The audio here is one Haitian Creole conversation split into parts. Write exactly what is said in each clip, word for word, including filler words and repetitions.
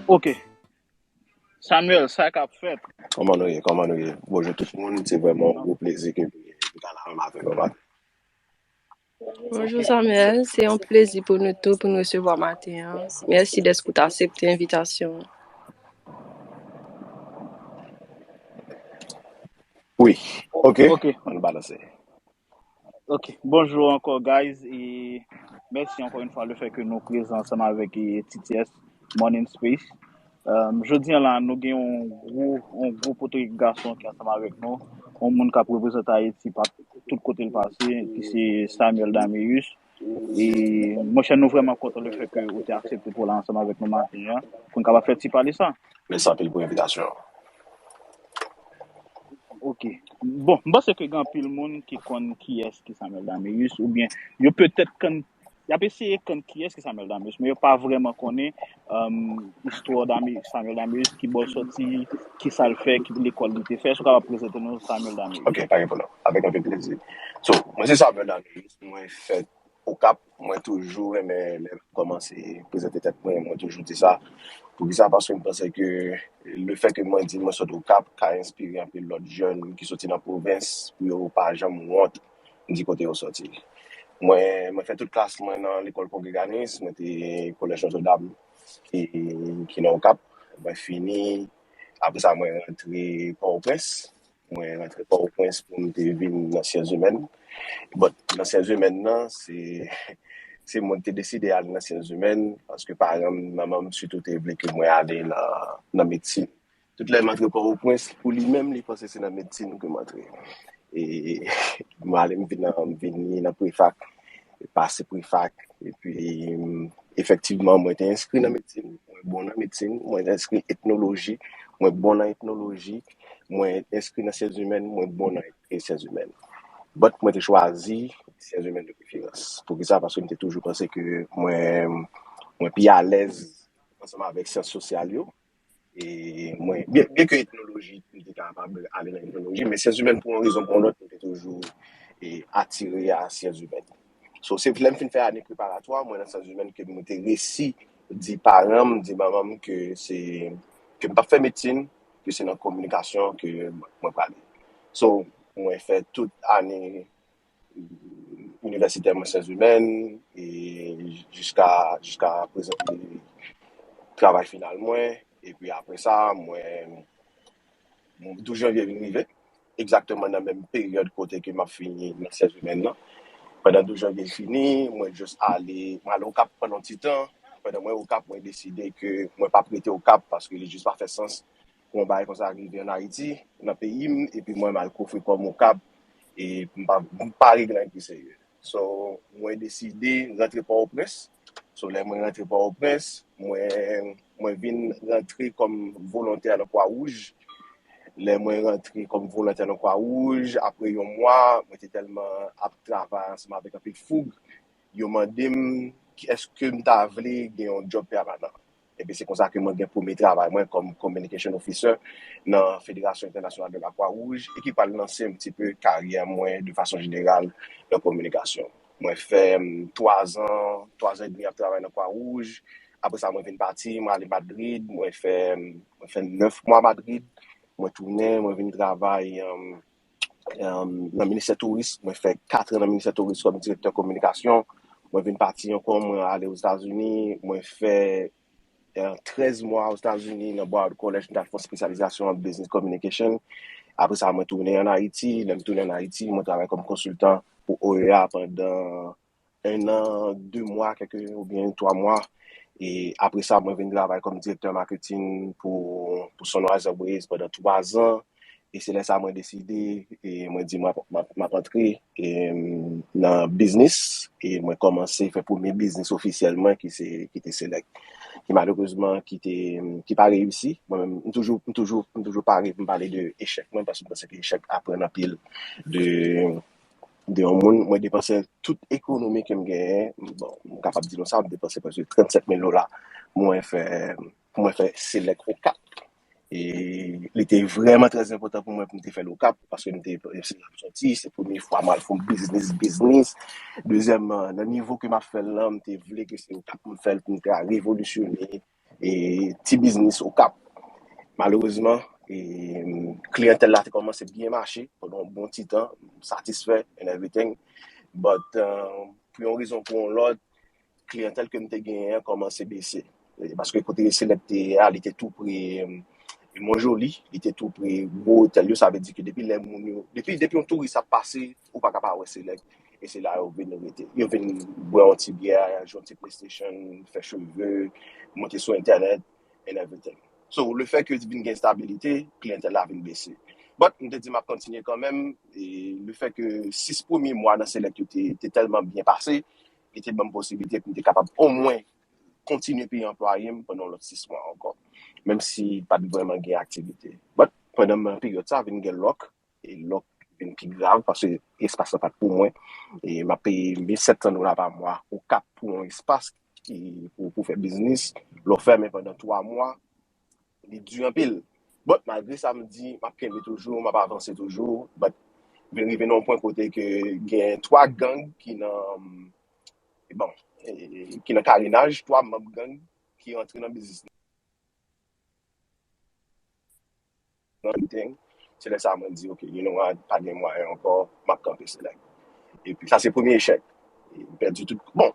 Ok. Samuel, sa k ap fèt? Kòman nou ye? Kòman nou ye? Bonjou tout moun. Se vrèman yon gwo plezi ke m ka la menm avè nou maten. Bonjou Samuel, se yon plezi pou nou tou pou nou resevwa maten an. Mèsi dèske w te aksepte envitasyon an. Wi, ok. Ok. Ann balanse. Ok, bonjou ankò guys, e mèsi ankò yon fwa le fè ke nou prezan ansanm avèk e, T T S Morning Space. Um, jodi an la, nou gen yon gwo, yon gwo potorik gason ki ansanm avèk nou, yon moun k ap reprezante Ayiti pa tout kote l pase, ki se Samuel Dameus. E monchè, nou vrèman kontan le fè ke ou te aksepte pou w la ansanm avèk nou maten an, pou n kapab fè ti pale sa. Mèsi anpil pou envitasyon an. Ok. Bon, m panse ke gen anpil moun ki konn kiyès ki Samuel Dameus, oubyen yo petèt konn, y ap eseye konn kiyès ki Samuel Dameus, men yo pa vrèman konnen um, istwa Dame, Samuel Dameus, ki bò l soti, ki sa l fè, ki lekòl li te fè. Èske w kapab prezante nou Samuel Dameus? Ok, pa gen pwoblèm. Avèk anpil plezi. So, mwen se Samuel Dameus, mwen fèt Okap, mwen toujou renmen lè m kòmanse prezante tèt mwen, mwen toujou di sa. Poukisa? Paske m panse ke le fè ke mwen di mwen sot Okap ka enspire anpil lòt jèn ki soti nan pwovens pou yo pa janm wont di kote yo soti. Mwen, mwen fè tout klas mwen nan lekòl Kongreganis, mwen te kolèj Notre Dame ki, ki nan Okap. Mwen fini, apre sa mwen rantre Pòtoprens. Mwen rantre Pòtoprens pou m te vin nan syans imèn. But nan syans imèn nan, se, se mwen ki te deside al nan syans imèn, paske paran m, manman m sitou te vle ke mwen ale nan, nan medsin. Tout lè m antre Pòtoprens, pou li menm, li panse se nan medsin ke m antre. E mwen ale, m vin nan, m vini nan prefak, pase prefak, epi efektivman, mwen te enskri nan medsin, mwen bon nan medsin, mwen enskri etnoloji, mwen bon nan etnoloji, mwen enskri nan syans imèn, mwen bon nan syans imèn. But mwen te chwazi syans imèn de preferans. Poukisa? Paske m te toujou panse ke mwen, mwen pi alèz ansanm avèk syans sosyal yo. E mwen, byen, byen ke etnoloji, m te kapab ale nan etnoloji, men syans imèn, pou yon rezon pou yon lòt, m te toujou e, atire a syans imèn. So, se lè m fin fè ane preparatwa, mwen nan syans imèn, ke mwen te resi di paran m, di manman m ke se, ke m p ap fè medsin, ke se nan kominikasyon ke mwen prale. So, mwen fè tout ane inivèsitè mwen syans imèn, e jiska, jiska prezante travay final mwen. Epi apre sa, mwen, douz janvye vin rive, egzakteman nan menm peryòd kote ke m ap fini nan syans imèn nan. Pandan douz janvye fini, mwen jis ale, mwen ale Okap pandan yon ti tan. Pandan mwen Okap, mwen deside ke mwen p ap rete Okap paske li jis pa fè sans pou yon bagay konsa rive ann Ayiti, nan peyi m, epi mwen m al koufri kò m Okap, e m pa, m pa regle anyen ki serye. So, mwen deside rantre Pòtoprens. So, lè mwen rantre Pòtoprens, mwen, mwen vin rantre kòm volontè nan Kwa Wouj. Lè mwen rantre kòm volontè nan Kwa Wouj, apre yon mwa, mwen te tèlman ap travay ansanm avèk anpil foug, yo mande m, èske m ta vle gen yon djòb pèmanan. Epi se konsa ke mwen gen premye travay mwen kòm communication officer nan Fédération Internationale de la Croix Rouge e ki pral lanse un petit peu karyè mwen de fason jeneral nan kominikasyon. Mwen fè twa zan, twa zan edmi ap travay nan Kwa Wouj. Apre sa, mwen vin pati, mwen ale Madrid, mwen fè, mwen fè nèf mwa Madrid. Mwen tounen, mwen vin travay um, um, nan ministè touris. Mwen fè kat an nan ministè touris kòm direktè kominikasyon. Mwen vin pati ankò, mwen ale Ozetazini, mwen fè trèz mwa Ozetazini nan Broward College, mwen t al fè yon espesyalizasyon an business communication. Apre sa, mwen tounen ann Ayiti. Lè m tounen ann Ayiti, mwen travay kòm konsiltan pou O E A pandan en an, de mwa, kèk, oubyen twa mwa. E apre sa, mwen vin travay kòm direktè marketing pou, pou Sunrise Airways pandan twa zan. E se lè sa mwen deside, e mwen di mwen ap, m ap, m ap antre e, nan biznis, e mwen kòmanse fè premye biznis ofisyèl mwen ki se, ki te Select. Ki malerezman, ki te, ki pa reyisi. Mwen menm, m toujou, m toujou, m toujou pare pou m pale de echèk mwen, paske m panse ke echèk aprann anpil de, de yon moun. Mwen depanse tout ekonomi ke m genyen. Bon, m kapab di nou sa, m depanse prèske trannsenk mil dola. Mwen fè, pou mwen fè Select Okap. E li te vrèman trè enpòtan pou mwen pou m te fè l Okap, paske m te, se la m soti, se premye fwa m al fè yon biznis, biznis. Dezyèmman, nan nivo ke m ap fè l lan, m te vle ke se Okap pou m fè l, pou m te revolisyone e ti biznis Okap. Malerezman, e, kliyantèl la te kòmanse byen mache pandan yon bon ti tan, m satisfè and everything. But, uh, pou yon rezon pou yon lòt, kliyantèl ke m te genyen an kòmanse bese. E, paske kote Select te ye a, li te tou pre, e, Mont Joli, li te tou pre gwo otèl yo, sa vle di ke depi lè moun yo, depi, depi yon touris ap pase, ou pa ka pa wè Select. E se la yo vin rete. Yo vin bwè yon ti byè, jwe yon ti PlayStation, fè cheve, monte sou entènèt, and everything. So, le fè ke vin gen estabilite, kliyantèl la vin bese. But, m te di m ap kontinye kanmenm, e le fè ke sis premye mwa nan Select yo te, te tèlman byen pase, li te ban m posiblite pou m te kapab omwen kontinye peye anplwaye m pandan lòt sis mwa ankò, menm si pa t vrèman gen aktivite. But, pandan peryòd sa, vin gen lòk, e lòk vin pi grav, paske espas la pa t pou mwen. E m ap peye mil sèt san dola pa mwa Okap pou yon espas ki, pou, pou fè biznis. Lè w fèmen pandan twa mwa, li di anpil. But, malgre sa, m di, m ap kenbe toujou, m ap avanse toujou. But, vin rive nan yon pwen kote ke gen twa gang ki nan, bon, e, ki nan karenaj, twa manm gang ki rantre nan biznis nan. Se lè sa a mwen di, "Ok, you know what, pa gen mwayen ankò, m ap kanpe Select." Epi sa se premye echèk. E m pèdi tout, bon,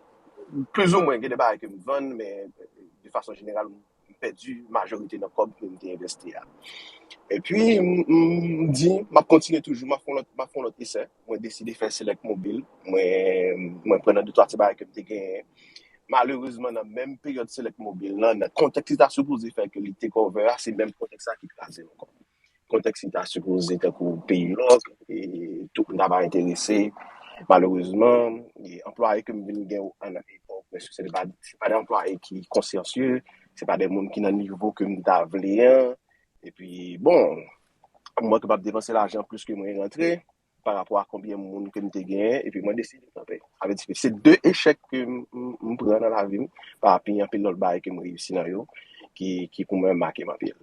plizoumwen, gen de bagay ke m vann, men de fason jeneral, m pèdi majorite nan kòb ke m te envesti a. Epi, m, m di, m ap kontinye toujou, m ap fè yon lòt, m ap fè yon lòt esè. Mwen deside fè Select Mobile. Mwen, mwen pran nan de twa ti bagay ke m te genyen. Malerezman, nan menm peryòd Select Mobile lan, nan kontèks li ta sipoze fè ke li take over a, se menm kontèks sa ki kraze l ankò. Kontèks li ta sipoze tankou peyi lòk, e tout moun ta va enterese. Malerezman, e anplwaye ke m vin gen an epòk, men se pa, se pa de anplwaye ki konsyansye, se pa de moun ki nan nivo ke m ta vle an. Epi, bon, mwen kapab depanse lajan plis ke mwen rantre, pa rapò a konbyen moun ke m te genyen, epi mwen deside kanpe. Sa vle di ke se de echèk ke m, m, m pran nan lavi m, pa rapi anpil lòt bagay ke m reyisi nan yo, ki, ki pou mwen make m anpil.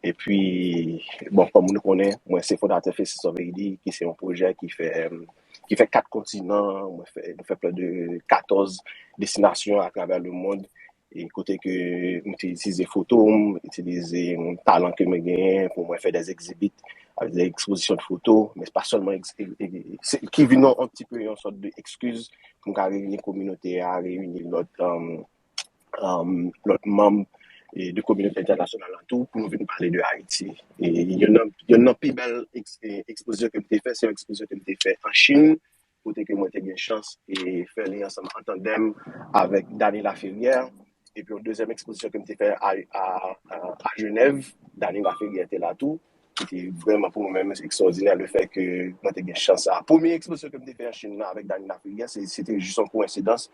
Epi, bon, kòm nou konnen, mwen se fondatè Faces of Haiti, ki se yon pwojè ki fè, ki fè kat kontinan, mwen fè, nou fè plis de katòz destinasyon atravè lemonn, e kote ke m te itilize foto m, itilize talan ke mwen genyen pou mwen fè de egzibit, avèk de ekspozisyon de foto, men pa sèlman ex-, e, e, se, ki vin yon, yon ti pe yon sòt de ekskiz pou m ka reyini kominote a, reyini lòt, um, um, lòt manm, e, de kominote entènasyonal la tou, pou nou vin pale de Ayiti. E youn nan, youn nan pi bèl eks-, e, ekspozisyon ke m te fè, se yon ekspozisyon ke m te fè an Chin, kote ke mwen te gen chans e fè li ansanm an tandèm avèk Dany Laferrière. Epi yon dezyèm ekspozisyon ke m te fè a, a, a, a Jenèv, Dany Laferrière te la tou, ki te vrèman pou mwen menm ekstwòdinè le fè ke mwen te gen chans sa. Premye ekspozisyon ke m te fè an Chin nan avèk Dany Laferrière, se, se te jis yon koyensidans.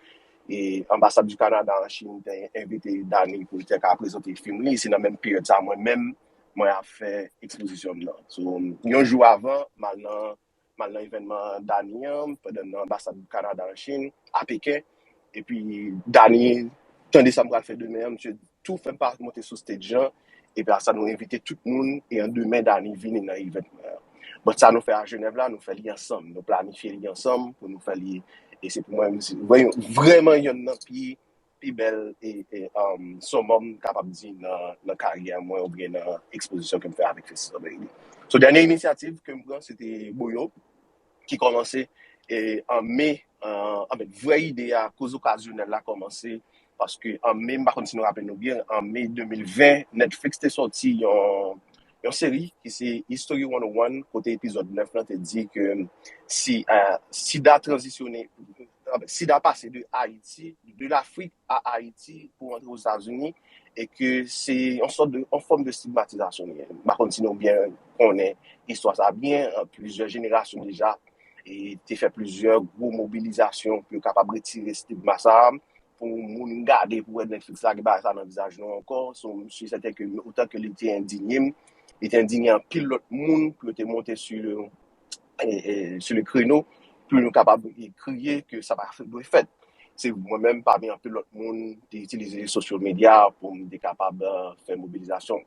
E Anbasad di Kanada an Chin te envite Dany pou l te ka prezante fim li. Se nan menm peryòd sa mwen menm, mwen ap fè ekspozisyon m nan. So, yon jou avan, m al nan m al nan evènman Dany an, pandan m nan anbasad Kanada an Chin, a Peken. Epi Dany tande sa m pral fè demen an, misye tou fè m pa monte sou stage an. Epi apre sa, nou envite tout moun, e an demen, Dany vini nan evènman an. But sa nou fè a Jenèv la, nou fè li ansanm. Nou planifye li ansanm pou nou fè li. E se pou mwen, se vrè-, vrèman yonn nan pi pi bèl e, e, um, summum m kapab di nan, nan karyè mwen oubyen nan ekspozisyon ke m fè avèk Faces of Haiti. So, dènye inisyativ ke m pran, se te Boyo, ki kòmanse, e, an me, an, anfèt, vrè ide a, koz okazyonèl la kòmanse, paske an me, m pa konn si nou raple nou byen, an me de mil ven, Netflix te sòti yon, yon seri ki se History one oh one, kote epizòd nèf lan te di ke si, eh, sida tranzisyone, anfèt, sida pase de Ayiti, de Lafrik a Ayiti pou antre Ozetazini, e ke se yon sòt de, yon fòm de stigmatizasyon li ye. M pa konn si nou byen konnen istwa sa byen, eh, plizyè jenerasyon deja, e te fè plizyè gwo mobilizasyon pou yo kapab retire stigma sa a, pou moun gade, pou wè Netflix lage bagay sa nan vizaj nou ankò. So, m si sèten ke otan ke li te endinye m, li te endinye anpil lòt moun pou yo te monte sou le, e, e, sou le kreno, pou nou kapab, e, kriye ke sa pa dwe fèt. Se mwen menm, pami anpil lòt moun, te itilize social media pou m te kapab, eh, fè mobilizasyon.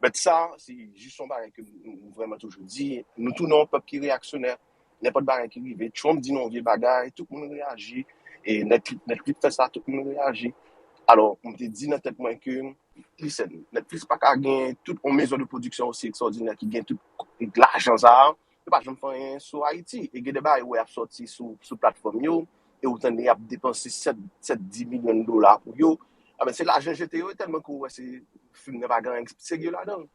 But sa, se jis yon bagay ke m, m vrèman toujou di, nou tou nan yon pèp ki reyaksyonè. Nenpòt bagay ki rive, Trump di nan yon vye bagay, tout moun reyaji. E Netflix, Netflix fè sa, tout moun reyaji. Alò, m te di nan tèt mwen ke listen, Netflix pa ka gen tout yon maison de production aussi extraordinaire ki gen tout lajan sa a, yo pa janm fè anyen sou Ayiti. E gen de bagay wè ap sòti sou, sou platfòm yo, e ou tande y ap depanse sèt, sèt, dis milyon dola pou yo. Amen, se lajan jete yo, tèlman ke ou wè se fim nan pa gen anyen serye ladan.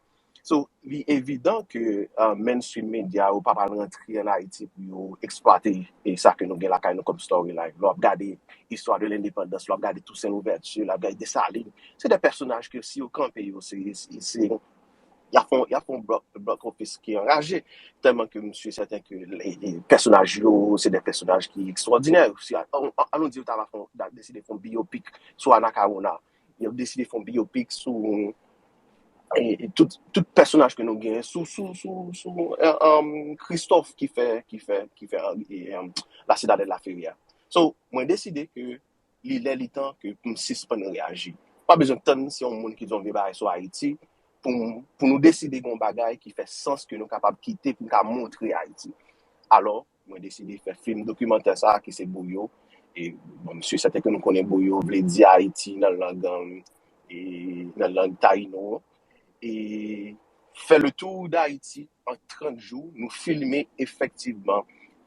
So, li evidan ke uh, mainstream media yo pa pral rantre an Ayiti pou yo eksplwate e sa ke nou gen lakay nou kòm storyline. Lè w ap gade istwa de lendepandans, lè w ap gade Toussaint Louverture, lè w ap gade Desalin, se de pèsonaj ke si yo kanpe yo, se, se, se y ap fè yon, y ap fè yon block, block office ki anraje. Tèlman ke m si sèten ke pèsonaj yo, se de pèsonaj ki ekstwòdinè. Si, an, an, an nou di yo ta va fè, deside fè yon biopic sou Anacaona, yo deside fè yon biopic sou e, e tout, tout pèsonaj ke nou gen sou, sou, sou, sou e, um, Christophe ki fè, ki fè, ki fè e, um, La Citadelle La Feria. So, mwen deside ke li lè li tan ke pou m sispann reyaji. Pa bezwen tann se yon moun ki di yon vye bagay sou Ayiti pou, pou nou deside gen yon bagay ki fè sans ke nou kapab kite pou n ka montre Ayiti. Alò, mwen deside fè fim dokimantè sa a ki se Boyo. E, bon, m si sèten ke nou konnen Boyo vle di Ayiti nan lang, e, nan lang tayino. E fè le tour d'Haïti an trant jou, nou filme efektivman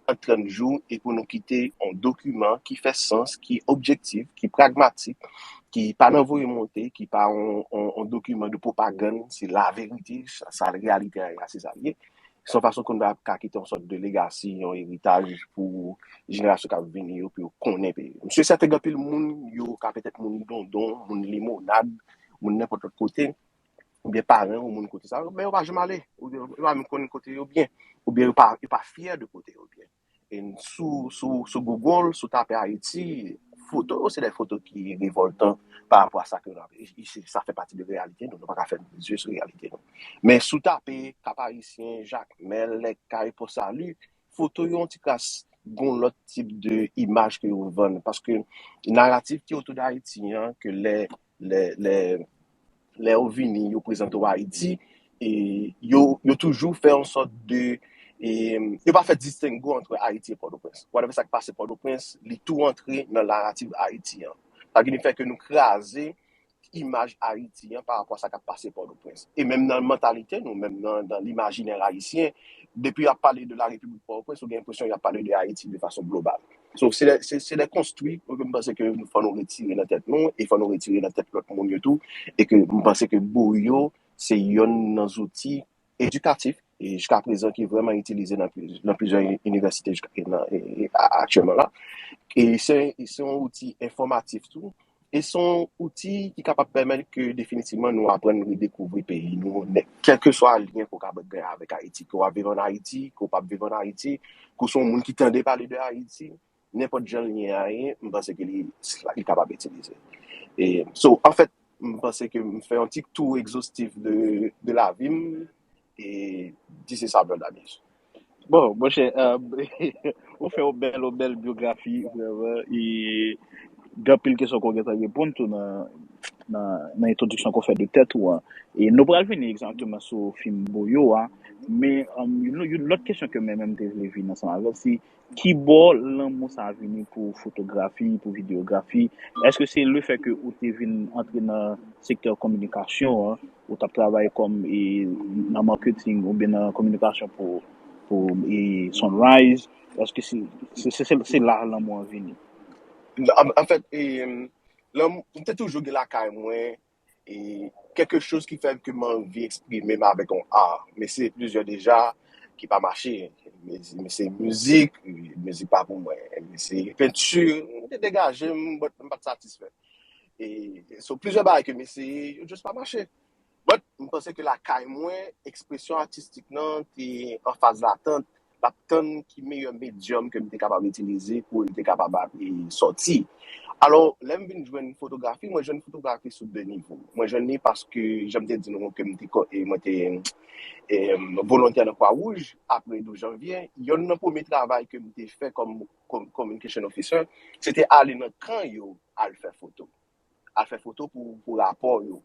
an trant jou, e pou nou kite yon dokiman ki fè sans, ki objektif, ki pragmatik, ki pa nan voye monte, ki pa yon, yon, yon dokiman de pwopagann, se laverite, sa, sa reyalite a, se sa l ye. Se yon fason ke nou ka kite yon sòt de legasi, yon eritaj pou jenerasyon k ap vini yo, pou yo konnen peyi. M si sèten gen anpil moun, yo ka petèt moun Dondon, moun Limonad, moun nenpòt lòt kote, oubyen paran ou moun kote sa, men yo pa janm ale, oubyen yo pa menm konn kote yo byen, oubyen yo pa, yo pa fyè de kote yo byen. E sou, sou, sou Google, si w tape Ayiti, foto yo se de foto ki revòltan pa rapò a sa ke nou ap, e, e se, sa fè pati de reyalite nou, nou pa ka fèmen zye sou reyalite nou. Men si w tape Cap Haïtien, Jakmèl, Lèkay, Pòsali, foto yo yon ti kras gon lòt tip de imaj ke yo vann, paske naratif ki otou de Ayiti an, ke lè, lè, lè, lè yo vini, yo prezante w Ayiti, e yo, yo toujou fè yon sòt de, e, yo pa fè distengo ant Ayiti e Pòtoprens. Whatever sa k pase Pòtoprens, li tou antre nan naratif Ayiti an. Sa ki fè ke nou kraze imaj Ayiti an pa rapò a sa k ap pase Pòtoprens. E menm nan mantalite nou, menm nan, nan limajinè ayisyen, depi y ap pale de la Repiblik Pòtoprens, ou gen enpresyon y ap pale de Ayiti de fason global. So, se de, se, se de konstwi ke m panse ke fò nou retire nan tèt nou, e fò nou retire nan tèt lòt moun yo tou, e ke m panse ke Boyo se yonn nan zouti edikatif, e jiska prezan ki vrèman itilize nan, nan plizyè inivèsite jiska, e nan, e, e, a-, aktyèlman la. E se, e se yon outi enfòmatif tou, e se yon outi ki kapab pèmèt ke definitivman nou aprann redekouvri peyi nou, men kèlkeswa lyen ke w kapab gen avèk Ayiti, ke w ap viv ann Ayiti, ke w p ap viv ann Ayiti, ke w se yon moun ki tande pale de Ayiti, nenpòt jan lyen an ye, m panse ke li, li kapab itilize. E, so, anfèt, m panse ke m fè yon ti tou egzostif de, de lavi m, e this is Harold Damius. Bon, monchè, euh, ou fè yon bèl, yon bèl byografi, vrèman, e gen anpil kesyon ke w gentan reponn tou nan, nan, nan entwodiksyon ke w fè de tèt ou an. E nou pral vini egzakteman sou fim Boyo a, men um, yon, yon lòt kesyon ke mwen menm te vle vin ansanm avè w, se ki bò lanmou sa a vini pou fotografi, pou videyografi? Èske se lefèt ke ou te vin antre nan sektè kominikasyon an, ou t ap travay kòm e, nan marketing oubyen nan kominikasyon pou, pou e, Sunrise? Èske se, se, se, se, se la lanmou an vini? An, anfèt, e, lanmou, m te toujou gen lakay mwen e kèlke choz ki fè ke m anvi eksprime m avèk yon a. Men se plizyè deja ki pa mache. Men, men se mizik, mizik pa pou mwen. Men se penti, m te degaje m, but m pa t satisfè. E so plizyè bagay ke m eseye, yo just pa mache. But m panse ke lakay mwen, ekspresyon atistik nan te an faz latant, l ap tann ki meyè medyòm ke m te kapab itilize pou l te kapab ap, e, sòti. Alò, lè m vin jwenn fotografi, mwen jwenn fotografi sou de nivo. Mwen jwenn li paske, jan m te di nou, ke m te, e, mwen te e, volontè nan Kwa Wouj, apre douz janvye, yonn nan premye travay ke m te fè kòm, kòm communication officer, se te ale nan kan yo al fè foto. Al fè foto pou, pou rapò yo.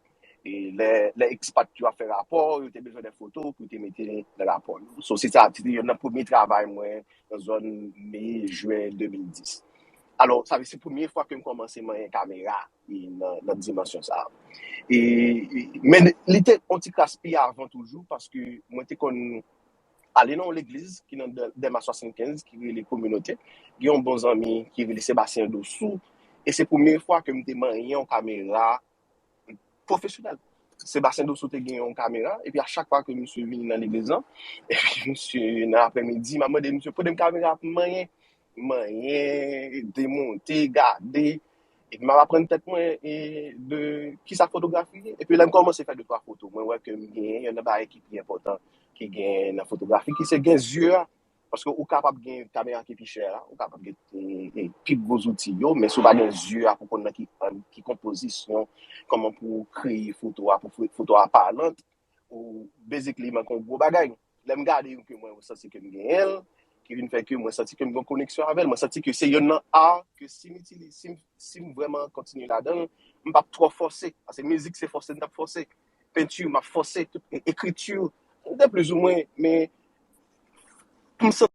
E lè, lè ekspat yo ap fè rapò, yo te bezwen de foto pou te mete nan rapò yo. So, se sa, se te yonn nan premye travay mwen nan zòn me, jen de mil dis. Alò, sa vle se premye fwa ke m kòmanse manyen kamera. e nan, nan dimansyon sa a. E, e, men li te yon ti kras pi avan toujou, paske mwen te konn ale nan yon legliz ki nan Dè- Dèma swasannkenz, ki rele Kominote. Gen yon bon zanmi ki rele Sebastien Dosou. E se premye fwa ke m te manyen yon kamera pwofesyonèl. Sebastien Dosou te gen yon kamera, epi a chak fwa ke misye vini nan legliz lan, epi misye nan aprèmidi, m ap mande misye pote m kamera pou m manyen, manyen, demonte, gade, epi m ap aprann tèt mwen e, de kisa fotografi ye. Epi lè m kòmanse fè de twa foto, mwen wè ke m genyen youn nan bagay ki pi enpòtan ki genyen nan fotografi, ki se gen zye a. Paske ou kapab gen kamera ki pi chè a, ou kapab gen e, e, pi gwo zouti yo, men si w pa gen zye a pou konn nan ki ang, ki konpozisyon, kòman pou w kreye foto a, pou fo- foto a palant, ou basically manke yon gwo bagay. Lè m gade yon ke mwen santi ke m genyen l, ki vin fè ke mwen santi ke m gen yon koneksyon avè l, mwen santi ke se youn nan a ke si m itilize, si m, si m vrèman kontinye ladan l, m p ap twò fòse. Paske mizik se fòse m t ap fòse. Penti, m ap fòse, tout e- ekriti, m te plizoumwen, men m santi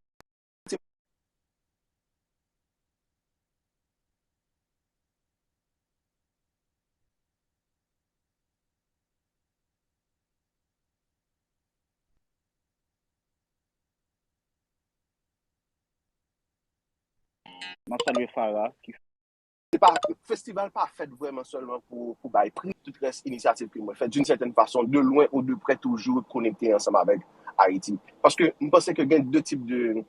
M ap salye Farah ki se pa, festival pa fèt vrèman sèlman pou, pou bay pri. Tout rès inisyativ ke mwen fè, d'une certaine façon, de loin ou de près, toujou konekte ansanm avèk Ayiti. Paske m panse ke gen de tip de,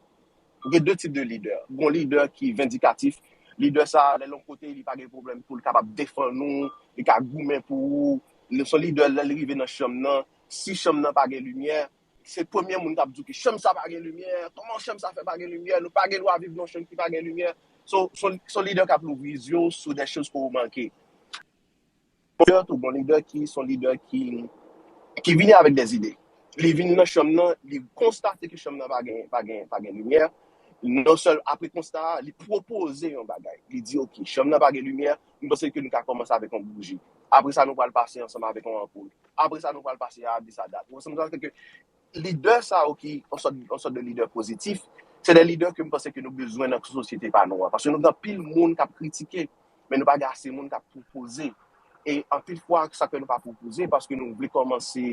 gen de tip de lidè. Gon lidè ki vendikatif. Lidè sa, lè l yon kote, li pa gen pwoblèm pou l kapab defann ou, li ka goumen pou ou. Li se yon lidè, lè l rive nan chanm nan, si chanm nan pa gen limyè, se premye moun k ap di w ke chanm sa pa gen limyè, kòman chanm sa fè pa gen limyè, nou pa gen dwa viv nan chanm ki pa gen limyè. So, se yon lidè k ap louvri zye w sou de choz ke w manke. Tou, gon lidè ki se yon lidè ki, ki vini avèk de ide. Li vini nan chanm nan, li konstate ke chanm nan pa gen, pa gen, pa gen limyè. Non sèl apre konsta a, li pwopoze yon bagay. Li di, "Ok, chanm nan pa gen limyè, m panse ke nou ka kòmanse avèk yon bouji. Apre sa, nou pral pase ansanm avèk yon anpoul. Apre sa, nou pral pase a dis a dat." Ou konprann sa? Lidè sa yo ki yon sòt, yon sòt de lidè pozitif, se de lidè ke m panse ke nou bezwen nan sosyete pa nou an. Paske nou gen anpil moun k ap kritike, men nou pa gen ase moun k ap pwopoze. E anpil fwa, sa fè nou pa pwopoze, paske nou vle kòmanse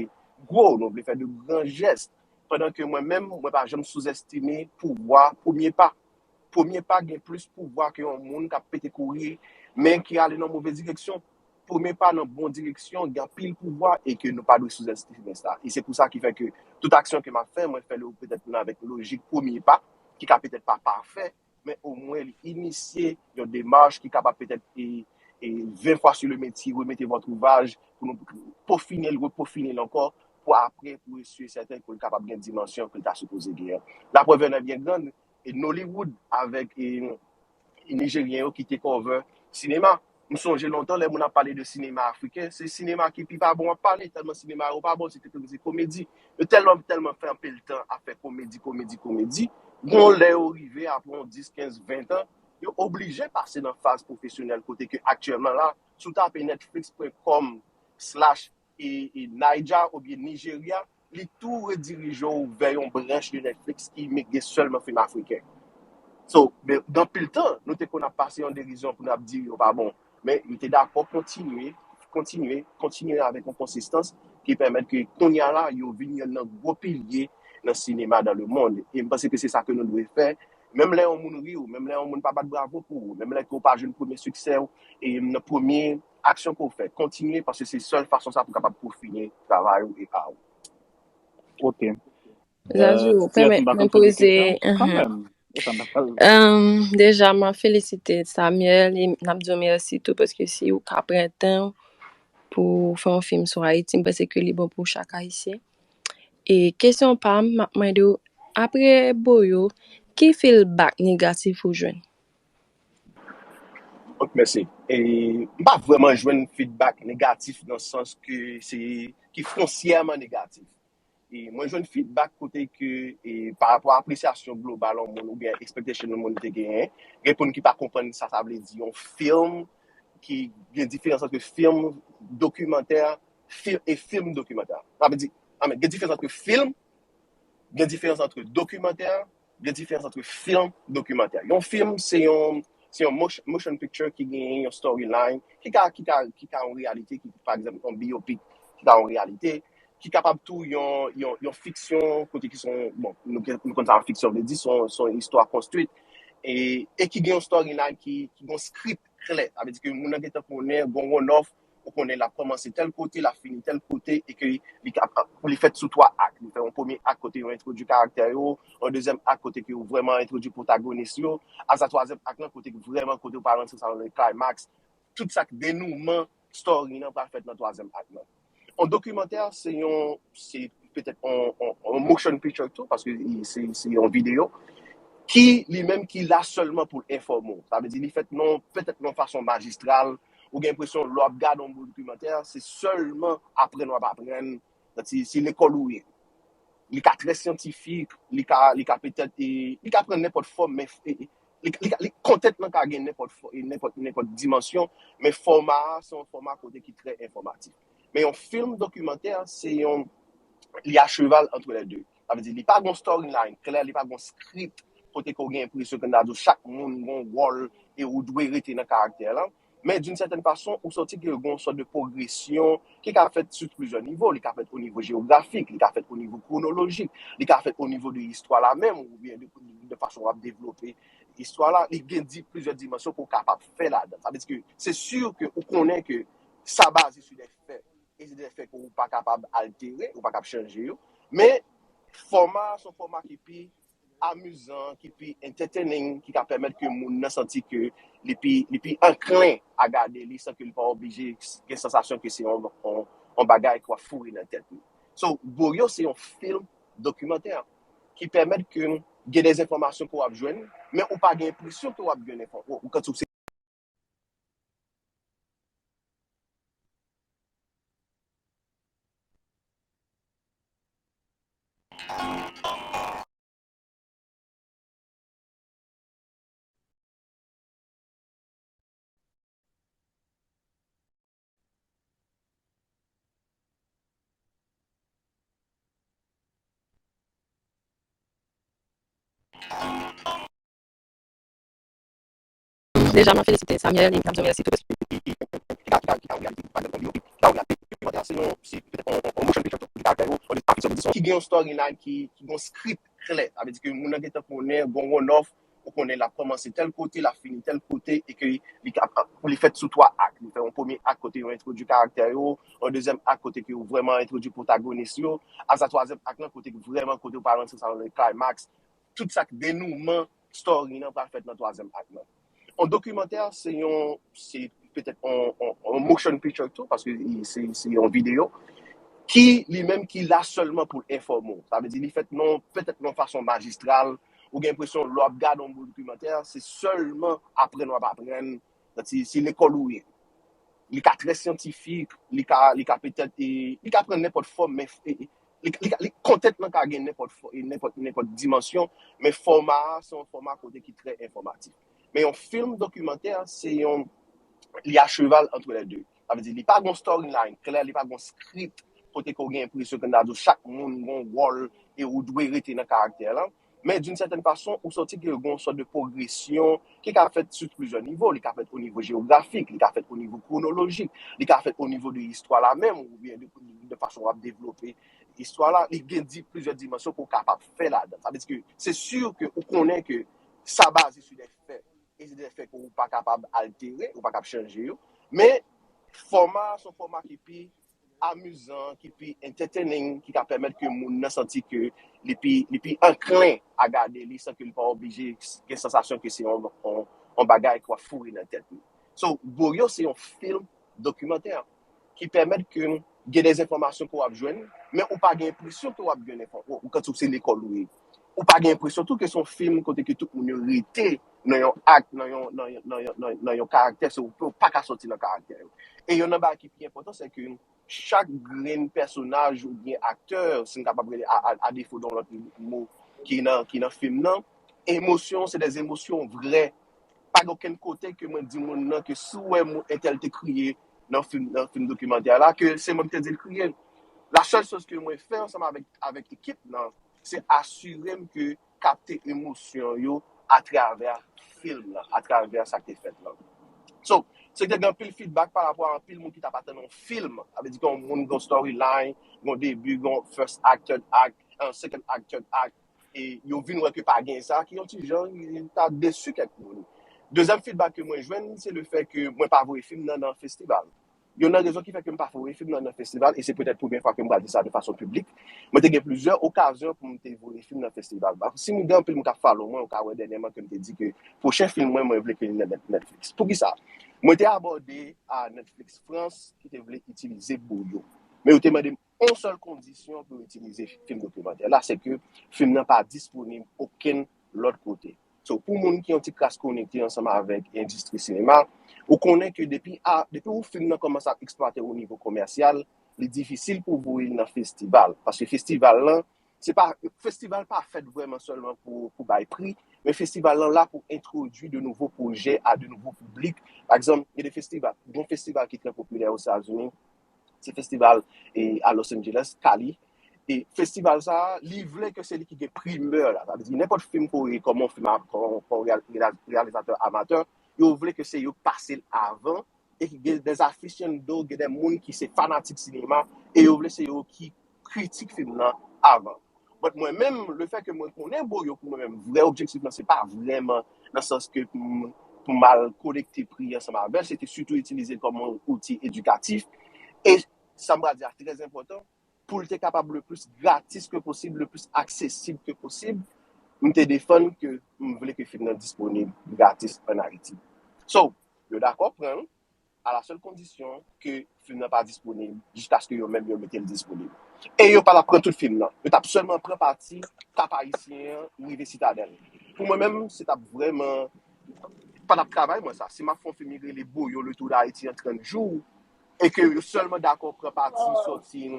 gwo, nou vle fè de gran jès. Pandan ke mwen menm, mwen pa janm souzestime pouvwa premye pa. Premye pa gen plis pouvwa ke yon moun k ap pete kouri, men ki ale nan move direksyon. Premye pa nan bon direksyon gen anpil pouvwa e ke nou pa dwe souzestime sa. E se pou sa ki fè ke tout aksyon ke m ap fè, mwen fè l petèt nan avèk lojik premye pa, ki ka petèt pa pafè, men omwen li inisye yon demach ki kapab petèt e, e ven fwa si le meti, remete vòt ouvraj pou nou pofine l, repofine l ankò, pou apre, pou esire sèten ke l kapab gen dimansyon ke l ta sipoze genyen. La preuve en est bien grande, e Nollywood avèk e, e Nijeryen yo ki te cover sinema. M sonje lontan lè moun ap pale de sinema afriken, se sinema ki pi pa bon ap pale, tèlman sinema yo pa bon, se te toujou se komedi. Yo tèlman, tèlman fè anpil tan ap fè komedi, komedi, komedi. Gon lè yo rive, apre yon dis, kenz, ven tan, yo oblije pase nan faz pwofesyonèl kote ke aktyèlman la, si w tape netflix pwen com slash e, e Naija oubyen Nijerya, li tou redirije w vè yon branch de Netflix ki gen sèlman fim afriken. So, men, gen anpil tan, nou te konn ap pase yon derizyon pou n ap di yo pa bon. Men, yo te dakò kontinye, kontinye, kontinye avèk yon konsistans ki pèmèt ke kounye a la, yo vin youn nan gwo pilye nan sinema dans le monde. E m panse ke se sa ke nou dwe fè. Menm lè yon moun ri w, menm lè yon moun pa bat bravo pou ou, menm lè ke w pa jwenn premye siksè w, e nan premye aksyon ke w fè, kontinye, paske se sèl fason sa pou kapab pwofine travay ou e pa ou. Ok. Zazu, pèmèt mwen poze. Deja, m ap felisite Samuel e n ap di w mèsi tou paske si ou ka pran tan pou fè yon fim sou Ayiti, m panse ke li bon pou chak Ayisyen. E kesyon pa m, m ap mande w, apre Boyo, ki feedback negatif ou jwenn? Ok, mèsi. E, m pa vrèman jwenn feedback negatif nan sans ke se, ki fonsyèman negatif. E mwen jwenn feedback kote ke, e, pa rapò a apresyasyon global yon moun oubyen expectation yon moun te genyen, gen pou moun ki pa konprann sa sa vle di yon fim, ki gen diferans ant fim dokimantè, fim e fim dokimantè. Sa vle di, I mean, gen diferans ant fim, gen diferans ant dokimantè, gen diferans ant fim dokimantè. Yon fim se yon, Se yon motion, motion picture ki genyen yon storyline, ki ka, ki ka, ki ka yon reyalite, ki, pa egzanp, yon biopic, ki ka yon reyalite, ki kapab tou yon, yon, yon fiksyon, kote ki se yon, bon, nou, gen- nou konn sa yon fiksyon vle di, se yon, se yon istwa konstwit, e, e ki gen yon storyline ki, ki gen yon script klè. Sa vle di ke moun nan gentan konnen, gen yon run-off, ou konnen l ap kòmanse tèl kote, l ap fini tèl kote, e ke li, ka- li fèt sou twa ak. Li fè yon premye ak kote yo entwodui karaktè yo, yon dezyèm ak kote ke yo vrèman entwodui pwotagonis yo, asa twazyèm ak lan kote vrèman kote yo pral rantre sa nan climax, tout sa k denouman story nan pral fèt nan twazyèm ak lan. Yon dokimantè, se yon, se petèt yon, yon, yon motion picture tou, paske li- se, se yon videyo, ki li menm ki la sèlman pou l enfòme w. Sa vle di, li fèt non, petèt yon fason majistral, ou gen enpresyon lè w ap gade yon bon dokimantè, se sèlman aprann w ap aprann, se, se lekòl ou ye. Li ka trè syantifik, li ka, li ka petèt, e, li ka pran nenpòt fòm, men e, e, li, li, li, kontent lan ka gen nenpòt fò- e, nenpòt, nenpòt dimansyon, men fòma a, se yon fòma kote ki trè enfòmatif. Men yon fim dokimantè, se yon, li a cheval entre les deux. Sa vle di, li pa gon storyline klè, li pa gon script kote ke w gen enpresyon ke n ta di w chak moun gon wòl e ou dwe rete nan karaktè lan. Men d'une certaine façon, ou santi ke gen yon sòt de pwogresyon ki ka fèt sou plizyè nivo. Li ka fèt o nivo jewografik, li ka fèt o nivo kwonolojik, li ka fèt o nivo de istwa la menm, oubyen de, de fason w ap devlope istwa la. Li gen di, plizyè dimansyon ke w kapab fè ladan. Sa vle di ke se si ke ou konnen ke sa baze sou de fè, e se de fè ke ou pa kapab altere, ou pa kapab chanje yo. Men fòma a, se yon fòma ki pi amizan, ki pi entertaining, ki ka pèmèt ke moun nan santi ke li pi, li pi anklen a gade li san ke li pa oblije gen sansasyon ke se yon, yon, yon bagay ke w ap foure nan tèt li. So, Boyo se yon fim dokimantè ki pèmèt ke gen de enfòmasyon ke w ap jwenn, men ou pa gen enpresyon ke w ap jwenn enfò- ou, ou, Deja, mwen felisite Samuel e m ap di w mèsi tou. Ki gen yon storyline ki, ki gen yon script klè. Sa vle di ke moun nan gentan konnen, gen yon run-off, ou konnen l ap kòmanse tèl kote, l ap fini tèl kote, e ke li, ka- li fèt sou twa ak. Li fè yon premye ak kote yo entwodui karaktè yo, yon dezyèm ak kote ke yo vrèman entwodui pwotagonis yo, asa twazyèm ak lan kote vrèman kote yo pral rantre sa nan climax, tout sa k denouman story nan pral fèt nan twazyèm ak lan. Yon dokimantè, se yon, se petèt yon, yon, yon motion picture tou, paske li- se, se yon videyo ki li menm ki la sèlman pou l enfòme w. Sa vle di, li fèt non, petèt yon fason majistral, ou gen enpresyon lè w ap gade yon bon dokimantè, se sèlman aprann w ap aprann, se, se lekòl ou ye. Li ka trè syantifik, li ka, li ka petèt, e, li ka pran nenpòt fòm, men e, e, li, li, li, kontent lan ka gen nenpòt fò- e, nenpòt, nenpòt dimansyon, men fòma a, se yon fòma kote ki trè enfòmatif. Men yon fim dokimantè, se yon, li a cheval entre les deux. Sa vle di, li pa gon storyline klè, li pa gon script kote ke w gen enpresyon ke n ta di w chak moun gon wòl e ou dwe rete nan karaktè lan. Men d'une certaine façon, ou santi ke gen yon sòt de pwogresyon ki ka fèt sou plizyè nivo. Li ka fèt o nivo jewografik, li ka fèt o nivo kwonolojik, li ka fèt o nivo de istwa la menm, oubyen de, de fason w ap devlope istwa la. Li gen di, plizyè dimansyon ke w kapab fè ladan. Sa vle di ke se si ke ou konnen ke sa baze sou de fè, e se de fè ke ou pa kapab altere, ou pa kapab chanje yo. Men fòma a, se yon fòma ki pi amizan, ki pi entertaining, ki ka pèmèt ke moun nan santi ke li pi, li pi anklen a gade li san ke li pa oblije gen sansasyon ke se yon, yon, yon bagay ke w ap foure nan tèt li. So, Boyo se yon fim dokimantè ki pèmèt ke gen de enfòmasyon ke w ap jwenn, men ou pa gen enpresyon ke w ap jwenn enfò- ou, ou, kòmsi se lekòl ou ye. Ou pa gen enpresyon tou ke se yon fim kote ke tout moun yo rete nan yon ak, nan yon, nan yon, nan yon, nan, nan yon karaktè, se ou, ou pa ka sòti nan karaktè yo. E youn nan bagay ki pi enpòtan, se ke chak grenn pèsonaj oubyen aktè, si n kapab rele a, a, a defo de yon lòt mo ki nan, ki nan fim nan, emosyon, se de emosyon vrè. Pa gen okenn kote ke mwen di moun nan ke si w wè moun entèl te kriye nan fim, nan fim dokimantè la, ke se mwen ki te di l kriye. La sèl choz ke mwen fè ansanm avèk, avèk ekip nan, se asire m ke kapte emosyon yo atravè fim nan, atravè sa k te fèt lan. So, se te gen anpil feedback pa rapò a anpil moun ki t ap atann yon fim. Sa vle di ke yon moun gen yon storyline, gen yon debi, gen yon first act, third act, an second act, third act, e yo vin wè ke pa gen sa, ki yon ti jan, ta desi kèk moun. Dezyèm feedback ke mwen jwenn, se le fè ke mwen pa voye fim nan nan festival. Youn nan rezon ki fè ke m pa voye fim nan nan festival, e se petèt premye fwa ke m pral di sa de fason piblik, mwen te gen plizyè okazyon pou m te voye fim nan festival. Si m gen anpil moun k ap follow mwen, ou ka wè dènyèman ke m te di ke pwochen fim mwen, mwen vle ke li nan Net-, Netflix. Poukisa? Mwen te abòde a Netflix France ki te vle itilize Boyo. Men yo te mande m yon sèl kondisyon pou yo itilize fim dokimantè la, se ke fim nan pa disponib okenn lòt kote. So, pou moun ki yon ti kras konekte ansanm avèk endistri sinema, ou konnen ke depi a, depi yon fim nan kòmanse ap eksplwate o nivo komèsyal, li difisil pou voye l nan festival. Paske festival lan, se pa, festival pa fèt vrèman sèlman pou, pou bay pri, men festival lan la pou entwodui de nouvo pwojè a de nouvo piblik. Pa egzanp, gen de festival, gen yon festival ki trè popilè Ozetazini, se festival e, a Los Angeles, Cali. E festival sa a, li vle ke se li ki gen primè la. Sa vle di, nenpòt fim ke w ye kòm yon fim a, kòm, kòm real-, real-, reyalizatè amatè, yo vle ke se yo k pase l avan, e ki gen des aficionados, gen de moun ki se fanatik sinema, e yo vle se yo ki kritik fim nan avan. But mwen menm, le fè ke mwen konnen Boyo pou mwen menm, vrè objektif lan, se pa vrèman nan sans ke pou m, pou m al kolekte pri ansanm avè l, se te sitou itilize l kòm yon outi edikatif. E sa m pral di a trè enpòtan, pou l te kapab le plis gratis ke posib, le plis aksesib ke posib, m te defann ke m vle ke fim nan disponib gratis ann Ayiti. So, yo dakò pran l, a la sèl kondisyon ke fim nan pa disponib jiskaske yo menm yo mete l disponib. E yo pa t ap pran tout fim nan. Yo t ap sèlman pran pati Kap Ayisyen an rive Sitadèl. Pou mwen menm, se t ap vrèman pa t ap travay mwen sa. Si m ap fè yon fim ki rele Boyo, Le Tour d'Haïti en trente jours, e ke yo sèlman dakò pran pati sòti,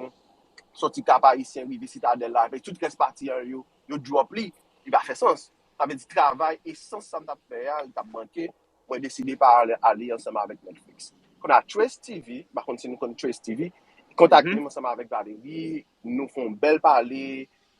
sòti Kap Ayisyen rive Sitadèl la, avèk tout rès pati an yo, yo drop li, li pa fè sans. Sa vle di travay esans sa m t ap fè a, li t ap manke. Mwen deside pa ale, ale ansanm avèk Netflix. Kounye a Trace T V, m pa konn si nou konn Trace T V, kontakte m ansanm avèk Valerie, nou fè yon bèl pale,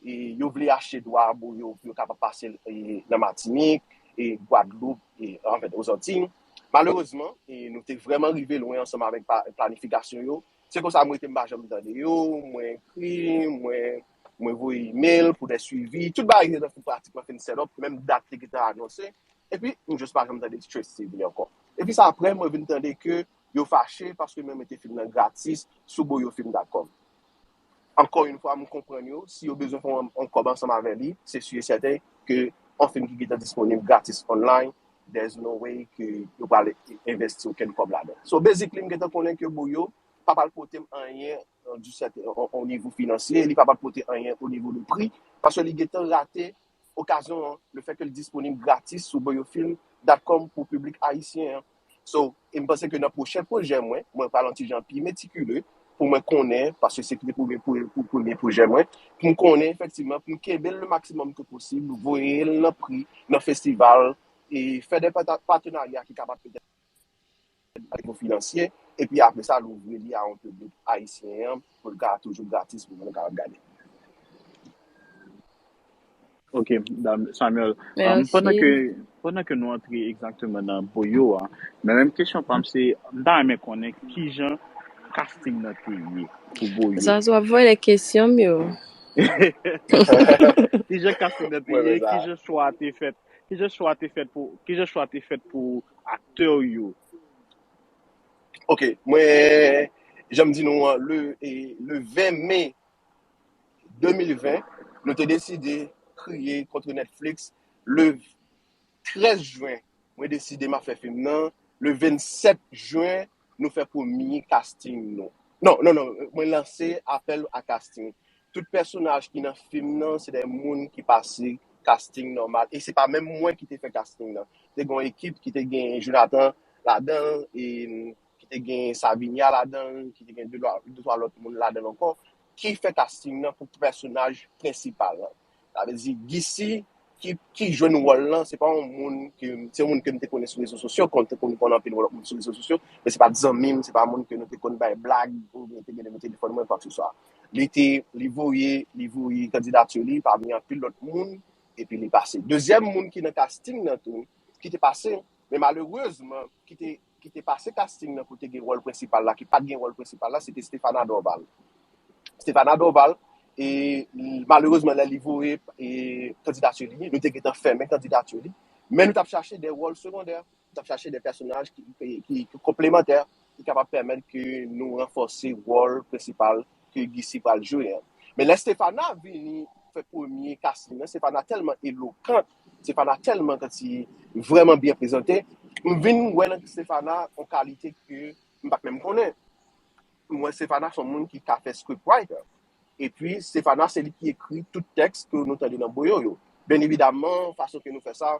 e yo vle achte dwa Boyo pou yo kapab pase l, e, nan Matinik, e Gwadloup, e, anfèt, Ozantiy. Malerezman, e nou te vrèman rive lwen ansanm avèk pa-, planifikasyon yo. Se konsa mwen rete, m pa janm tande yo, mwen ekri, mwen, mwen voye email pou de swivi. Tout bagay te pratikman fin set up, menm dat li gentan anonse. Epi, m jis pa janm tande Trace T V ankò. Epi sa apre, mwen vin tande ke yo fache paske mwen mete fim nan gratis sou boyofilm dot com. Ankò yon fwa, m konprann yo, si yo bezwen fè yon, yon kòb ansanm avè li, se si e sèten ke yon fim ki gentan disponib gratis online, there's no way ke yo pral envesti okenn kòb ladan. So, basically, m gentan konnen ke Boyo pa pral pote m anyen, euh, du sèten, o, o nivo finansye, li pa pral pote anyen o nivo de pri, paske li gentan rate okazyon an, le fè ke l disponib gratis sou boyofilm dot com pou piblik ayisyen an. So, e m panse ke nan pwochen pwojè mwen, mwen pral yon ti jan pi metikile pou mwen konnen, paske se te premye, pou, pou premye pwojè mwen, pou m konnen efektivman, pou m kenbe l le maksimòm ke posib, voye l nan pri, nan festival, e fè de pata-, patenarya ki kapab petèt nivo finansye, epi apre sa, louvri li a yon piblik ayisyen an, pou l ka toujou gratis, pou moun kapab gade. Ok, Dam-, Samuel. Um, pandan ke, pandan ke nou antre egzakteman nan boyo a, men menm kesyon pa m se, m ta renmen konnen kijan casting nan te ye pou boyo. Zazo ap vòlè kesyon m yo. Kijan casting nan te ye, kijan chwa te fèt, kijan chwa te fèt pou, kijan chwa te fèt pou aktè yo. Ok, mwen, jan m di nou an, le, e, le ven me de mil ven, nou te deside kriye kont Netflix. Le trèz jen, mwen deside m ap fè fim nan. Le vennsèt jen, nou fè premye casting nou. Non, non, non, mwen lanse apèl a casting. Tout pèsonaj ki nan fim nan, se de moun ki pase casting nòmal. E se pa menm mwen ki te fè casting nan. Te gen yon ekip ki te gen Jonathan ladan, e ki te gen Savinia ladan, ki te gen de, de twa lòt moun ladan ankò, ki fè casting nan pou pèsonaj prensipal lan. Sa vle di, Gisi, ki, ki jwenn wòl lan, se pa yon moun ke, se yon moun ke m te konnen sou rezo sosyo, kon, te konn, konn anpil lòt moun sou rezo sosyo, men se pa t zanmi m, se pa moun ke nou te konn bay blag, oubyen te gen nimewo telefòn mwen, kwakseswa. Li te, li voye, li voye kandidati li pami anpil lòt moun, epi li pase. Dezyèm moun ki nan casting nan tou, ki te pase, men malerezman, ki te, ki te pase casting nan pou te gen wòl prensipal la, ki pa t gen wòl prensipal la, se te Stefana Dorval. Stefana Dorval, e malerezman, lè li voye e kandidati li, nou te gentan fèmen kandidati li, men nou t ap chache de wòl segondè, nou t ap chache de pèsonaj ki, ki, ki, ki konplemantè, ki kapab pèmèt ke nou ranfòse wòl prensipal ke Guicy pral jwe an. Men lè Stefana vini fè premye casting nan, Stefana tèlman elokant, Stefana tèlman kanti vrèman byen prezante, m vin wè nan Stefana yon kalite ke m pa t menm konnen. M wè Stefana se yon moun ki ka fè script writer. Epi, Stefana se li ki ekri tout tèks ke nou tande nan Boyo yo. Byen evidaman, fason ke nou fè sa,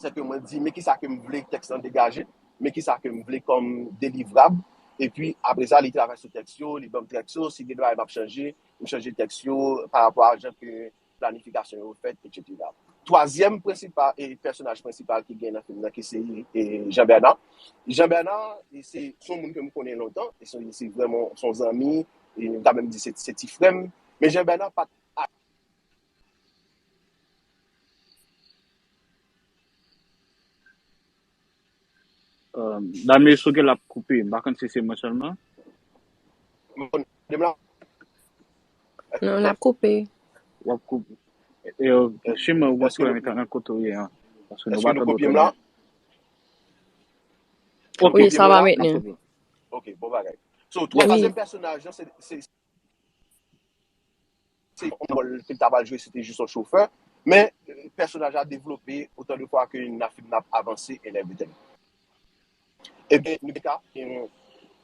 se ke mwen di, men kisa ke m vle tèks lan degaje, men kisa ke m vle kòm delivrab. Epi, apre sa, li travay sou tèks yo, li ban m tèks yo, si gen bagay m ap chanje, m chanje tèks yo pa rapò a jan ke planifikasyon yo fèt, etsetera. Twazyèm prensipal, e pèsonaj prensipal ki gen nan fim nan, ki se e, Jean Bernard. Jean Bernard, e se se yon moun ke m konnen lontan, e se se vrèman se yon zanmi, e m ta menm di se se ti frè m. Men Jean Bernard pa t Dami, sou ke l ap koupe, m pa konn si se mwen sèlman. Bon, de m la. Non, l ap koupe. W ap koupe. E, e, Chima, ou wè nan kote w ye an. Paske nou Èske pa nou tande kopye m w la? trè byen. Wi, sa va N ap mentnan. kopye. Ok, bon bagay. So, twazyèm pèsonaj lan, se se se yon wòl ke l ta pral jwe, se te jis yon chofè. Men pèsonaj la devlope otan de fwa ke nan fim nan ap avanse and everything. Ebyen, nou te ka gen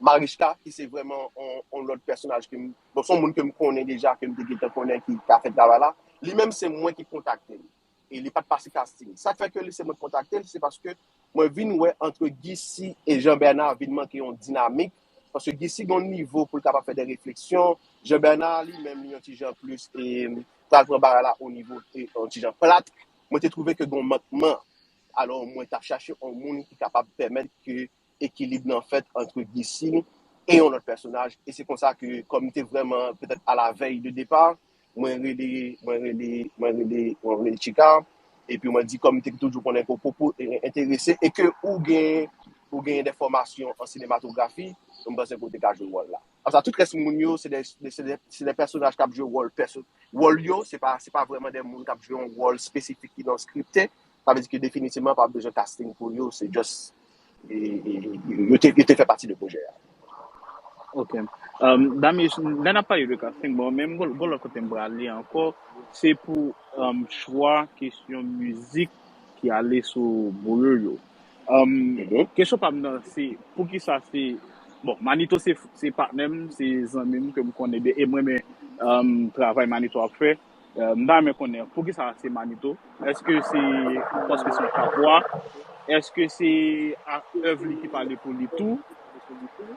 Marichka, ki se vrèman yon yon lòt pèsonaj ke m, bon, se yon moun ke m konnen deja, ke m te gentan konnen ki ka fè travay la. Li menm, se mwen ki kontakte l. E li pa t pase casting. Sa k fè ke li se mwen k kontakte l, se paske mwen vin wè antre Guicy e Jean Bernard vin manke yon dinamik. Paske Guicy gen yon nivo pou l kapab fè de refleksyon. Jean Bernard, li menm, li yon ti jan plis, e, pral pran bagay la o nivo, e, yon ti jan plat. Mwen te twouve ke gen yon mankman. Alò, mwen t ap chache yon moun ki kapab pèmèt ke ekilib nan fèt antre Guicy e yon lòt pèsonaj. E se konsa ke, kòm m te vrèman petèt alavèy de depa, mwen rele, mwen rele, mwen rele, mwen rele Chika, epi mwen di kòm m te toujou konnen ke w pwopo enterese e ke ou gen, ou gen de fòmasyon an sinematografi, m panse ke w te ka jwe wòl la. Konsa, tout rès moun yo, se de, de, se de, se de pèsonaj k ap jwe wòl pèso-, wòl yo, se pa, se pa vrèman de moun k ap jwe yon wòl espesifik ki nan skripte. Sa vle di ke definitivman, pa bezwen casting pou yo, se just e, e, yo te, yo te fè pati de pwojè a. Ok. Um, Dami, lè n ap pale de casting, bon, menm gon gon lòt kote m prale ankò, se pou um, chwa kesyon mizik ki ale sou Boyo yo. Um, Mhm. Kesyon pa m nan, se poukisa se, bon, Manito se, se patnè m, se zanmi m ke m konnen byen, e m renmen um, travay Manito ap fè. Uh, m ta renmen konnen, poukisa se Manito? Èske se paske se yon kapwa? Èske se a- èv li ki pale pou li tou?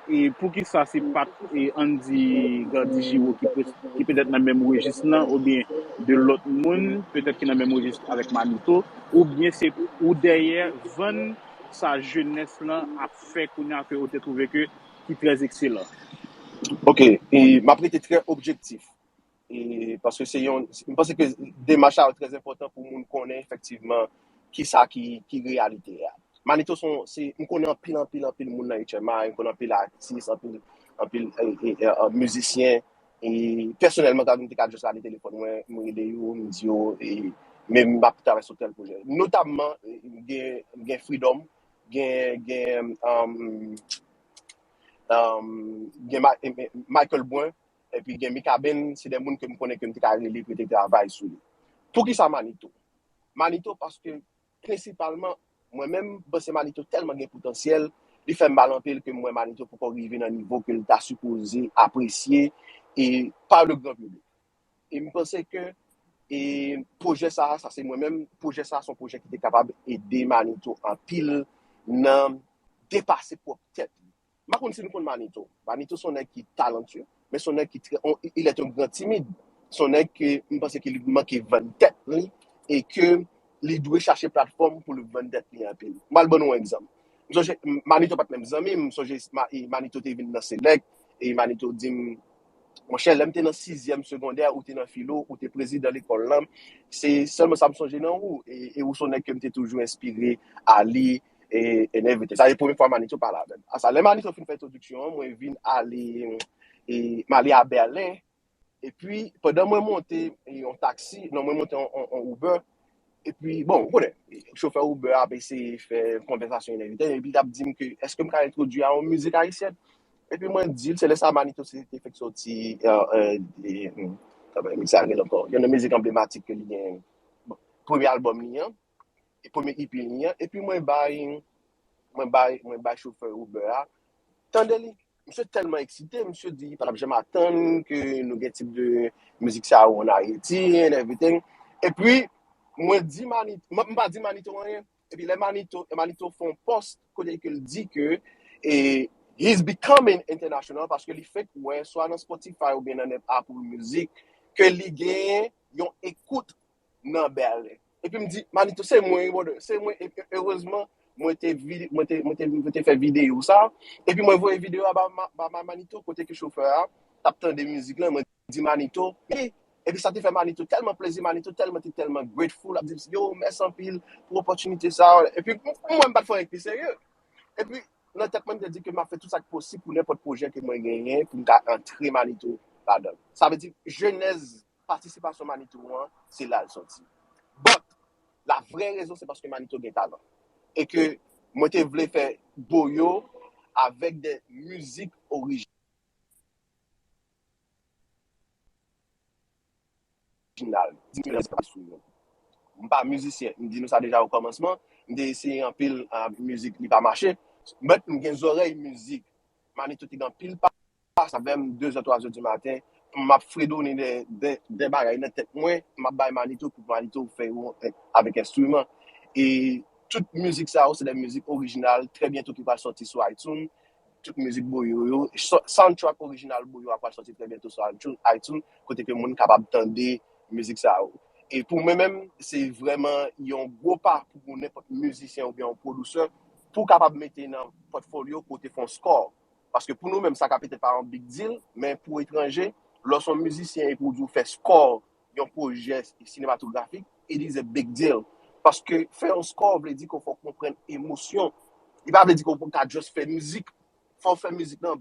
E poukisa se pa t e Andy Gardy Giraud ki pe- ki petèt nan menm rejis lan, oubyen de lòt moun petèt ki nan menm rejis avèk Manito, oubyen se ou dèyè vann sa jenès lan ap fè kounye a ke ou te twouve ke ki trè ekselan? Ok, e m ap rete trè objektif. E, paske se yon, m panse ke demach sa yo trè enpòtan pou moun konnen efektivman kisa ki, ki reyalite a. Manito se yon, se, m konnen anpil, anpil, anpil moun nan H M I, m konnen anpil atis, anpil, anpil e, e, e, e, mizisyen. E pèsonèlman, kan m te ka just rale telefòn mwen, m rele yo, m di yo, e, men m ap travay sou tèl pwojè. Notamman, e, gen, gen Freedom, gen, gen, um, um, gen Ma- e, e, Michael Brun, epi gen Mikaben, se de moun ke m konnen ke m te ka rele pou yo te travay sou li. Poukisa Manito? Manito, paske prensipalman, mwen menm, m panse Manito tèlman gen potansyèl, li fè m mal anpil ke m wè Manito poko rive nan nivo ke l ta sipoze apresye e pa le gran piblik. E m panse ke e pwojè sa a, sa se mwen menm, pwojè sa a se yon pwojè ki te kapab ede Manito anpil nan depase pwòp tèt li. M pa konn si nou konn Manito. Manito se yon nèg ki talantye, men se yon nèg ki trè, on, il est un grand timide. Se yon nèg ke m panse ke li manke vann tèt li e ke li dwe chache platfòm pou li vann tèt li anpil. M al ban nou yon egzanp. M sonje, Manito pa t menm zanmi m, m sonje Ma- e Manito te vin nan Select e Manito di m, Monchè, lè m te nan sizyèm segondè, ou te nan filo, ou te prezidan lekòl lan, se sèlman sa m sonje nan ou, e, e ou se yon nèg ke m te toujou enspire a li, e, and everything. Sa se premye fwa Manito pale avè m. Asa, lè Manito fin fè entwodiksyon an, mwen vin ale, e, m ale a Bèlen, epi pandan mwen monte, e, yon taksi, non, mwen monte yon, yon, yon Uber, epi, bon, ou konnen, chofè Uber ap eseye fè konvèsasyon and everything, epi l ap di m ke, èske m ka entwodui a yon mizik ayisyèn? Epi mwen di l, se lè sa Manito se te fèk soti, e, e, e, hmm, kòman mizik sa rele ankò? Yon nan mizik anblematik ke li gen, bon, premye albòm li an, e premye E P li an, epi mwen bay, mwen bay, mwen bay chofè Uber a, tande li. Misye tèlman eksite, misye di, pa t ap janm atann ke nou gen tip de mizik sa yo an Ayiti, and everything. Epi, mwen di Manito, m, m pa di Manito anyen. Epi lè Manito, Manito fè yon post kote ke l di ke, e, he's becoming international paske li fèk wè swa nan Spotify oubyen nan Apple Music ke li gen yon ekout nan Bèlen. Epi m di, Manito, se mwen, brother, se mwen. E, e, erezman, mwen te, vi- mwen te, mwen te, mwen te fè videyo sa. Epi mwen voye videyo a ba, ma- ba, ba Manito, kote ke chofè a t ap tande mizik lan. Mwen di Manito, e, epi sa te fè Manito tèlman plezi, Manito tèlman te tèlman grateful, ap di, yo, mèsi anpil pou opòtinite sa. Epi mwen, m pa t fè anyen ki pi serye. Epi nan tèt mwen, m te di ke m ap fè tout sa k posib pou nenpòt pwojè ke mwen genyen, pou m ka antre Manito ladan l. Sa vle di, jenèz patisipasyon Manito an, se la l soti. But, la vrè rezon, se paske Manito gen talan. E ke mwen te vle fè boyo avèk de mizik orijinal. M pa mizisyen, m di nou sa deja o kòmansman, m te eseye anpil, ah, mizik, li pa mache. But m gen zòrèy mizik. Manito te gen anpil pa- pase avè m de zè, twa zè di maten, m ap fredone de, de, de bagay nan tèt mwen, m ap bay Manito pou Manito fè yo, eh, avèk enstriman. E tout mizik sa yo, se de mizik orijinal, trè byento ki pral sòti sou iTunes. Tout mizik Boyo yo, so- soundtrack orijinal Boyo a pral sòti trè byento sou iTunes, iTunes, kote ke moun kapab tande mizik sa yo. E pou mwen menm, se vrèman yon gwo pa pou nenpòt mizisyen oubyen yon pwodisè pou kapab mete nan pòtfolyo kote fè yon score. Paske pou nou menm, sa ka petèt pa yon big deal, men pou etranje, lè w se yon mizisyen epi w di w fè score yon pwojè sinematografik, it is a big deal. Paske fè yon score vle di ke w fò w konprann emosyon. Li pa vle di ke w ka just fè mizik. Fò w fè mizik lan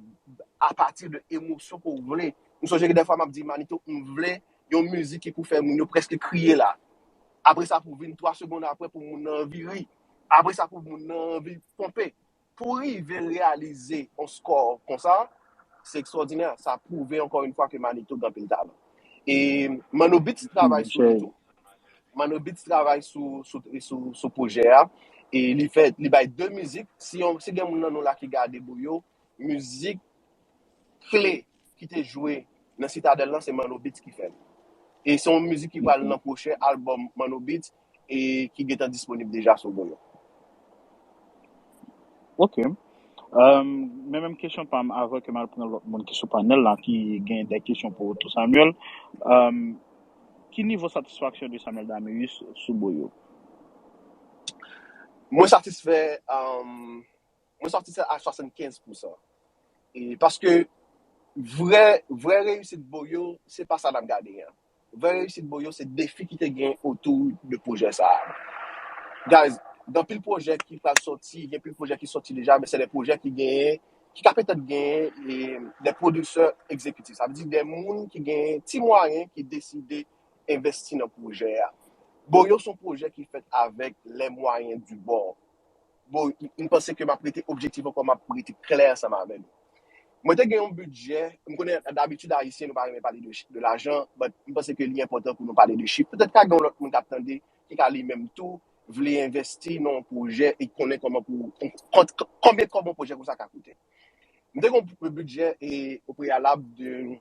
apati de emosyon ke w vle. M sonje gen dèfwa m ap di Manito, m vle yon mizik ki pou fè moun yo prèske kriye la. Apre sa, pou vin twa segonn apre, pou moun nan anvi ri. Apre sa, pou moun nan anvi ponpe. Pou rive reyalize yon score konsa, se ekstwòdinè. Sa pwouve ankò yon fwa ke Manito gen anpil talan. E Manno Beats travay sou li tou. Manno Beats travay sou, sou, sou, sou pwojè a. E li fè, li bay de mizik. Si yon, si gen moun nan nou la ki gade Boyo, mizik kle ki te jwe nan Sitadèl lan, se Manno Beats ki fè l. E se yon mizik ki pral nan pwochen albòm Manno Beats e ki gentan disponib deja sou Boyo. Ok. Euh, men menm kesyon pa m avan ke m al pran lòt moun ki sou panèl la, ki gen de kesyon pou tou Samuel. Euh, ki nivo satisfaksyon de Samuel Damius sou Boyo? Mwen satisfè, euh, mwen satisfè a swasannkenz pousan. E paske vrè, vrè reyisit Boyo, se pa sa n ap gade an. Vrè reyisit Boyo, se defi ki te gen otou de pwojè sa a. Guys, gen anpil pwojè ki pral sòti, gen anpil pwojè ki sòti deja, men se de pwojè ki genyen, ki ka petèt genyen e de pwodiktè egzekitif. Sa vle di de moun ki genyen ti mwayen ki deside envesti nan pwojè a. Boyo se yon pwojè ki fèt avèk les moyens du bord. Bon, m panse ke m ap rete objektif ankò, m ap rete klè ansanm avè nou. Mwen te gen yon bidjè, m konnen dabitid Ayisyen nou pa renmen pale de, de lajan, but m panse ke li enpòtan pou nou pale de chif. Petèt ka gen yon lòt moun k ap tande, ki ka li menm tou vle envesti nan yon pwojè e konnen kòman pou, kon- konbyen kòb yon pwojè konsa ka koute. M te gen yon bidjè e, o preyalab de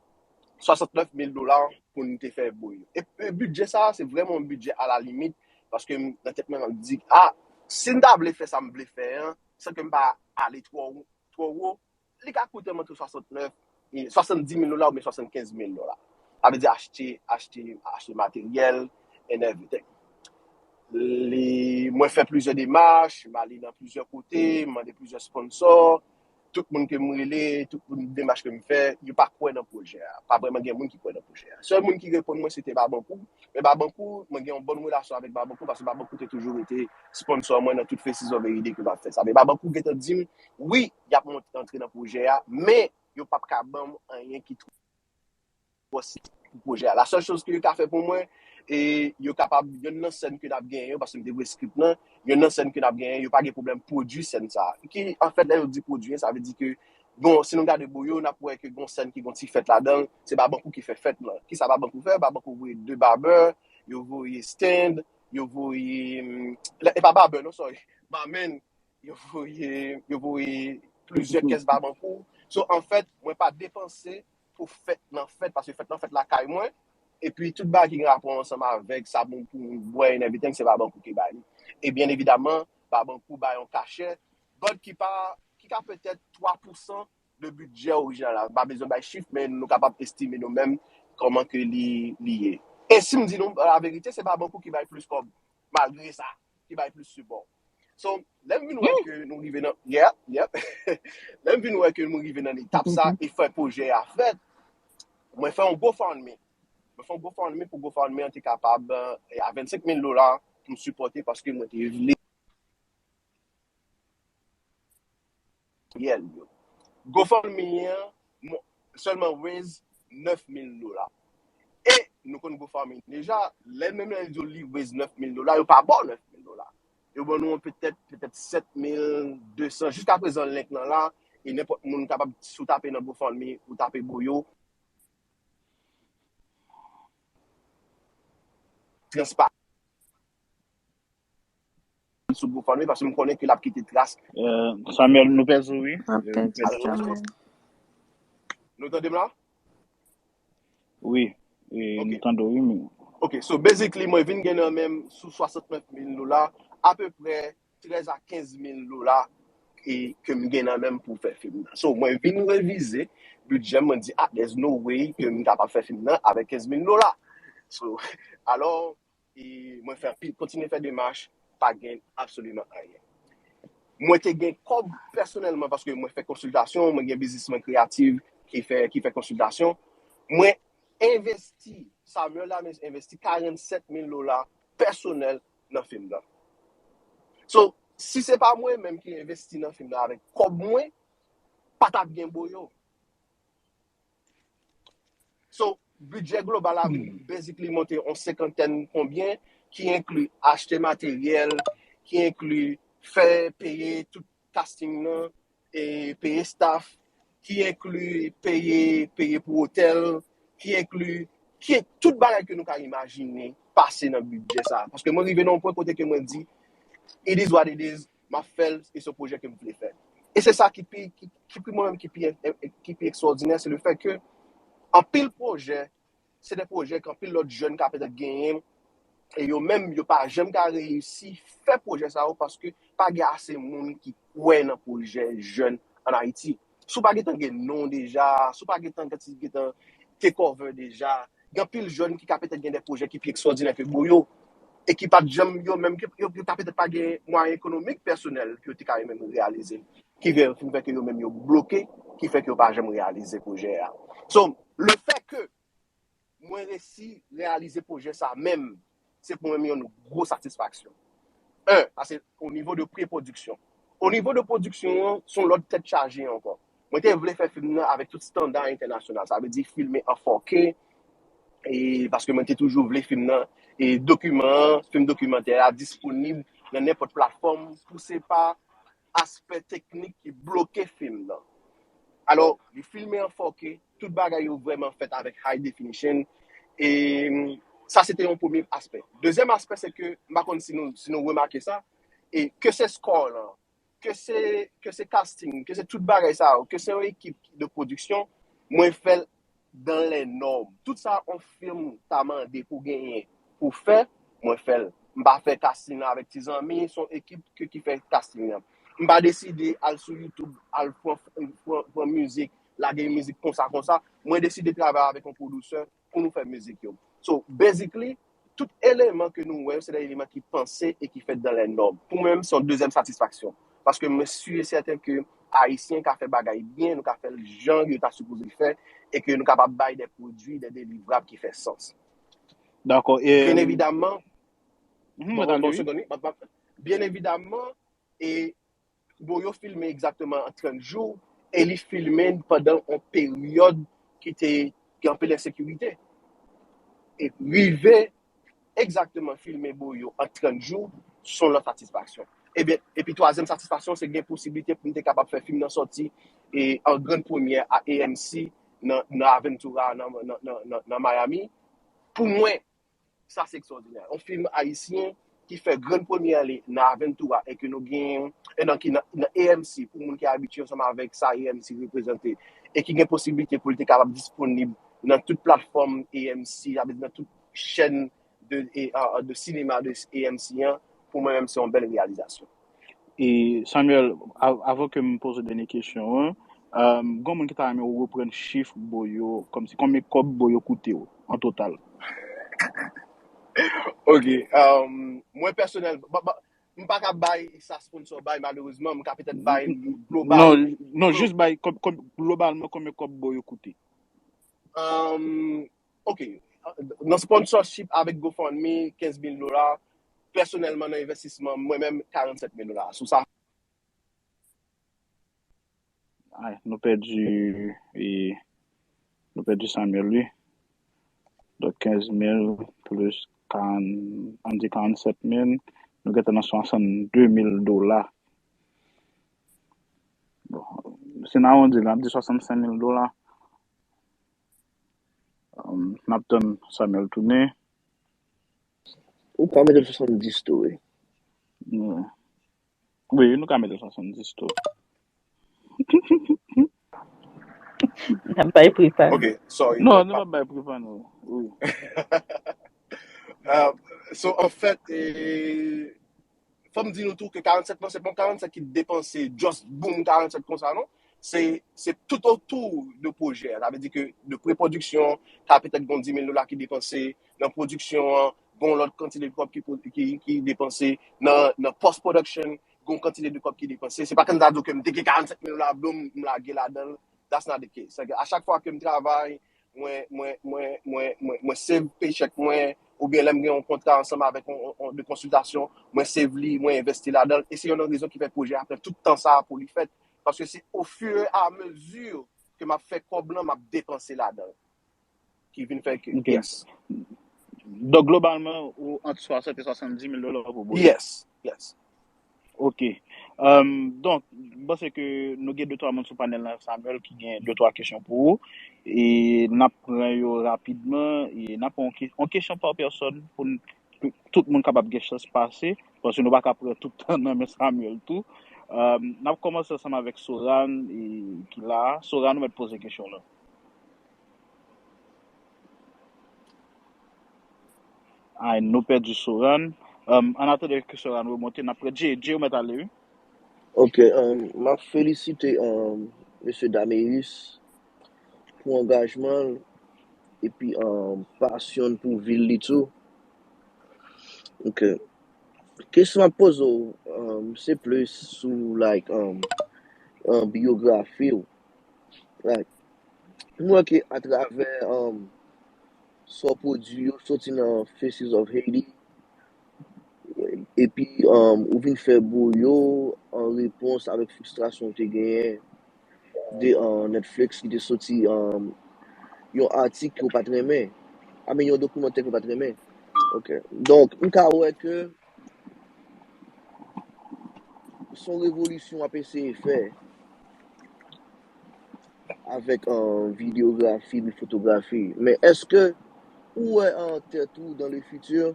swasantnèf mil dola pou n te fè Boyo. E, e bidjè sa a, se vrèman yon bidjè a la limit, paske m, nan tèt mwen, m ap di, ah, si m ta vle fè sa m vle fè an, san ke m pa ale twò, twò wo, li ka koute m ant swasantnèf, e, swasanndis mil dola oubyen swasannkenz mil dola. Sa vle di achte, achte, achte materyèl and everything. Li, mwen fè plizyè demach, m ale nan plizyè kote, m mande plizyè sponsò, tout moun ke m rele, tout moun demach ke m fè, yo pa kwè nan pwojè a. Pa vrèman gen moun ki kwè nan pwojè a. Sèl moun ki reponn mwen, se te Babankou. Men Babankou, mwen gen yon bòn relasyon avèk Babankou, paske Babankou te toujou rete sponsò mwen nan tout festival Veride ke m ap fè sa. Men Babankou gentan di m, wi, y ap mont-, antre nan pwojè a, men yo p ap ka ban m anyen ki twò seri pou pwojè a. La sèl choz ke yo ka fè pou mwen, e yo kapab, yonn nan sèn ke n ap genyen yo, paske m te voye script lan, yonn nan sèn ke n ap genyen, yo pa gen pwoblèm pwodui sèn sa a. Ki, anfèt, lè yo di pwodui, sa vle di ke, bon, si nou gade Boyo, n ap wè ke gon sèn ki gon ti fèt ladan l, se Babankou ki fè fèt lan. Kisa Babankou fè? Babankou voye de babè, yo voye stand, yo voye, mm, e pa babè, non, sorry, barman, yo voye, yo voye plizyè kès Babankou. So, anfèt, mwen pa depanse pou fèt lan fèt, paske fèt lan fèt lakay mwen. Epi tout bagay ki gen rapò ansanm avèk sa pou, pou bwè and everything, se Babankou ki bay li. E byen evidaman, Babankou bay yon kachè, but ki pa, ki ka petèt twa pousan de bidjè orijinal la. M pa bezwen bay chif, men nou kapab estime nou menm kòman ke li, li ye. E si m di nou laverite, se Babankou ki bay plis kòb, malgre sa, ki bay plis sipò. So, lè m vin wè ke nou rive nan, yeah, yep. Lè m vin wè ke nou rive nan etap sa e fè pwojè a fèt, mwen fè yon GoFundMe. Mwen fè yon GoFundMe pou GoFundMe an te kapab, eh, a vennsenk mil dola pou m sipòte paske mwen te vle yo. GoFundMe an, mwen sèlman raise nèf mil dola. E nou konn GoFundMe deja, lè menm lè yo di w li raise nèf mil dola, yo pa ba w nèf mil dola. Yo ban nou petèt, petèt sèt mil de san. Jiska prezan, link lan la, e nenpòt moun kapab, si w tape nan GoFundMe, ou tape Boyo, transpa sou GoFundMe, paske m konnen ke l ap kite tras. Euh, Samuel, nou pèdi w, wi. N ap pèdi Samuel. Nou tande m la? Wi, e, nou tande w, wi, men. Ok, so basically, mwen vin gen nan men m sou swasantnèf mil dola, apeprè trèz a kenz mil dola, e ke m gen nan men m pou fè fim nan. So, mwen vin revize bidjè m, mwen di, ah, there's no way ke m kapab fè fim nan avèk kenz mil dola. So, alò, e mwen fè anpil, kontinye fè demach, pa gen absoliman anyen. Mwen te gen kòb pèsonèlman paske mwen fè konsiltasyon, mwen gen biznisman kreyatif ki fè, ki fè konsiltasyon. Mwen envesti, Samuel Lames envesti karannsèt mil dola pèsonèl nan fim nan. So, si se pa mwen menm ki envesti nan fim nan avèk kòb mwen, pa t ap gen Boyo. So, bidjè global la vin basically monte yon senkantèn konbyen, ki enkli achte materyèl, ki enkli fè peye tout casting nan, e peye staff, ki enkli peye, peye pou otèl, ki enkli, ki tout bagay ke nou ka imajine pase nan bidjè sa. Paske mwen rive nan yon pwen kote ke mwen di, it is what it is, m ap fè l, e se yon pwojè ke m vle fè. E se sa ki pi, ki, ki pi mwen menm ki pi, ki pi ekstraòdinè, se le fè ke anpil pwojè, se de pwojè ke anpil lòt jèn ka petèt genyen, e yo menm, yo pa janm ka reyisi fè pwojè sa yo paske pa gen ase moun ki kwè nan pwojè jèn ann Ayiti. Si w pa gentan gen non deja, si w pa gentan, gentan take over deja, gen anpil jèn ki ka petèt gen de pwojè ki pi ekstraòdinè ke Boyo, e ki pa t janm, yo menm, yo, yo ta petèt pa gen mwayen ekonomik pèsonèl ke yo te ka yo menm reyalize, ki fè, ki fè ke yo menm yo bloke, ki fè ke yo pa janm reyalize pwojè a. So, le fè ke mwen resi reyalize pwojè sa menm, se pou mwen yon gwo satisfaksyon. En, sa se o nivo de pre-pwodiksyon. O nivo de pwodiksyon an, se yon lòt tèt chaje ankò. Mwen te vle fè fim nan avèk tout estanda entènasyonal. Sa vle di filme an four K, e paske mwen te toujou vle fim nan, e dokiman an, fim dokimantè a disponib nan nenpòt platfòm pou se pa aspè teknik ki bloke fim nan. Alò, li filme an four K, tout bagay yo vrèman fèt avèk high definition. E sa se te yon premye aspè. Dezyèm aspè, se ke, m pa konn si nou, si nou remake sa, e ke se score lan, ke se, ke se casting, ke se tout bagay sa yo, ke se yon ekip de pwodiksyon, mwen fè l dans les normes. Tout sa yon fim ta mande pou genyen, pou fè, mwen fè l. M pa fè casting nan avèk ti zanmi, se yon ekip ke, ki fè casting nan. M pa deside al sou YouTube, al pran, pran, pran mizik, lage mizik konsa, konsa. Mwen deside travay avèk yon pwodisè pou nou fè mizik yo. So, basically, tout eleman ke nou wè, se de eleman ki panse e ki fèt dans les normes. Pou mwen menm, se yon dezyèm satisfaksyon. Paske mwen si e sèten ke Ayisyen ka fè bagay byen, nou ka fè l jan yo ta sipoze fè, e ke nou kapab bay de pwodui, de delivrab ki fè sans. Dakò. Byen evidaman, Mwen tande wi. Byen evidaman, e bon, yo filme egzakteman an trant jou, e li filme pandan yon peryòd ki te gen anpil ensekirite. E rive egzakteman filme Boyo an trant jou, se yon lòt satisfaksyon. Ebyen, epi twazyèm satisfaksyon, se gen posiblite pou m te kapab fè fim nan sòti e an grann premyè a A M C nan, nan Aventura, nan, nan, nan, nan, nan Miami. Pou mwen, sa se ekstraòdinè. Yon fim ayisyen ki fè grann premyè li nan Aventura e ke nou gen, e nan, ki nan, nan A M C, pou moun ki abitye ansanm avèk sa A M C reprezante, e ki gen posiblite pou l te kapab disponib nan tout platfòm A M C, sa vle di nan tout chèn de, e, a, de sinema de A M C an, pou mwen menm, se yon bèl reyalizasyon. E Samuel, av- avan ke m poze dènye kesyon an, um, gen moun ki ta renmen ou reprann chif Boyo, kòmsi konbyen kòb Boyo koute w an total? Ok. Um, mwen pèsonèl, ba- ba- m pa ka bay sa sponsor bay, malerezman, m ka petèt bay global. Non, non, jis bay kòb, kòb, globalman, konbyen kòb Boyo koute? Um, ok. Nan sponsorship avèk GoFundMe, kenz mil dola. Pèsonèlman, nan envestisman, mwen menm, karannsèt mil dola. Sou sa, Ay, nou pèdi, e, nou pèdi Samuel, wi. Donk, kenz mil plis karann, ann di karannsèt mil, nou gentan nan swasannde mil dola. Bon, si n awondi, n ap di swasannsenk mil dola. Um, n ap tann Samuel tounen. Ou ka mete l swasanndis tou, wi. Wi. Wi, nou ka mete l swasanndis tou. N ap bay pri pa nou. Ok, sorry. Non, nou pa bay pri pa nou. Wi. Uh, so, an fèt, e, fò m di nou tou ke karannsèt lan, se pa karannsèt ki depanse, just boom karannsèt konsa, non. Se, se tout otou de pwojè. Sa vle di ke de pre-pwodiksyon, ka petèt gon dis mil dola ki depanse, nan pwodiksyon an, gon lòt kantite de kòb ki, ki, ki depanse, nan, nan post-production, gon kantite de kòb ki depanse. Se pa kòm ta di w ke m te gen karannsèt mil dola, boom, m lage ladan l. That's not the case. Sa vle di, a chak fwa ke m travay, mwen, mwen, mwen, mwen, mwen, mwen save paycheck mwen, oubyen lè m gen yon kontra ansanm avèk yon, yon, yon de konsiltasyon, mwen save li, mwen envesti ladan l. E se youn nan rezon ki fè pwojè a pran tout tan sa a pou li fèt. Paske se au fur et à mesure ke m ap fè kòb lan, m ap depanse ladan l. Ki vin fè ke, Ok. Yes. Donk, globalman, ou ant swasant e swasanndis mil dola pou Boyo. Yes, yes. Ok. Um, donk, m panse ke nou gen de twa moun sou panèl la, Samuel, ki gen de twa kesyon pou ou. E n ap pran yo rapidman. E n ap pran yon ke- yon kesyon pa pèsòn pou n- pou tout moun kapab gen chans pase. Paske nou pa ka pran tout tan nan men Samuel tou. Um, n ap kòmanse ansanm avèk Soran, e, ki la. Soran, ou mèt poze kesyon lan. Ay, nou pèdi Soran. Um, an atandan ke Soran remonte, n ap pran Dje. Dje, ou mèt ale, wi. Ok, um, m ap felisite, um, mesye Dameus pou angajman l epi, um, pasyon l pou vil li tou. Ok. Kesyon m ap poze w, um, se plis sou, like, um, um, biyografi w. Like, m wè ke atravè, um, sa w pwodui yo soti nan Faces of Haiti, epi, um, ou vin fè Boyo an repons avèk fristrasyon w te genyen de, um, Netflix ki te soti, um, yon atik ke w pa t renmen, I mean, yon dokimantè ke w pa t renmen. Ok. Donk, m ka wè ke se yon revolisyon w ap eseye fè avèk, uh, videyografi, epi fotografi. Men èske ou wè, uh, tèt ou dans le futur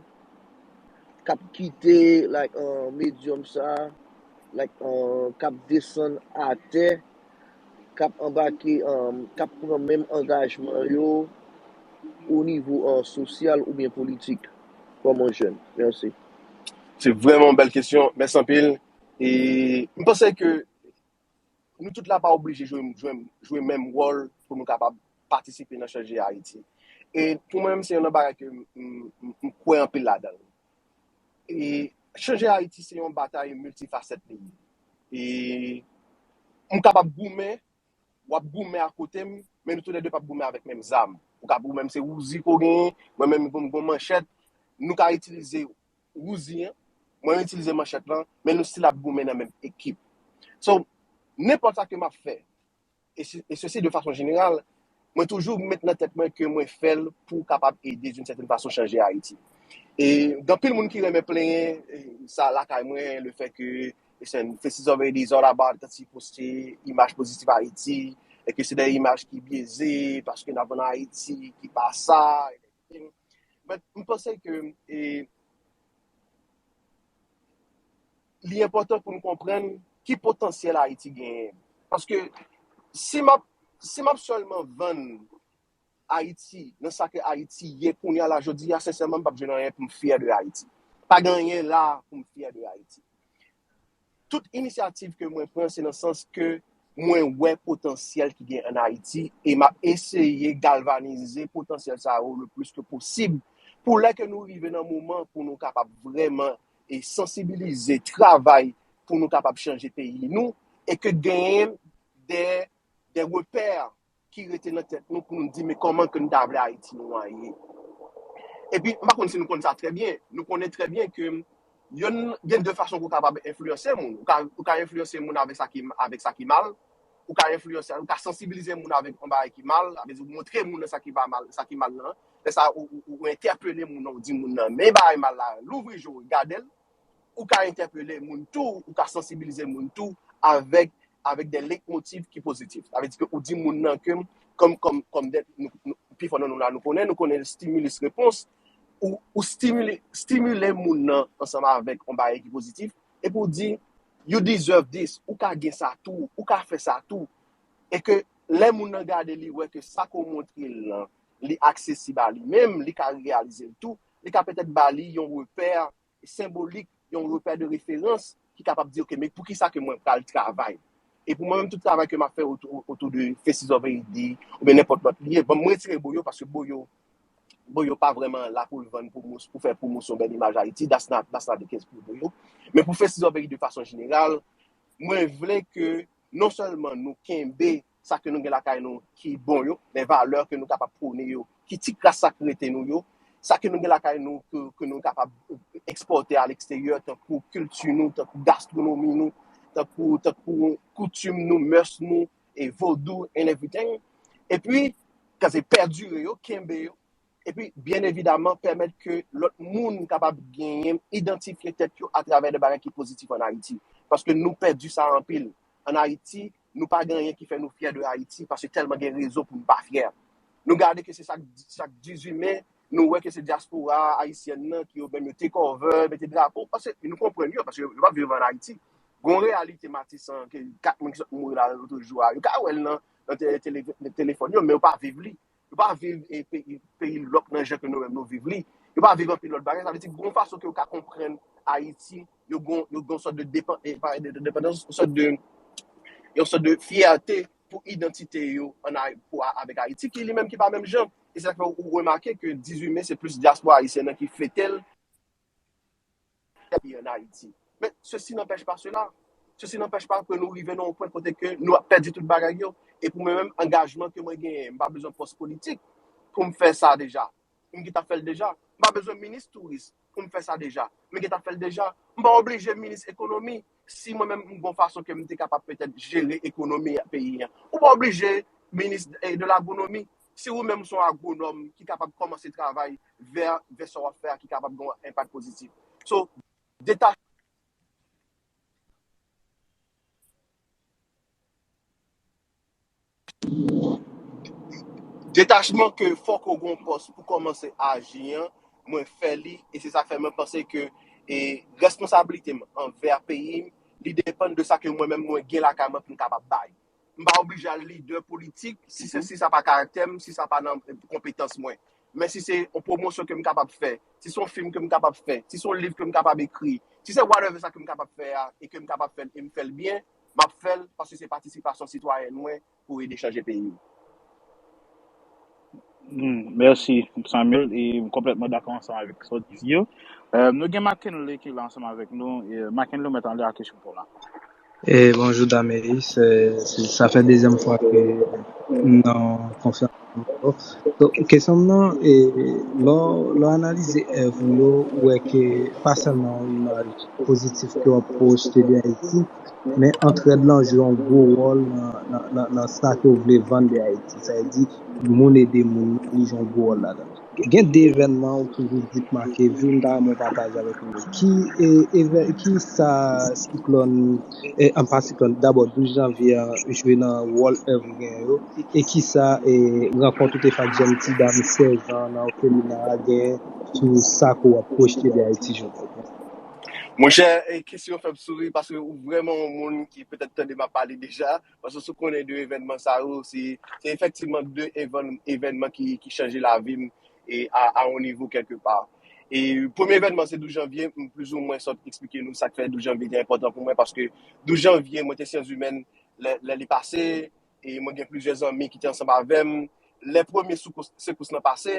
k ap kite, like, uh, medyòm sa, like, uh, k ap desann atè, k ap anbake, um, k ap pran menm angajman yo o nivo, uh, sosyal oubyen politik kòm yon jèn? Mèsi. Se vrèman yon bèl kesyon. Mèsi anpil. E m panse ke nou tout la pa oblije jwe, jwe, jwe menm wòl pou nou kapab patisipe nan chanje Ayiti. E pou mwen menm, se youn nan bagay ke m, m, m, m kwè anpil ladan l. E chanje Ayiti se yon batay miltifasèt li ye. E m kapab goumen, w ap goumen akote m, men nou toulède p ap goumen avèk menm zam. Ou ka, ou menm se wouzi ke w genyen, mwen menm m gon manchèt, nou ka itilize wouzi an, mwen itilize manchèt lan, men nou still ap goumen nan menm ekip. So, nenpòt sa ke m ap fè, e se- e sesi de fason jeneral, mwen toujou met nan tèt mwen ke mwen fè l pou kapab ede d'une certaine façon chanje Ayiti. E gen anpil moun ki renmen plenyen, e, sa lakay mwen, le fait que it's an, this is already is all about kan ti poste imaj pozitif Ayiti, e ke se de imaj ki byeze, paske n ap ann Ayiti, ki pa sa, but m panse ke, e, li enpòtan pou n konprann ki potansyèl Ayiti genyen. Paske si m ap, si m ap sèlman vann Ayiti, nan sa ke Ayiti ye kounye a la jodi a, sensèman, m p ap jwenn anyen pou m fyè de Ayiti. Pa gen anyen la pou m fyè de Ayiti. Tout inisyativ ke mwen pran, se nan sans ke mwen wè potansyèl ki gen ann Ayiti e m ap eseye galvanize potansyèl sa yo le plus ke posib pou lè ke nou rive nan moman pou nou kapab vrèman e sansibilize, travay pou nou kapab chanje peyi nou e ke genyen de, de repè ki rete nan tèt nou pou nou di, men kòman ke nou ta vle Ayiti nou an ye? Epi, m pa konn si nou konn sa trè byen. Nou konnen trè byen ke yon, gen de fason ke w kapab enfliyanse moun. Ou ka, ou ka enfliyanse moun avèk sa ki, avèk sa ki mal. Ou ka enfliyanse, ou ka sansibilize moun avèk yon bagay ki mal. Sa vle di, ou montre moun nan sa ki pa mal, sa ki mal nan. Lè sa, ou, ou, ou entèpele moun nan, ou di moun nan, men bagay mal la, louvri je w, gade l. Ou ka entèpele moun tou, ou ka sansibilize moun tou avèk, avèk de leitmotiv ki pozitif. Sa vle di ke ou di moun nan ke, kòm, kòm, kòm de, nou, nou, pifò nan nou la, nou konnen, nou konnen stimulus repons, ou, ou stimile, stimile moun nan ansanm avèk yon bagay ki pozitif, epi ou di, you deserve this, ou ka gen sa tou, ou ka fè sa tou. E ke lè moun nan gade li wè ke sa ke w montre l lan, li aksesib a li menm, li ka reyalize l tou, li ka petèt ba li yon repè senbolik, yon repè de referans ki kapab di, ok, men poukisa ke mwen pral travay? E pou mwen menm, tout travay ke m ap fè otou, otou de Faces of Haiti, oubyen nenpòt lòt li ye, bon, m retire bo yo, paske bo yo, bo yo pa vrèman la pou l vann, pou, pou fè pwomosyon bèl imaj Ayiti, that's not, that's not the case pou bo yo. Men pou Faces of Haiti de fason jeneral, mwen vle ke non sèlman nou kenbe sa ke nou gen lakay nou ki bon yo, les valeurs ke nou kapab pwone yo, ki ti kras sa k rete nou yo, sa ke nou gen lakay nou ke, ke nou kapab ekspòte a leksteryè, tankou kilti nou, tankou gastwonomi nou, tankou, tankou koutim nou, mœurs nou, e vodou and everything. Epi, kan se pèdire yo, kenbe yo, epi, byen evidaman, pèmèt ke lòt moun kapab genyen, idantifye tèt yo atravè de bagay ki pozitif ann Ayiti. Paske nou pèdi sa anpil. Ann Ayiti, nou pa gen anyen ki fè nou fyè de Ayiti, paske tèlman gen rezon pou n pa fyè. Nou gade ke se chak, chak dizuit me, nou wè ke se dyaspora ayisyèn nan ki yo menm yo take over, mete drapo, paske nou konprann yo, paske yo p ap viv ann Ayiti. Gon reyalite Matisan, ke kat moun ki sot mouri la lòt jou a, yo ka wè l nan, nan te- tele- telefòn yo, men yo pa viv li. Yo pa viv e peyi, peyi lòk nan jan ke nou menm nou viv li. Yo pa viv anpil lòt bagay. Sa vle di, gon fason ke yo ka konprann Ayiti, yo gon, yo gon sòt de depan, e, pa de, de depandans, yon sòt de, yon sòt de fyète pou idantite yo ann Ay- pou, avèk Ayiti, ki li menm ki pa menm jan. E se sa k fè ou remake ke dizuit me, se plis dyaspora ayisyèn nan ki fete l ki ann Ayiti. Men, ceci n'empêche pas cela. Ceci n'empêche pas ke nou rive nan yon pwen kote ke nou ap pèdi tout bagay yo. E pou mwen menm, angajman ke mwen genyen, m pa bezwen pòs politik pou m fè sa deja. M gentan fè l deja. M pa bezwen minis touris pou m fè sa deja. M gentan fè l deja. M pa oblije minis ekonomi. Si mwen menm, m gon fason ke m te kapab petèt jere ekonomi peyi an. Ou pa oblije minis, eh, de lagwonomi. Si ou menm se yon agwonòm ki kapab kòmanse travay vè, vè sa w ap fè a ki kapab gen yon enpak pozitif. So, deta- detachman ke fòk ou gen yon pòs pou kòmanse aji an, mwen fè li, e se sa fè mwen panse ke, e, responsablite m anvè peyi m, li depann de sa ke mwen menm mwen gen lakay mwen pou m kapab bay. M pa oblije al lidè politik, si se, si sa pa karaktè m, si sa pa nan konpetans mwen. Men si se yon pwomosyon ke m kapab fè, si se yon fim ke m kapab fè, si se yon liv ke m kapab ekri, si se whatever sa ke m kapab fè a, e ke m kapab fè l, e m fè l byen, m ap fè l, paske se patisipasyon sitwayèn mwen pou ede chanje peyi m. Hmm, mèsi, Samuel, e m konplètman dakò ansanm avèk sa w di yo. Euh, nou gen Mackenley ki la ansanm avèk nou. E, Mackenley, ou mèt anlè a kesyon pou w la. E bonjou Dameis, e, se- sa fè dezyèm fwa ke m nan konferans ankò. Donk, kesyon m nan, e, lè w- lè w analize èv ou yo, ou wè ke pa sèlman yon imaj pozitif ke w ap pwojte de Ayiti, men antrèd lan jwe yon gwo wòl nan, nan, nan, nan sa ke w vle vann de Ayiti. Sa vle di, moun ede moun, li jwe yon gwo wòl ladan. Gen de evènman ou toujou di k make vi w, m ta renmen w pataje avèk nou. Ki, e, evè- ki sa siklòn, e, an pa siklòn, dabò douz janvye a jwe nan wòl èv ou genyen yo, e ki sa, e, rankont ou te fè ak jèn ti dam sèz an nan òfelina a genyen sou sa ke w ap pwojte de Ayiti jodi a? Monchè, e kesyon fè m souri paske ou vrèman yon moun ki petèt tande m ap pale deja, paske si w konnen de evènman sa yo, se se efektivman de evèn- evènman ki, ki chanje lavi m e a, a yon nivo kèlke pa. E premye evènman se douz janvye, m plizoumwen sot eksplike nou sa k fè douz janvye te enpòtan pou mwen, paske douz janvye, mwen te syans imèn lè, lè li pase, e mwen gen plizyè zanmi ki te ansanm avè m. Lè premye soukous- sekous lan pase,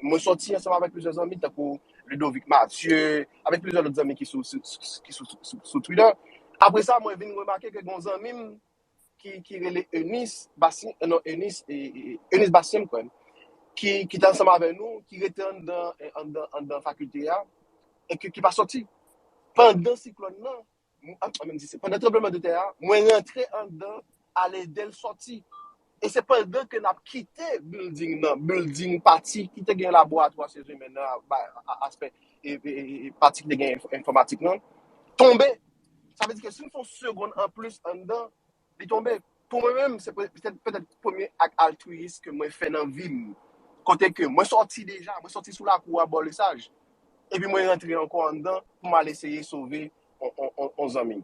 mwen sòti ansanm avèk plizyè zanmi, tankou Ludovic Mathieu, avèk plizyè lòt zanmi ki sou, sou, sou- ki sou, sou, sou Twitter. Apre sa, mwen vin remake ke gen yon zanmi m ki, ki rele Eunice Basien, non, Eunice, e, e, Eunice Basien, m kwè, ki, ki te ansanm avè nou, ki rete anndan, anndan, anndan fakilte a, e ki, ki pa sòti. Pandan siklòn nan, m- an- an menm di se, pandan tranbleman de tè a, mwen rantre anndan, ale ede l sòti. E se pandan ke n ap kite building nan, building pati ki te gen laboratwa syans imèn nan, ba- a- aspè, e, e, e, e, pati ki te gen enf- enfòmatik nan, tonbe. Sa vle di ke si m fè yon segonn anplis anndan, li tonbe. Pou mwen menm, se pe- petèt, petèt premye ak altwiyis ke mwen fè nan vi m. Kote ke mwen sòti deja, mwen sòti sou lakou a bò Lesaj. Epi mwen rantre ankò anndan pou m al eseye sove on, on, on, on zanmi m.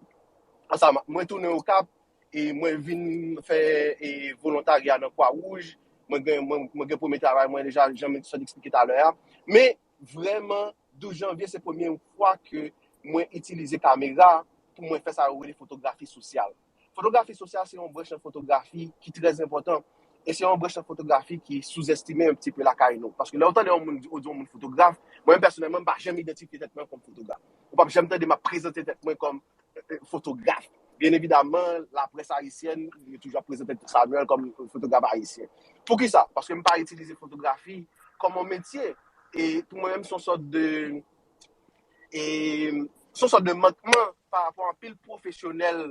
Ansanm, mwen tounen Okap e mwen vin fè e, volontarya nan Kwa Wouj. Mwen gen, mwen, mwen gen premye travay mwen deja, jan m sot eksplike talè a. Men, vrèman, douz janvye se premye fwa ke mwen itilize kamera pou mwen fè sa yo rele fotografi sosyal. Fotografi sosyal se yon branch nan fotografi ki trè enpòtan. E se yon branch nan fotografi ki souzestime yon ti pe lakay nou. Paske lè w tande yon moun di, ou di yon moun fotograf, mwen menm pèsonèlman, m pa janm idantifye tèt mwen kòm fotograf. Ou p ap janm tande m ap prezante tèt mwen kòm, e, e, fotograf. Byen evidaman, laprès ayisyèn, yo toujou ap prezante Samuel kòm fotograf ayisyen. Poukisa? Paske m pa itilize fotografi kòm yon metye. E pou mwen menm, se yon sòt de, e, se yon sòt de mankman pa rapò a anpil pwofesyonèl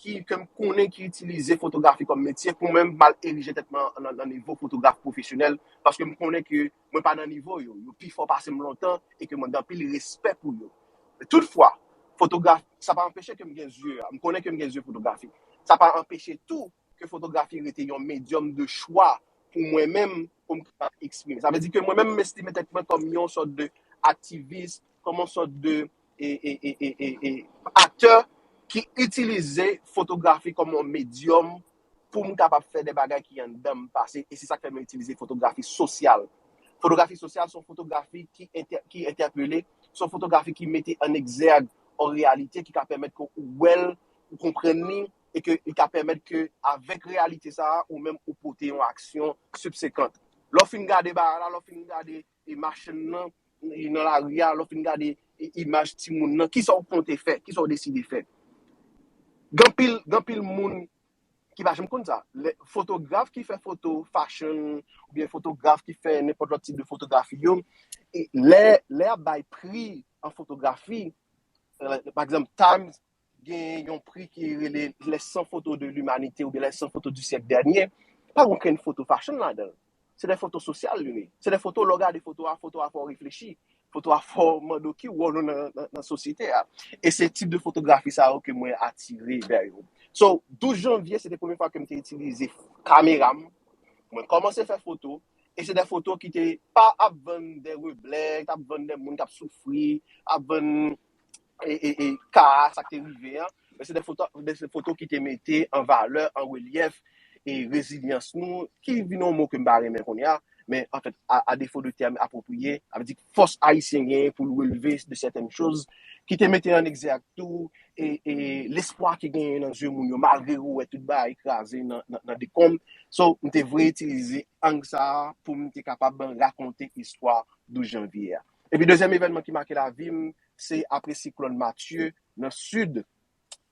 ki, ke m konnen ki itilize fotografi kòm metye. Pou mwen, m al erije tèt mwen nan, nan nivo fotograf pwofesyonèl, paske m konnen ke mwen pa nan nivo yo. Yo pi fò pase m lontan e ke mwen gen anpil respè pou yo. Toutfwa, fotograf, sa pa anpeche ke m gen zye a. M konnen ke m gen zye fotografi. Sa pa anpeche tou ke fotografi rete yon medyòm de chwa pou mwen menm, pou m kapab eksprime. Sa vle di ke mwen menm, m estime tèt mwen kòm yon sòt de aktivis, kòm yon sòt de, e, e, e, e, e, e, aktè ki itilize fotografi kòm yon medyòm pou m kapab fè de bagay ki anndan m pase. E se sa k fè mwen itilize fotografi sosyal. Fotografi sosyal se yon fotografi ki entè- ki entèpele, se yon fotografi ki mete an egzèg yon reyalite ki ka pèmèt ke ou wè l, ou konprann li, e ke li ka pèmèt ke avèk reyalite sa a, ou menm ou pote yon aksyon sibsekant. Lè w fin gade bagay la, lè w fin gade e machann nan, e nan lari a, lè w fin gade e imaj timoun nan, kisa w konte fè, kisa w deside fè? Gen anpil, gen anpil moun ki pa janm konn sa. Lè, fotograf ki fè foto fashion, oubyen fotograf ki fè nenpòt lòt tip de fotografi yo, e lè, lè y ap bay pri an fotografi, e, pa egzanp, Times gen yon pri ki rele Les cent photos de l'humanité oubyen Les cent photos du siècle dernier, pa gen okenn foto fashion ladan l. Se de foto sosyal li ye. Se de foto, lè w gade foto a, foto a fè w reflechi. Foto a fè w mande w ki wòl ou nan, nan, nan sosyete a. E se tip de fotografi sa yo ke mwen atire vè yo. So, douz janvye, se te premye fwa ke m te itilize kamera m. Mwen kòmanse fè foto. E se de foto ki te pa ap vann de reblè, t ap vann de moun k ap soufri, ap vann e, e, e, ka a, sa k te rive an. Men se de foto, de foto ki te mete an valè, an relyèf, e rezilyans nou, ki vin yon mo ke m pa renmen kounye a, men anfèt, a, a defo de tèm apwopriye, sa vle di fòs ayisyen genyen pou l releve de sètèn choz, ki te mete an egzèk tou, e, e lespwa ki genyen nan zye moun yo, malgre ou wè tout bagay kraze nan, nan, nan dekonm. So, m te vle itilize ang sa a pou m te kapab rakonte istwa douz janvye a. Epi dezyèm evènman ki make lavi m, se apre siklòn Matye nan sid,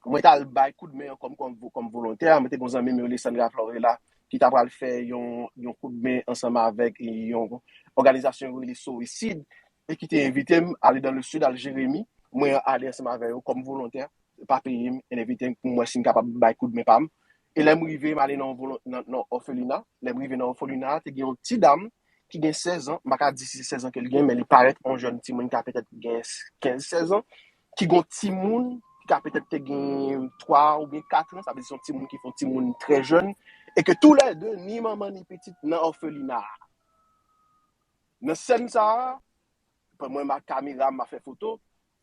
Mwen t al bay koudmen an kòm, kòm, kòm volontè. Mwen te gen yon zanmi m yo rele Sandra Florella ki ta pral fè yon, yon koudmen ansanm avèk yon òganizasyon yo rele Sowisid e ki te envite m ale dans le sud, al Jeremi. Mwen ale ansanm avè yo kòm volontè, pa peye m, and everything, pou m wè si m kapab bay koudmen pa m. E lè m rive, m ale nan, nan, nan òfelina. Lè m rive nan òfelina, te gen yon ti dam ki gen sèz an, m pa ka di si se sèz an ke l gen, men li parèt yon jèn timoun ki ka petèt gen kenz, sèz an, ki gen yon timoun ki ka petèt te gen twa oubyen kat an, sa vle di se yon timoun ki fè yon timoun trè jèn, e ke toulède, ni manman ni pitit, nan òfelina a. Nan sèn sa a, mwen m ak kamera m ap fè foto,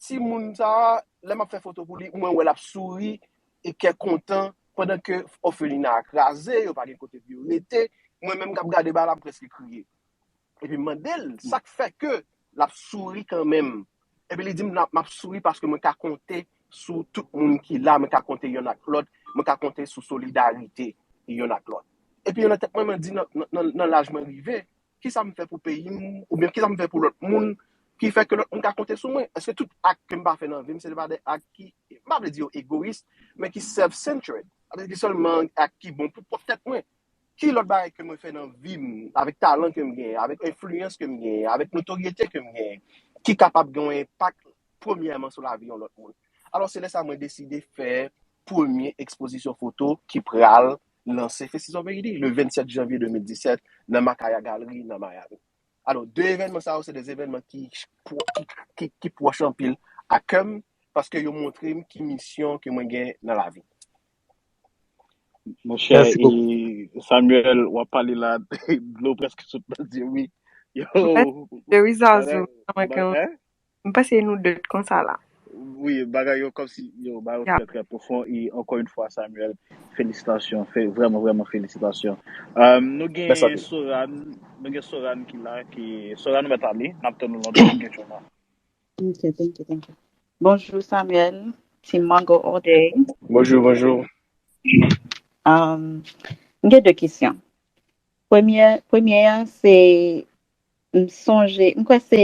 timoun sa a, lè m ap fè foto pou li, mwen wè l ap souri e kè kontan, pandan ke òfelina a kraze, yo pa gen kote pou yo rete, mwen menm k ap gade ba la, m prèske kriye. Epi m mande l sa k fè ke l ap souri kanmenm. Epi li di m, "M ap souri paske mwen ka konte sou tout moun ki la, mwen ka konte yonn ak lòt, mwen ka konte sou solidarite yonn ak lòt." Epi nan tèt mwen, mwen di, nan, nan, nan, nan laj mwen rive, kisa m fè pou peyi m, oubyen kisa m fè pou lòt moun, ki fè ke lòt moun ka konte sou mwen? Èske tout ak ke m pa fè nan vi m, se pa de ak ki, m pa vle di yo egoyis, men ki self-centered? Sa vle di sèlman ak ki bon pou pwòp tèt mwen. Ki lòt bagay ke mwen fè nan vi m, avèk talan ke m genyen, avèk enfliyans ke m genyen, avèk notoryete ke m genyen, ki kapab gen yon enpak premyèman sou lavi yon lòt moun? Alò, se lè sa mwen deside fè premye ekspozisyon foto ki pral lanse Faces of Haiti le vennsèt janvye de mil disèt nan Makaya Gallery nan Miami. Alò, de evènman sa yo, se de evènman ki, ki, ki, ki pwòch anpil a kè m, paske yo montre m ki misyon ke mwen gen nan lavi. Monchè, e Samuel, w ap pale la, dlo prèske sot nan zye m, wi. Yo, Mèsi, Zazou. Mwen, m panse nou de t konsa la. Wi, bagay yo kòmsi yo, bagay yo trè, trè pwofon. E ankò yon fwa, Samuel, felisitasyon, fe, vrèman, vrèman felisitasyon. Um, nou gen Soran, nou gen Soran ki la, ki, Soran, nou mèt ale, n ap tann ou lontan, nou gen choma. Ok, thank you, thank you. Bonjou, Samuel. Team Mango All Day. Bonjou, bonjou. Um, m gen de kesyon. Premye, premye an, se, m sonje, m kwè se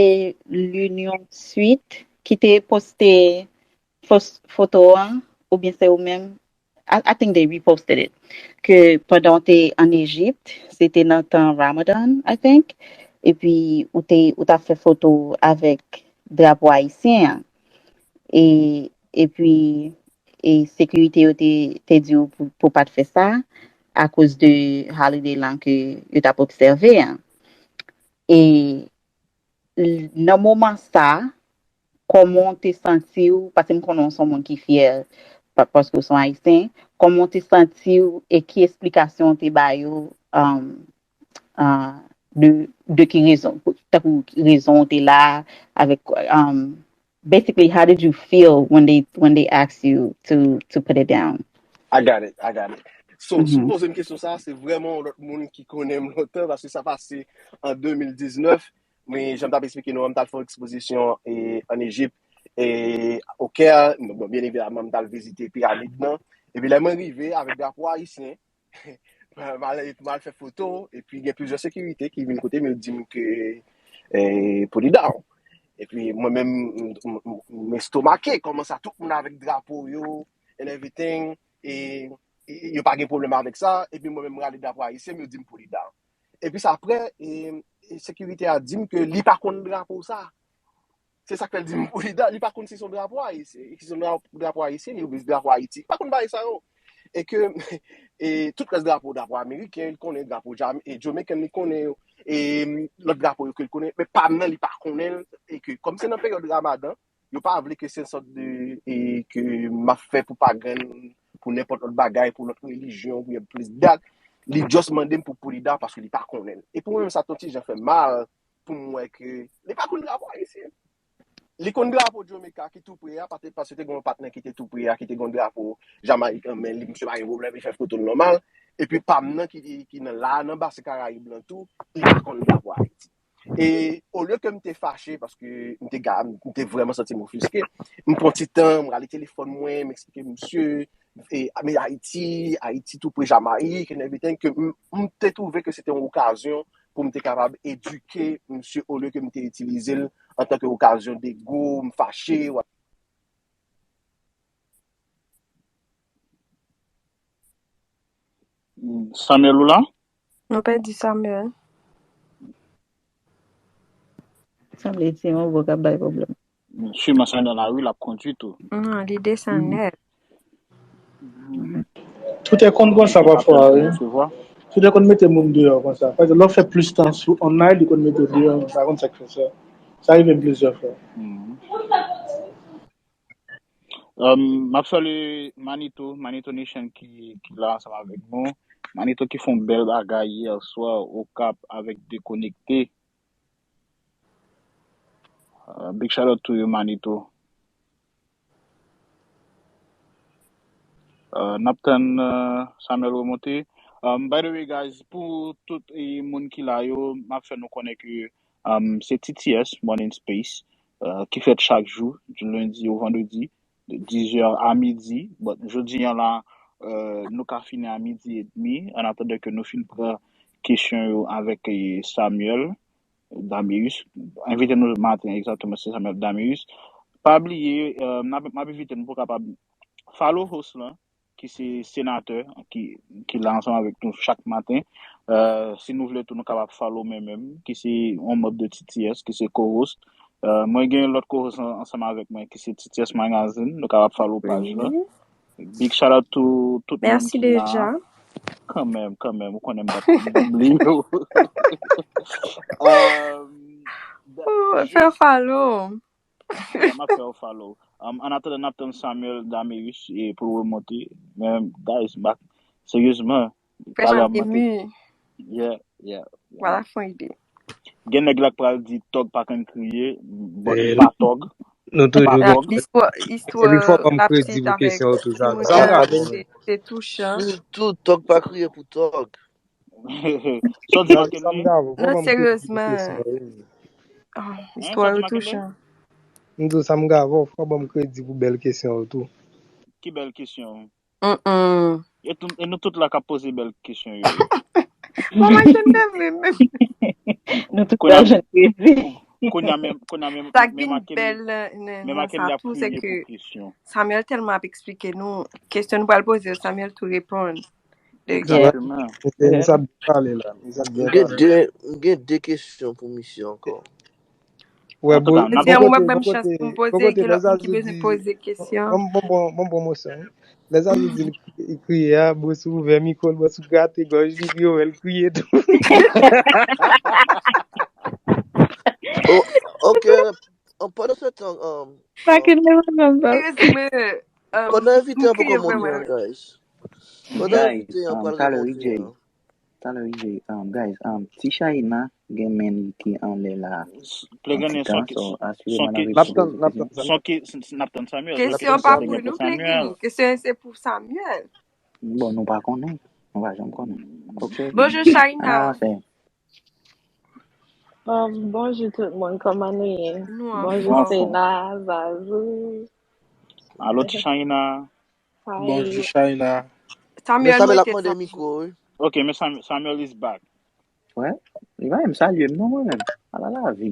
L'Union Suite ki te poste foto an, oubyen se ou menm, I, I think they reposted it, ke pandan w te an Ejipt, se te nan tan Ramadan, I think, epi ou te, ou t ap fè foto avèk drapo ayisyen an. E, epi, e sekirite yo te, te di w pou, pou pa t fè sa, akoz de holiday lan ke yo t ap obsève an. E nan moman sa, kòman w te santi w, paske m konnen w se yon moun ki fyè, paske w se yon ayisyen, kòman w te santi w e ki eksplikasyon w te ba yo, um, uh, de, de ki rezon, tankou rezon w te la, avèk, um, basically, how did you feel when they, when they asked you to, to put it down? I got it, I got it. So, mm -hmm. Si w poze m kesyon sa, se vrèman yon lòt moun ki konnen m lontan, paske sa pase an de mil diznèf, men jan m t ap eksplike nou, m t al fè yon ekspozisyon e, an Ejip, e, o Kè, bon, byen evidaman, m t al vizite piramid nan, epi lè mwen rive avèk drapo ayisyen, m al, m al fè foto, epi gen plizyè sekirite ki vin kote m, yo di m ke, e, put it down. Epi mwen menm, m estomake, kòman sa, tout moun avèk drapo yo, and everything, e, e yo pa gen pwoblèm avèk sa, epi mwen menm, m rale drapo ayisyen, yo di m put it down. Epi sa, apre, e, e sekirite a di m ke li pa konn drapo sa. Se sa k fè l di m put it down, li pa konn si se yon drapo ayisyen, si se yon drapo ayisyen, li oubyen se drapo Ayiti. Li pa konn bagay sa yo. E ke, e, tout rès drapo, drapo ameriken, li konnen, drapo Jamaican, li konnen, e, lòt drapo yo ke li konnen, men pa m nan, li pa konnen l, e ke, kòm se nan peryòd Ramadan, yo pa vle ke se yon sòt de, e, ke m ap fè pwopagand pou nenpòt lòt bagay, pou lòt relijyon, pou yon plis dat, li just mande m pou put it down paske li pa konnen l. E pou mwen menm, sa t yon ti jan fè m mal, pou m wè ke li pa konn drapo ayisyen. Li konn drapo Jamaica ki tou pre a, paske te gen yon patnè ki te tou pre a, ki te gen yon drapo Jamayik an men li, misye pa gen pwoblèm, li fè foto l nòmal. Epi pa m nan ki, ki nan la, nan basen Karayib lan tou, li pa konn drapo Ayiti. E olye ke m te fache, paske m te, m te vrèman santi m ofiske, m pran ti tan, m rale telefòn mwen, m eksplike misye, e, men Ayiti, Ayiti tou pre Jamayik, and everything, ke m, m te twouve ke se te yon okazyon pou m te kapab edike misye olye ke m te itilize l antanke okazyon dego, m fache. Samuel, ou la? Nou pèdi Samuel. Sanble se yon vo k ap bay pwoblèm. Siman Samuel nan lari, l ap kondui tou. Non, li desann nèt. Twitter konn konsa pafwa, wi. Twitter konn mete moun deyò konsa. Pagekzanp, lè w fè plis tan sou online, li konn mete w deyò, m pa konn sa k fè sa. Sa rive m plizyè fwa. Um, m ap salye Manito, Manito Nation ki, ki la ansanm avèk nou. Manito ki fè yon bèl bagay yè swa Okap avèk Dekonekte. Uh, big shout out to you, Manito. Uh, n ap tann uh, Samuel remonte. Um, by the way, guys, pou tout e, moun ki la yo, m ap fè nou konnen ke um, se T T S, Morning Space, uh, ki fèt chak jou, di lendi o vandredi, de dix heures à midi. But jodi an la, uh, nou ka fini a midi edmi, an atandan ke nou fin pran kesyon yo avèk eh, Samuel Damius. Envite nou maten, egzakteman, se Samuel Damius. Pa bliye, uh, m ap m ap envite nou pou kapab follow host lan, ki se senatè, ki, ki la ansanm avèk nou chak maten. Uh, si nou vle tou, nou kapab follow mwen menm, ki se yon manm de T T S, ki se co-host. Uh, mwen gen lòt co-host an- ansanm avèk mwen, ki se T T S Magazine. Nou kapab follow paj lan. Big shout out to tout moun Mèsi ki la. Deja. Kanmenm, kanmenm, ou konnen m pa t bliye w. Um, Oh, fè follow. Yeah, m ap fè w follow. Um, an atandan, n ap tann Samuel Damius e pou l remonte. Men, guys, m pa, seryezman, Fresh talè an a m manke. Emu. Yeah, yeah. Wala fon ide. Gen nèg la k pral di tòg pa konn kriye, but li pa tòg. Nou toujou Pardon. gen Istwa istwa Epi fò ban m kredi laptit pou avèk kesyon ou tou sa. Timoun Sa m nan, ka se se touchan. Sitou tòg pa kriye pou tòg. Sò di Sa Marc sa m Henry? gave, fò Non, ban m kredi pou seryezman. kesyon yo. Ah, Hein, istwa sò yo di Marc Henry? Touchan. M di w sa m gave, fò ban m kredi pou bèl kesyon yo tou. Ki bèl kesyon? Mm-mm. E, tou, e nou tout la k ap poze bèl kesyon yo. Bon, mwen jwenn bèl menm. Nou tout Kounye a- pral jwenn kredi. Kounye a menm, kounye a menm, Sa k menm vin a Kenny, bèl nan nan- menm a nan Kenny sa ap tou, se kriye ke pou kesyon. Samuel tèlman ap eksplike nou, kesyon nou pral poze yo, Samuel tou reponn. Exactement. Misye sa byen pale la. Misye byen M gen pale. de, m gen de kesyon pou misye ankò. Wè, Antouka, bon, n ap Jodi a, bon mwen p kote, ap ban bon m chans kote, pou m bon poze, kote, gen lè lòt moun ki Zazou bezwen di, poze kesyon. bon, bon, bon, bon, bon, bon, wi. Lè Zazou di l kri- l kriye a, bouch ouvè, mikwo l bò sou grate gòj li, yo wè l kriye tou. Oh, ok, an pandan se tan, um, Sa ke nou menm nan. Serezman, um, pandan envite m an poko kriye monte vrèman. An, guys. Pandan Guys, envite an um, pral talè monte E J, an. Talè E J, um, guys, um, ti China gen men li ki anlè la. Plegane, Titan, son ke- so asire son ban ke- nan N ap tann, n ap tann. Son ke- n ap tann Samuel. Kesyon pa pou Plegane nou, Samuel. Plegane. Kesyon se pou Samuel. Bon, nou pa konnen. Nou pa janm konnen. Ok. Bonjou, China. Avanse. Um, bonjou tout moun, kòman nou ye? Nou an Bonjou Bon. Sena, Zazou. Alo, ti China. Hi. Bonjou, China. Men Samuel Samuel ap mete mande tap. Mikwo, wi. Ok, men Sam- Samuel is back. Wè, li pa menm salye m non mwen menm. Ala lavi.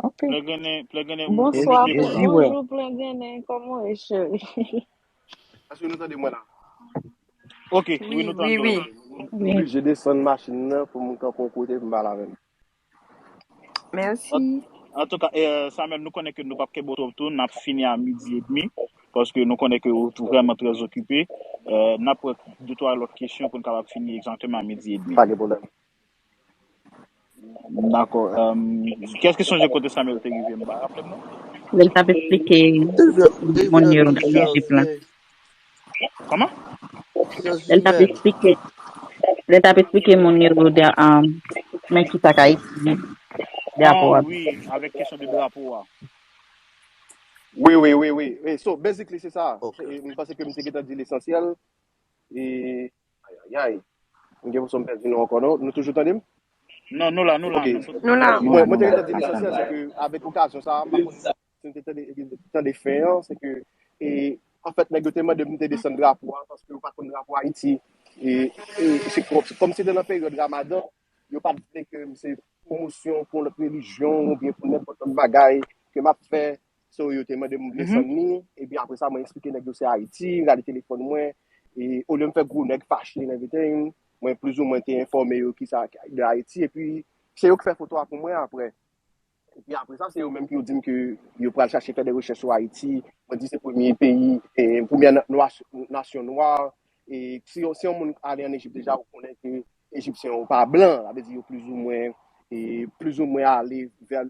Ok. Plegane, Plegane, Bonswa, Jezi pou- wè. Bonjou, Plegane, kòman w ye, cheri? Èske nou tande mwen la? Ok, wi, Wi, nou wi, tande wi. w. M oblije desann machin nan pou m kanpe yon kote pou m pale avè l. Mèsi. Antouka, eh, Samuel, nou konnen ke nou p ap kenbe w twòp tou, n ap fini a midi edmi, paske nou konnen ke ou vrèman trè okipe. Eh, n ap pran de twa lòt kesyon pou n kapab fini egzakteman a midi edmi. Pa gen pwoblèm. Dakò. Kiyès ki sonje kote Samuel te rive? M pa raple m non. Lè l t ap eksplike moun yo leadership lan. Kòman? Lè l t ap eksplike, lè l t ap eksplike moun yo de, um, men ki sa k Ayiti, drapo a. Wi, avèk kesyon de drapo a. Wi, wi, wi, wi. So, basically, se sa. E, m panse ke m te gentan di lesansyèl. E, ayayay. M gen enpresyon m pèdi nou ankò, non? Nou toujou tande m? Non, nou la, nou la. Ok. Nou la. Mwen, mwen te gentan di lesansyèl, se ke avèk okazyon sa a, m pa konn si nou te tande, tande fen an, se ke, e, anfèt, nèg yo te mande m te desann drapo a, paske yo pa t konn drapo Ayiti. E, e se kòm, se kòm se te nan peryòd Ramadan, yo pa t vle ke m se pwomosyon pou yon lòt relijyon oubyen pou nenpòt lòt bagay ke m ap fè. So, yo te mande m desann li, epi apre sa, mwen eksplike nèg yo se Ayiti, rale telefòn mwen, e olye m fè gwo nèg fache and everything, Mwen plizoumwen te enfòme yo kisa de Ayiti, epi se yo ki fè foto a pou mwen apre. Epi apre sa, se yo menm ki yo di m ke yo pral chache fè de rechèch sou Ayiti. Mwen di se premye peyi, e, premyè na- nwa- nasyon nwa. E si, yo- si yon moun ale ann Ejip deja, ou konnen ke Ejipsyen yo pa blan, sa vle di yo plizoumwen, e, plizoumwen ale vè,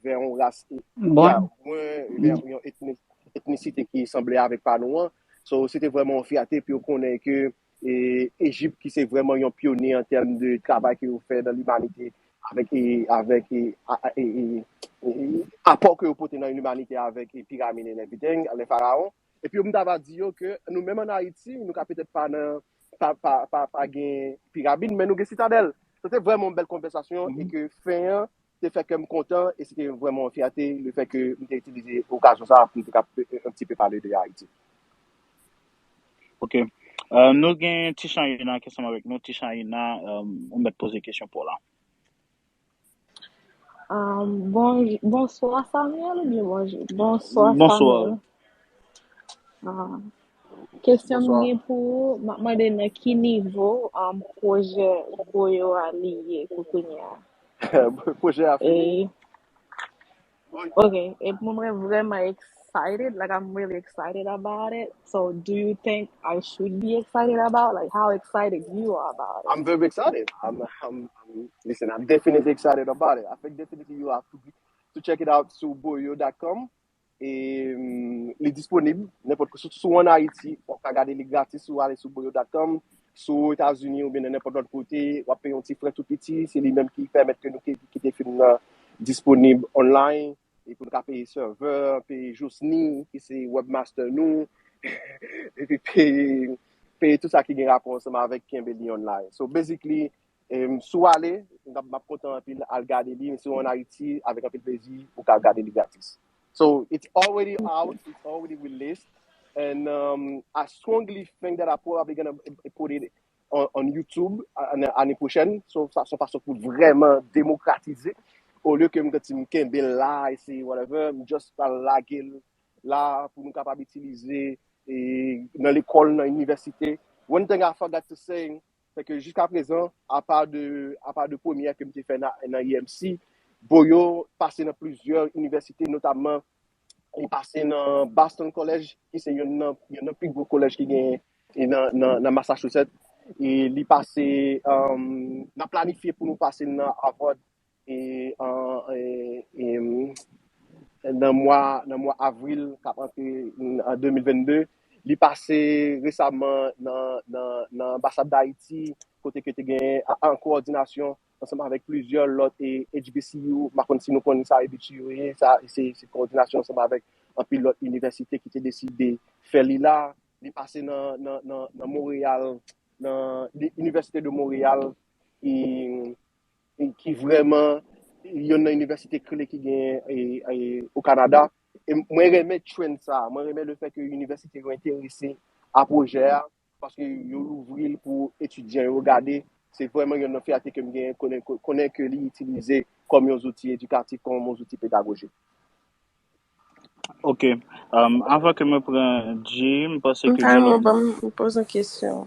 vè yon ras, e, Bon. ya, mwen, vè yon etni- etnisite ki sanble avèk pa nou an. So, se te vrèman yon fyète pou yo konnen ke e, Ejip, ki se vrèman yon pyonye an tèm de travay ke yo fè nan limanite, avèk, e, avèk, e, a- a- e- e- e- apò ke yo pote nan limanite avèk, e, piramid and everything, lè farawon. Epi yo m ta va di yo ke nou menm ann Ayiti, nou ka petèt pa nan pa, pa, pa, pa gen piramid, men nou gen sitadèl. Se te vrèman yon bèl konvèsasyon e ke fen an te fè kè m kontan e se te vrèman yon fyète le fè ke m te itilize okazyon sa a pou m te ka pe- un petit peu pale de Ayiti. Ok. Euh, nou gen Ti Chayina ki ansanm avèk nou. Ti Chayina, euh, ou mèt poze kesyon pou w la. Um, bon, bonswa Samuel oubyen bonjou? Bonswa Bonswa. Samuel. Ah. Kesyon m Bonswa. Gen pou ou, m ap mande nan ki nivo um, pwojè Boyo a li ye pou kounye a? Pwojè a fini. E, ok, e pou mwen vrèman excited, like I'm really excited about it. So do you think I should be excited about? Like how excited you are about it? I'm very excited. I'm, I'm, I'm listen, I'm definitely excited about it. I think definitely you have to be, to check it out sou boyo dot com. E mm, li disponib nenpòt sou, sou ann Ayiti, w ap ka gade li gratis si w ale sou boyo dot com. Sou Etazini oubyen nan nenpòt lòt kote, w ap peye yon ti frè tou piti, se li menm ki pèmèt ke nou ki- kite fim nan disponib online, e pou nou ka peye sèvè, peye Josny ki se webmaster nou, epi peye peye tout sa ki gen rapò ansanm avèk kenbe li online. So basically, em, si w ale, m ap m ap kontan anpil al gade li, men si w ann Ayiti, avèk anpil plezi, ou ka gade li gratis. So it's already out, it's already released, and um, I strongly think that I probably gonna put it on, on YouTube ane pwochèn. So sa se yon fason pou vrèman demokratize. Olye ke m gen ti m kenbe l la, e se whatever, m just pral lage l la pou nou kapab itilize e, nan lekòl, nan inivèsite. One thing I forgot to say, se ke jiska prezan, apa de, apa de premyè ke m te fè nan, nan E M C, Boyo pase nan plizyè inivèsite, notamman li pase nan Boston College, ki se youn nan, youn nan pi gwo kolèj ki gen e nan, nan, nan Massachusetts. E li pase, um, n ap planifye pou nou pase nan Harvard e, an, e, e, nan mwa, nan mwa avril k ap antre an de mil vennde. Li pase resaman nan, nan, nan anbasad Dayiti, kote ke te gen a- an kowòdinasyon ansanm avèk plizyè lòt e H B C U, m pa konn si nou konn sa H B C U ye, sa se se kowòdinasyon ansanm avèk anpil lòt inivèsite ki te deside fè li la. Li pase nan, nan, nan, nan Montréal, nan li- Université de Montréal, e, e ki vrèman youn nan inivèsite kle ki gen e, e, o Kanada. E mwen renmen trend sa, mwen renmen le fè ke inivèsite yo enterese a pwojè a, paske yo louvri l pou etidyan yo gade. Se vrèman youn nan fyète ke m gen konnen, konnen ke li itilize kòm yon zouti edikatif, kòm yon zouti pedagojik. Ok. Um, avan ke mwen pran G, m panse M ke ta gen renmen lòt ban m poze yon kesyon.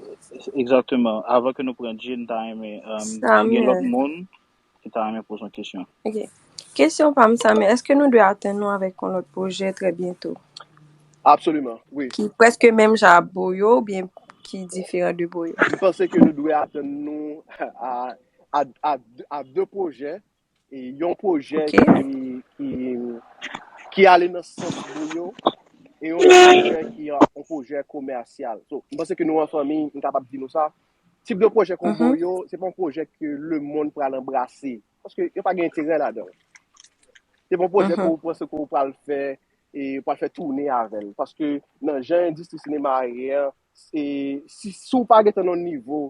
Egzakteman. Avan ke nou pran G, m ta renmen um, gen lòt Samuel. Moun ki ta renmen poze yon kesyon. Ok. Kesyon pa m, Samuel, èske nou dwe atann nou avèk yon lòt pwojè trè byento? Absoliman, wi. Ki prèske menm jan ak Boyo oubyen ki diferan de Boyo? M panse ke nou dwe atann nou a, a, a, a de pwojè. E yon pwojè Ok. Ki, ki, ki ale nan sans Boyo, e yon lòt pwojè ki yon pwojè komèsyal. So, m panse ke nou an fanmi, m kapab di nou sa. Tip de pwojè kon Mhm. Boyo, se pa yon pwojè ke lemonn pral anbrase. Paske yo pa gen enterè ladan l. Se pa yon pwojè Mhm. ke ou panse ke ou pral fè, e pral fè tounen avè l. Paske nan jan endistri sinema a ye a, e si, si w pa gentan nan yon nivo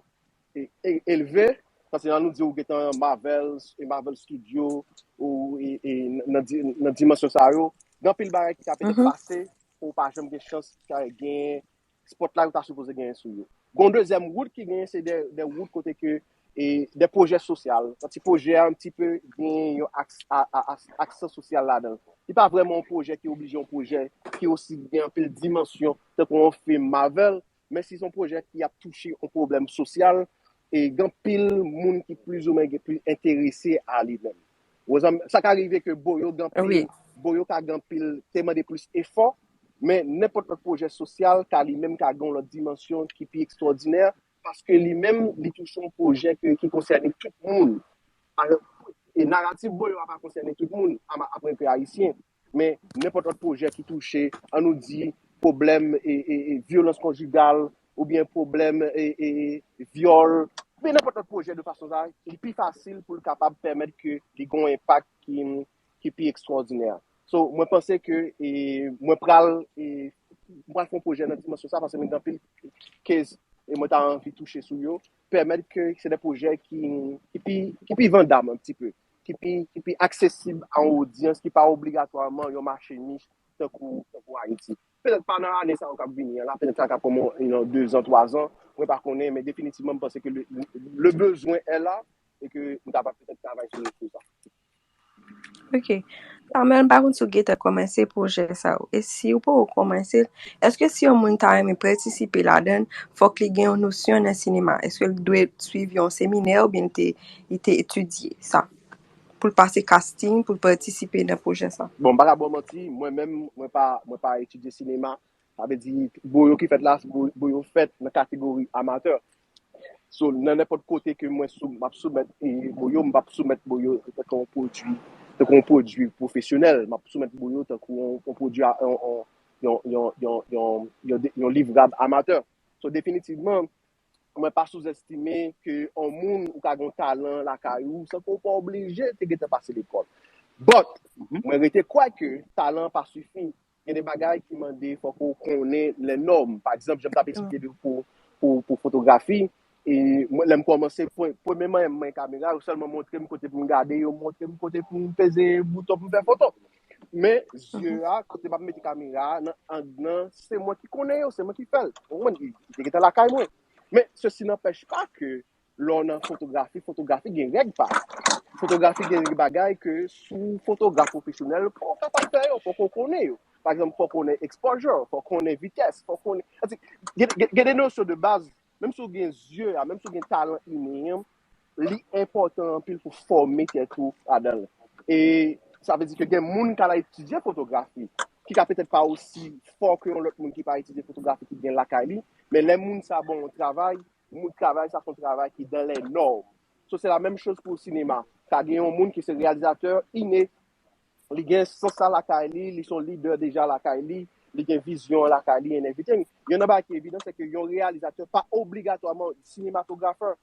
e, e, elve, paske an nou di ou gentan Marvel, e Marvel Studio, ou e, e, nan, di- nan dimansyon sa yo, gen anpil bagay ki ka petèt Mhm. pase, ou pa janm gen chans ka gen spotlight ou ta sipoze genyen sou yo. Gon dezyèm wout ki genyen, se de, de wout kote ke e de pwojè sosyal. Yon ti pwojè a, yon ti pe gen yon aks, a, a, a, aksan sosyal ladan l. Li pa vrèman yon pwojè ki oblije yon pwojè ki osi gen anpil dimansyon, tankou yon fim Marvel, men si se yon pwojè ki ap touche yon pwoblèm sosyal, e gen anpil moun ki plizoumwen gen plis enterese a li menm. Sa ka rive ke Boyo gen anpil, Boyo ka gen anpil, te mande plis efò, men nenpòt lòt pwojè sosyal ka li menm ka gen yon lòt dimansyon ki pi ekstwòdinè, paske li menm, li touche yon pwojè ki konsène tout moun. E naratif Boyo a pa konsène tout moun, apre ke ayisyen, men nenpòt lòt pwojè ki touche, an nou di, pwoblèm e, e, e vyolans konjigal, oubyen pwoblèm e, e vyòl, oubyen nenpòt lòt pwojè de fason sa, li pi fasil pou l kapab pèmèt ke li gen yon enpak ki, ki pi ekstwòdinè. So, mwen panse ke e, mwen pral e, mwen pral fè yon pwojè nan dimansyon sa, paske mwen gen anpil case e mwen ta anvi touche sou yo, pèmèt ke se de pwojè ki, ki pi, ki pi vandab un petit peu, ki pi, ki pi aksesib a yon odyans ki pa obligatwaman yon mache nich tankou, tankou Ayiti. Petèt pa nan ane sa yo k ap vini an la, petèt sa ka pran mwen, you know, de zan, twa zan, mwen pa konnen, men definitivman, mwen panse ke le, le besoin est là, e ke nou kapab petèt travay sou, sou sa. Ok. Carmel, m pa konn si w gentan kòmanse pwojè sa yo. E si w poko kòmanse l, èske si yon moun ta renmen patisipe ladan l, fòk li gen yon nosyon nan sinema? Èske l dwe swiv yon seminè oubyen li te, li te etidye sa? Pou l pase casting, pou l patisipe nan pwojè sa? Bon, m pa ka ba w manti, mwen menm, mwen pa, mwen pa etidye sinema. Sa vle di, Boyo ki fèt la, Boyo fèt nan kategori amatè. So, nan nenpòt kote ke mwen sou, m ap soumèt e, Boyo, m p ap soumèt Boyo tankou yon pwodui, tankou yon pwodui pwofesyonèl. M ap soumèt Boyo tankou yon, yon pwodui, yon, yon, yon, yon, yon, yon, yon, yon livrab amatè. So, definitivman, mwen pa souzestime ke yon moun ou ka gen yon talan lakay ou, san ke w pa oblije te gentan pase lekòl. But, mwen rete kwè ke talan pa sifi. Gen de bagay ki mande fòk ou konnen lè nòm. Pa egzanp, jan m t ap eksplike pou, pou, pou fotografi, e mwen, lè m kòmanse, premye manyen m manyen kamera, yo sèlman montre m kote pou m gade, yo montre m kote pou m peze bouton pou m fè foto. Men, zye a, kote m ap mete kamera a, nan ang nan, se mwen ki konnen yo, se mwen ki fè l. Ou konprann? Li te gentan lakay mwen. Men, ceci n'empêche pas que lè w nan fotografi, fotografi gen règ pa l. Fotografi gen bagay ke si w fotograf pwofesyonèl, ou kapab fè yo, fòk ou konnen yo. Pa egzanp, fòk ou konnen exposure, fòk ou konnen vitès, fòk ou konnen, gen, gen, gen de nosyon de baz, menm si w gen zye a, menm si w gen talan inen an, li enpòtan anpil pou fòme tèt ou ladan l. E sa vle di ke gen moun k al etidye fotografi, ki ka petèt pa osi fò ke yon lòt moun ki pa etidye fotografi ki gen lakay li, men lè moun sa ba w yon travay, moun travay sa se yon travay ki dans les normes. So, c'est la même chose pour le cinéma. Ka gen yon moun ki se reyalizatè ine, li gen sans sa lakay li, li se yon lidè deja lakay li, li gen vizyon an lakay li and everything. Youn nan bagay ki evidan, se ke yon reyalizatè pa obligatwaman sinematografè.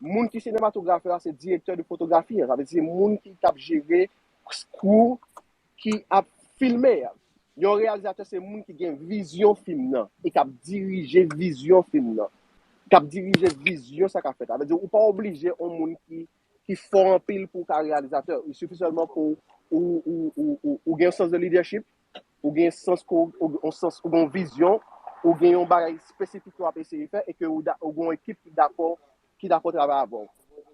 Moun ki sinematografè a, se direktè de fotografi an. Sa vle di se moun ki t ap jere crew ki ap filme a. Yon reyalizatè se moun ki gen vizyon fim nan e k ap dirije vizyon fim nan. K ap dirije vizyon sa k ap fèt. Sa vle di ou pa oblije yon moun ki, ki fò anpil pou w ka reyalizatè. Il suffit seulement pou ou, ou, ou, ou, ou gen yon sans de leadership, ou gen sans, ou, ou, ou gen yon vizyon, ou gen yon bagay espesifik ke w ap eseye fè e ke ou, ou gen yon ekip ki dakò, ki dakò travay avè w.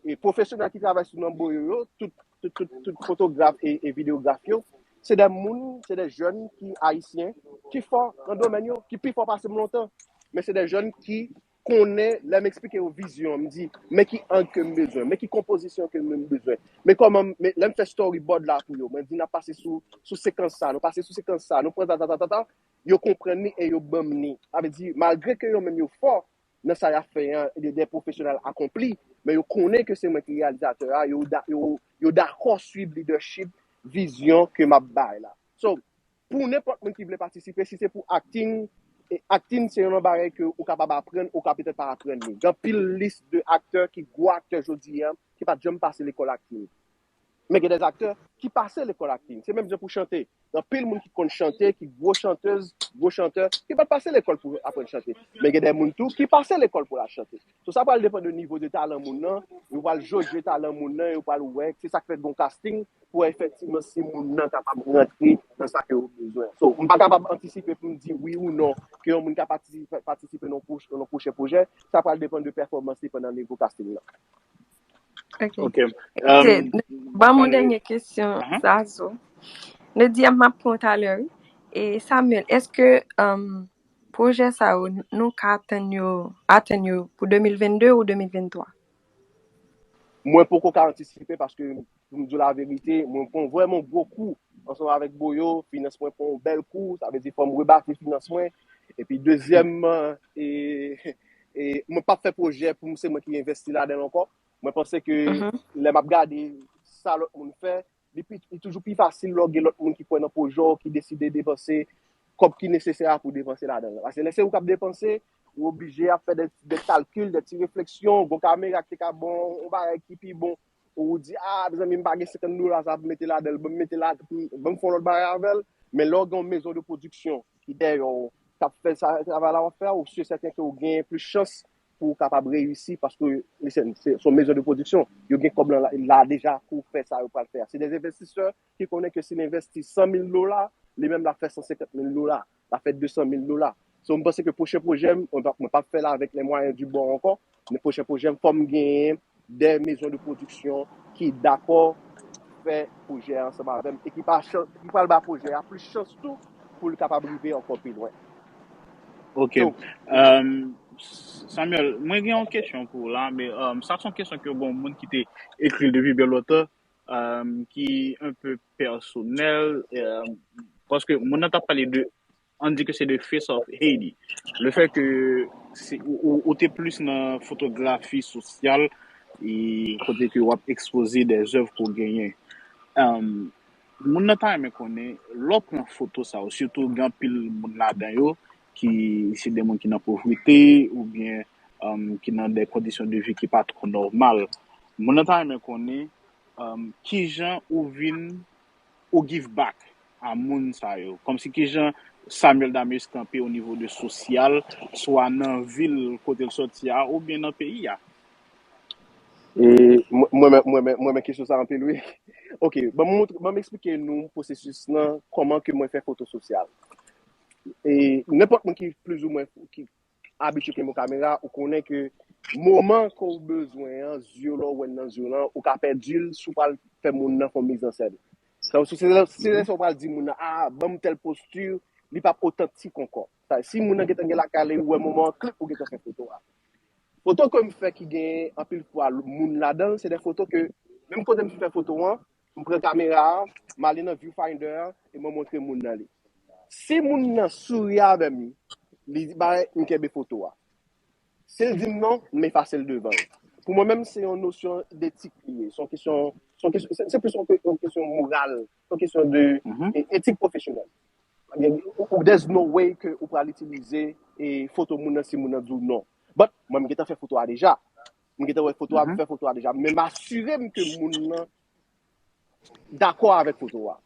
E pwofesyonèl ki travay sou nan Boyo yo, tout, tout, tout, tout fotograf e, e videograf yo, se de moun, se de jèn ki ayisyen, ki fò nan domèn yo, ki pi fò pase m lontan. Men se de jèn ki konnen, lè m eksplike yo vizyon an, m di, men ki ang ke m bezwen, men ki konpozisyon ke m bezwen, men kòman, men lè m fè storyboard la pou yo, mwen di n ap pase sou, sou sekans sa, nou pase sou sekans sa, nou pran ta, ta, ta, ta, ta, yo konprann li e yo ban m li. Sa vle di, malgre ke yo menm yo fò nan sa y ap fè an, de, de pwofesyonèl akonpli, men yo konnen ke se mwen ki reyalizatè a, yo, yo, yo dakò swiv leadership, vizyon ke m ap bay la. So, pou nenpòt moun ki vle patisipe, si se pou acting, e acting se yon bagay ke ou kapab aprann, ou ka petèt pa aprann li. Gen anpil lis de aktè ki gwo aktè jodi a, ki pa t janm pase lekòl acting. Men gen de aktè ki pase lekòl acting. Se menm jan pou chante. Gen anpil moun ki konn chante, ki gwo chantèz, gwo chantè, ki pa t pase lekòl pou aprann chante. Men gen de moun tou ki pase lekòl pou la chante. So, sa pral depann de nivo de talan moun nan, yo pral joje talan moun nan, yo pral wè, se sa k fè gon casting, pou wè efektivman si moun nan kapab rantre nan sa ke yo bezwen. So, m pa kapab antisipe pou m di wi ou non ke yon moun ka patisipe, patisipe nan pwoch-, nan pwochen pwojè, sa pral depann de pèfòmans li pandan nivo casting nan. Ok. Ok. Ban m yon dènye kesyon, Zazo. Nou di m ap pran talè, wi. E Samuel, èske um, pwojè sa yo, nou ka atann yo, atann yo pou de mil vennde ou de mil venntwa? Mwen poko ka antisipe paske, pou m di w laverite, mwen pran vrèman gwo kou ansanm avèk Boyo, finans mwen pran yon bèl kou, sa vle di fò m rebati finans mwen. Epi dezyèmman, e, e, mwen p ap fè pwojè pou m se mwen ki envesti ladan l ankò. Mwen panse ke lè m ap gade sa lòt moun fè, li, pi, li toujou pi fasil lè w gen lòt moun ki kwè nan pwojè w, ki deside depanse kòb ki nesesè a pou depanse ladan l. Paske lè se ou k ap depanse, ou oblije ap fè de, de kalkil, de ti refleksyon, gon kamera ki te ka bon, yon bagay ki pi bon, ou di, a, mezanmi, m pa gen senkant dola sa pou mete ladan l, ban m mete la, ban m fè yon lòt bagay avè l. Men lè w gen yon mezon de pwodiksyon ki dèyè w, k ap fè sa, travay la w ap fè a, ou si e sèten ke w gen plis chans pou w kapab reyisi, paske se, se, se yon mezon de pwodiksyon. Yo gen kòb lan la, la deja pou fè sa yo pral fè a. Se de envestisè ki konnen ke si l envesti san mil dola, li menm l ap fè san senkant mil dola, l ap fè de san mil dola. So, m panse ke pwochen pwojè m, mwen p ap, mwen p ap fè l avèk les moyens du bord ankò, men pwochen pwojè m, fò m genyen de mezon de pwodiksyon ki dakò fè pwojè a ansanm avè m e ki pa chan, ki pral ba pwojè a plis chans tou pou l kapab rive ankò pi lwen. Ok. So, um, Samuel, mwen gen yon kesyon pou ou la, men um, sa se yon kesyon ke bon moun ki te ekri depi byen lontan, um, ki un peu personnel, um, paske moun nan t ap pale de, ann di ke se de Face of Haiti. Le fè ke ou, ou, ou te plis nan fotografi sosyal, e kote ke w ap ekspoze de zèv ke w genyen. Um, moun nan ta renmen konnen, lè w pran foto sa yo, sitou gen anpil moun ladan yo, ki se de moun ki nan povrete, oubyen um, ki nan de kondisyon de vi ki pa twò nòmal. Moun nan ta renmen konnen um, kijan ou vin ou give back a moun sa yo. Kòmsi kijan Samuel Dameus kanpe o nivo de sosyal, swa nan vil kote l sòti a, oubyen nan peyi a. E mwen, mwen, mwen, mwen, mwen, kesyon sa anpil, wi. Ok, ban m montre, ban m eksplike nou pwosesis lan, kòman ke mwen fè foto sosyal. E nenpòt moun ki plizoumwen, ki abitye kenbe yon kamera, ou konnen ke moman ke w bezwen an, zye w, lè w wè l nan zye w lan, ou ka pèdi l si w pral fè moun nan fè yon mizansèn. Sa, se, se, se lè sa w pral di moun nan, a, ban m tèl posti, li p ap otantik ankò. Sa, si moun nan gentan gen lakay li, ou wè moman an, klik, ou gentan fè foto a. Foto ke m fè ki gen anpil fwa moun ladan l, se de foto ke, menm kote m fin fè foto an, m pran kamera a, m ale nan viewfinder an, e mwen montre moun nan li. Si moun nan souri avè m, li di, "Bay, m kenbe foto a." Si l di m non, m efase l devan l. Pou mwen menm, se yon nosyon detik li ye. Se yon kesyon, se yon kesyon, se, se plis yon, yon kesyon moral, se yon kesyon de e, etik pwofesyonèl. Ou, ou, there's no way ke ou pral itilize e, foto moun nan si moun nan di w non. But, mwen, m gentan fè foto a deja. M gentan wè foto a, m fè foto a deja. Men m asire m ke moun nan dakò avèk foto a.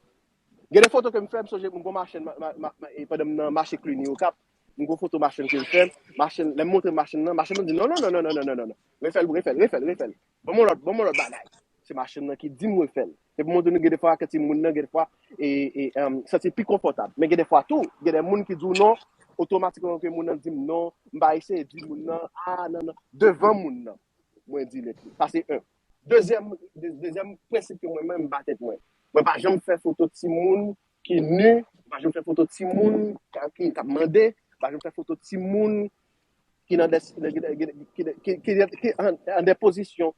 Gen de foto ke m fè, m sonje m gon machann, ma, ma, ma, ma, e, pandan m nan mache Cluny Okap, m gon foto machann ke m fè, machann, lè m montre machann nan, machann nan di non, non, non, non, non, non, non, non. Refè l, refè l, refè l, refè l. Ban m yon lòt, ban m yon lòt bagay. Se machann nan ki di m refè l. Se pou montre nou gen de fwa ke timoun nan, gen de fwa, e, e, um, santi pi konfòtab. Men gen de fwa tou, gen de moun ki di w non, otomatikman ke moun nan di m non, m pa eseye di moun nan, a, non, non, devan moun nan. Mwen di l, sa se yon. Dezyèm, de, dezyèm prensip ke mwen menm m ba tèt mwen. Mwen pa janm fè foto timoun ki ni, m pa janm fè foto timoun ki, ki, k ap mande, m pa janm fè foto timoun ki nan de, ki, ki, ki, ki, ki an, an de pozisyon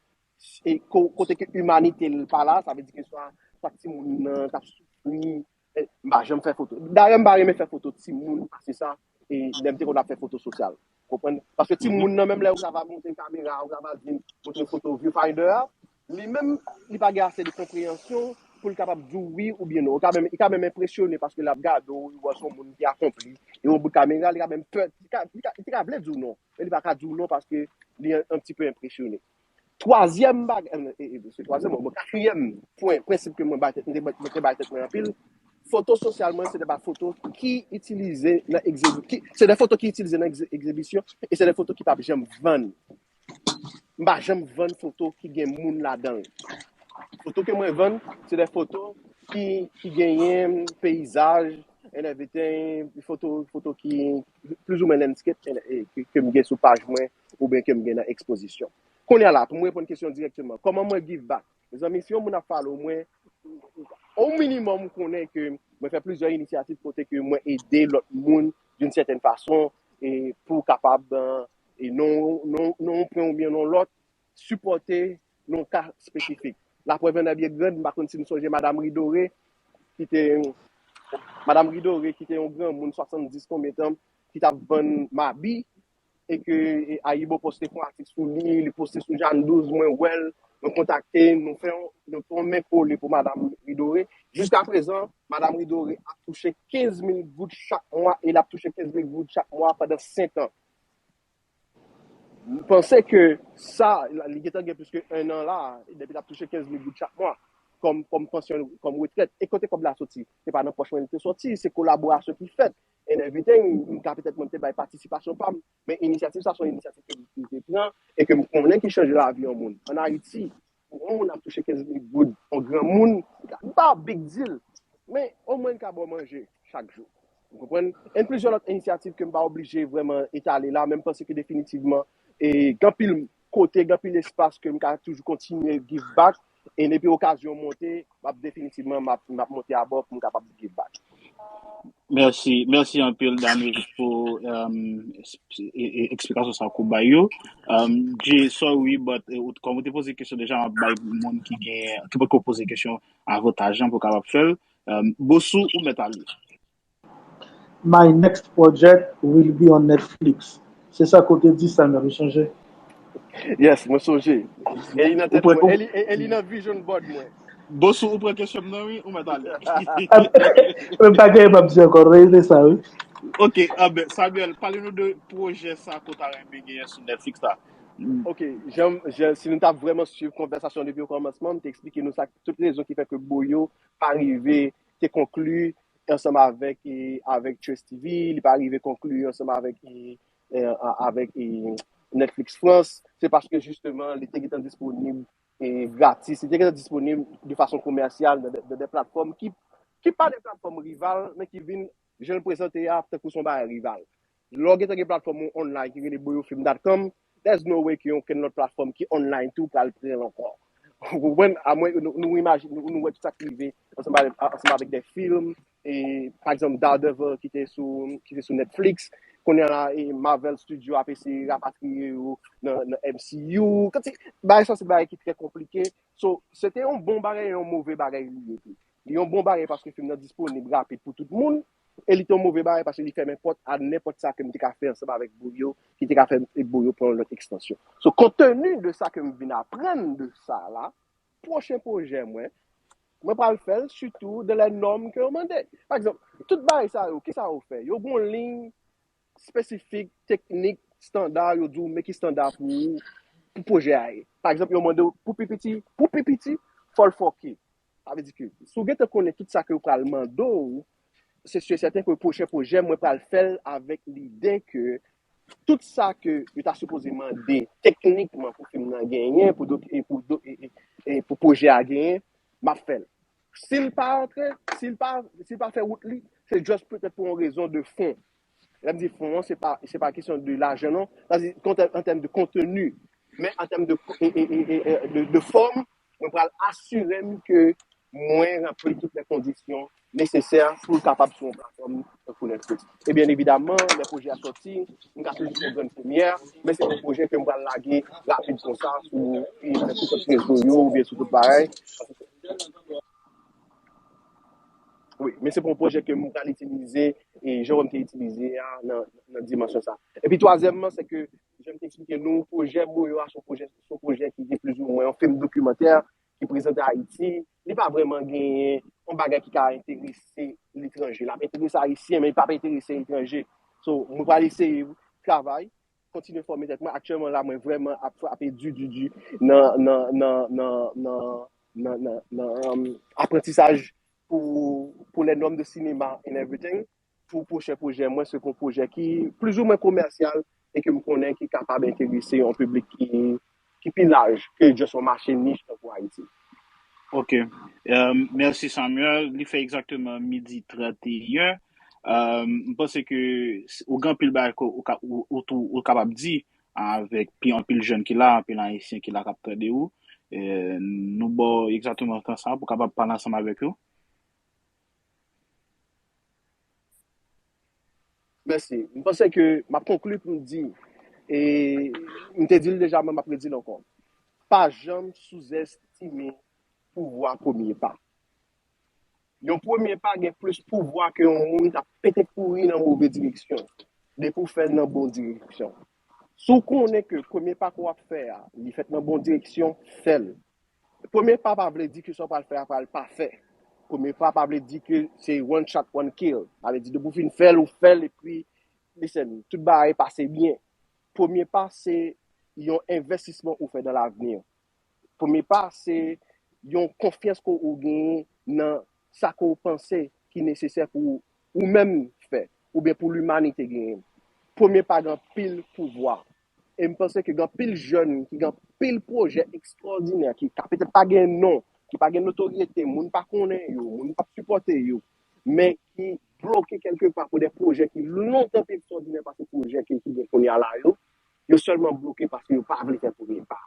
e ko-, kote ke imanite l pa la, sa vle di ke swa, swa timoun nan k ap soufri, e, m pa janm fè foto. Dayè, m pa renmen fè foto timoun pase sa, e lè m te konn ap fè foto sosyal. Konprann? Paske timoun nan, menm lè ou kapab montre kamera, ou kapab di, montre foto viewfinder a, li menm, li pa gen ase de konpreyansyon pou l kapab di w wi oubyen non. Ou ka menm, li ka menm enpresyone paske l ap gade w, li wè se yon moun ki akonpli, e yon bout kamera, li ka menm pè, li ka, li ka, li ka vle di w non, men li pa ka di w non paske li un, un petit peu enpresyone. Twazyèm bagay, e, e, se twazyèm, bon, katriyèm pwen, prensip ke mwen bay tèt, mwen te bay, mwen te bay tèt mwen anpil, foto sosyal mwen, se de ba foto ki itilize nan egzebi-, ki, se de foto ki itilize nan egze-, egzibisyon, e se de foto ki p ap janm vann. M pa janm vann foto ki gen moun ladan l. Foto ke mwen vann, se de foto ki, ki genyen peyizaj, and everything, foto, foto ki plizoumwen landscape, e, e, ke, ke m gen sou paj mwen, oubyen ke m gen nan ekspozisyon. Kounye a la, pou mwen reponn kesyon dirèkteman, kòman mwen give back? Mezanmi, si yon moun ap follow mwen, o minimòm, ou konnen ke mwen fè plizyè inisyativ kote ke mwen ede lòt moun, d'une certaine façon, e pou kapab, e, nan, nan, nan yon pwen oubyen nan lòt, sipòte nan yon ka espesifik. Laprèv annèb ye grann, m pa konn si nou sonje Madanm Ridore, ki te, Madanm Ridore, ki te yon granmoun swasanndis konbyen tan, ki t ap vann mabi, e ke e, Ayibo Post te fè yon atik sou li, li poste sou Jan douz, mwen wè l, mwen kontakte, nou fè yon, nou fè yon men kole pou Madanm Ridore. Jiska prezan, Madanm Ridore ap touche kenz mil goud chak mwa, e l ap touche kenz mil goud chak mwa pandan senk an. M panse ke sa, li gentan gen plis ke en an la, depi l ap touche kenz mil goud chak mwa, kòm, kòm pansyon, kòm retrèt. E kote kòb la soti? Se pa nan pòch mwen li te soti, se kolaborasyon ki fèt. And everything, m ka petèt mwen te bay patisipasyon pa m, men inisyativ sa se yon inisyativ ke m te pran e ke m konnen ki chanje lavi yon moun. Ann Ayiti, pou yon moun ap touche kenz mil goud, yon granmoun, li pa big deal. Men omwen li ka ba w manje chak jou. Ou konprann? E plizyè lòt inisyativ ke m pa oblije vrèman etale la, men m panse ke definitivman, e gen anpil kote, gen anpil espas ke m ka toujou kontinye give back. E depi okazyon monte, m ap definitivman, m ap, m ap monte abò pou m kapab give back. Mèsi, mèsi anpil, Daniel, pou um, eksplikasyon sa kou bay yo. Um, Jay, sorry, but uh, kòm ou te poze kesyon deja, m ap bay moun ki gen, ki poko poze kesyon avantaj lan pou kapab fè l. Um, Bosou, ou mèt ale. My next project will be on Netflix. Se sa kote di sa, men ou sonje. Yes, mwen sonje. E li nan tèt mwen, e li nan vision board mwen. Bosou, ou pran kesyon m nan, wi, ou mèt ale. Mwen pa gen m ap di ankò, rele sa, wi. Ok, aben, Samuel, pale nou de pwojè sa ke w ta renmen genyen sou Netflix la. Ok, jan, jan, si nou ta vrèman swiv konvèsasyon depi o kòmansman, m te eksplike nou sa, tout rezon ki fè ke Boyo pa rive te konkli ansanm avèk e, avèk Trace T V, li pa rive konkli ansanm avèk e, e, avèk e, Netflix France, se paske jisteman li te gentan disponib e, gratis, li te gentan disponib de fason komèsyal nan de, de, de platfòm ki, ki pa de platfòm rival, men ki vin, jan l prezante a, tankou se yon bagay rival. Lè w gentan gen platfòm ou online ki rele boyofilm dot com, there's no way ke yon kenn lòt platfòm ki online tou pral pran l ankò. Ou konprann? Amwen nou, nou imajine, nou, nou wè tout sa ki rive ansanm avèk, ansanm avèk de fim, e, pa egzanp, Daredevil ki te sou, ki te sou Netflix, kounye a la, e, Marvel Studio ap eseye rapatriye yo nan, nan M C U. Kanti, bagay sa se bagay ki trè konplike. So, se te yon bon bagay e yon move bagay li ye tou. Li yon bon bagay paske fim nan disponib rapid pou tout moun, e li te yon move bagay paske li fèmen pòt a nenpòt sa ke m te ka fè ansanm avèk Boyo, ki te ka fè Boyo pran yon lòt ekstansyon. So, kont tenu de sa ke m vin aprann de sa la, pwochen pwojè mwen, mwen pral fè l sitou dans les normes ke yo mande. Pa egzanp, tout bagay sa yo, kisa yo fè? Yo gen yon liy espesifik, teknik, estanda, yo di w men ki estanda pou ou, pou pwojè a ye. Pa egzanp, yo mande w pou pi piti, pou pi piti, fò l fòke. Sa vle di ke si w gentan konnen tout sa ke yo pral mande w, se si e sèten ke pwochen pwojè mwen pral fè l avèk lide ke tout sa ke yo ta sipoze mande teknikman pou fim nan genyen, pou, e pou, e, e, e pou pwojè a genyen, m ap fè l. Si l pa antre, si l pa, si l pa fè wout li, se just petèt pou yon rezon de fon. Lè m di fon an, se pa, se pa kesyon de lajan non, sa di an tèm de konteni, men an tèm de, e, e, e, e, de, de fòm, mwen pral asire m ke mwen ranpli tout lè kondisyon nesesè pou l kapab sou yon platfòm tankou Netflix. E byen evidaman, lè pwojè a sòti, m ka toujou fè yon grann premyè, men se yon pwojè ke m pral lage rapid konsa sou, sou tout rezo yo oubyen sou tout bagay. Wi, men se pa yon pwojè ke m pral itilize e jan m te itilize a nan, nan dimansyon sa. Epi twazyèmman, se ke jan m te eksplike nou, pwojè Boyo a se yon pwojè, se yon pwojè ki gen plizoumwen yon fim dokimantè ki prezante Ayiti. Li pa vrèman genyen yon bagay ki ka enterese letranje. L ap enterese Ayisyen, men li p ap enterese etranje. So, mwen pral eseye travay, kontinye fòme tèt mwen. Aktyèlman la, mwen vrèman ap frape di, di, di nan, nan, nan, nan, nan, nan, nan, nan, um, aprantisaj pou, pou les normes de cinéma and everything. Pou pwochen pwojè mwen, se yon pwojè ki plizoumwen komèsyal e ke m konnen ki kapab enterese yon piblik ki, ki pi laj ke just yon mache nich tankou Ayiti. Ok. Um, mèsi Samuel. Li fè egzakteman midi trannteyen. Um, m panse ke ou gen anpil bagay ke ou, ou, ou, ou kapab di avèk pi anpil jèn ki la, anpil Ayisyen ki la k ap tande ou. E, nou ba w egzakteman tan sa pou w kapab pale ansanm avèk yo. Mèsi. M panse ke m ap konkli pou m di, e m te di l deja, men m ap redi l ankò. pa janm souzestime pouvwa premye pa. Yon premye pa gen plis pouvwa ke yon moun k ap pete kouri nan move direksyon, depi w fè l nan bon direksyon. Si w konnen ke premye pa ke w ap fè a, li fèt nan bon direksyon, fè l. Premye pa pa vle di ke sa w pral fè a pral pafè. Premye pa pa vle di ke se one shot, one kill. Sa vle di depi w fin fè l, ou fè l, epi, listen, tout bagay pase byen. Premye pa se yon envestisman ou fè nan lavni. Premye pa se yon konfyans ke ou genyen nan sa ke w panse ki nesesè pou ou menm fè, oubyen pou limanite genyen. Premye pa gen anpil pouvwa. E m panse ke gen anpil jèn ki gen anpil pwojè ekstwòdinè, ki ka petèt pa gen non, ki pa gen notoryete, moun pa konnen yo, moun p ap sipòte yo, men ki bloke kèlke pa pou de pwojè ki lontan pi ekstwòdinè pase pwojè ki, ki gen kounye a la yo. Yo sèlman bloke paske yo pa vle fè premye pa.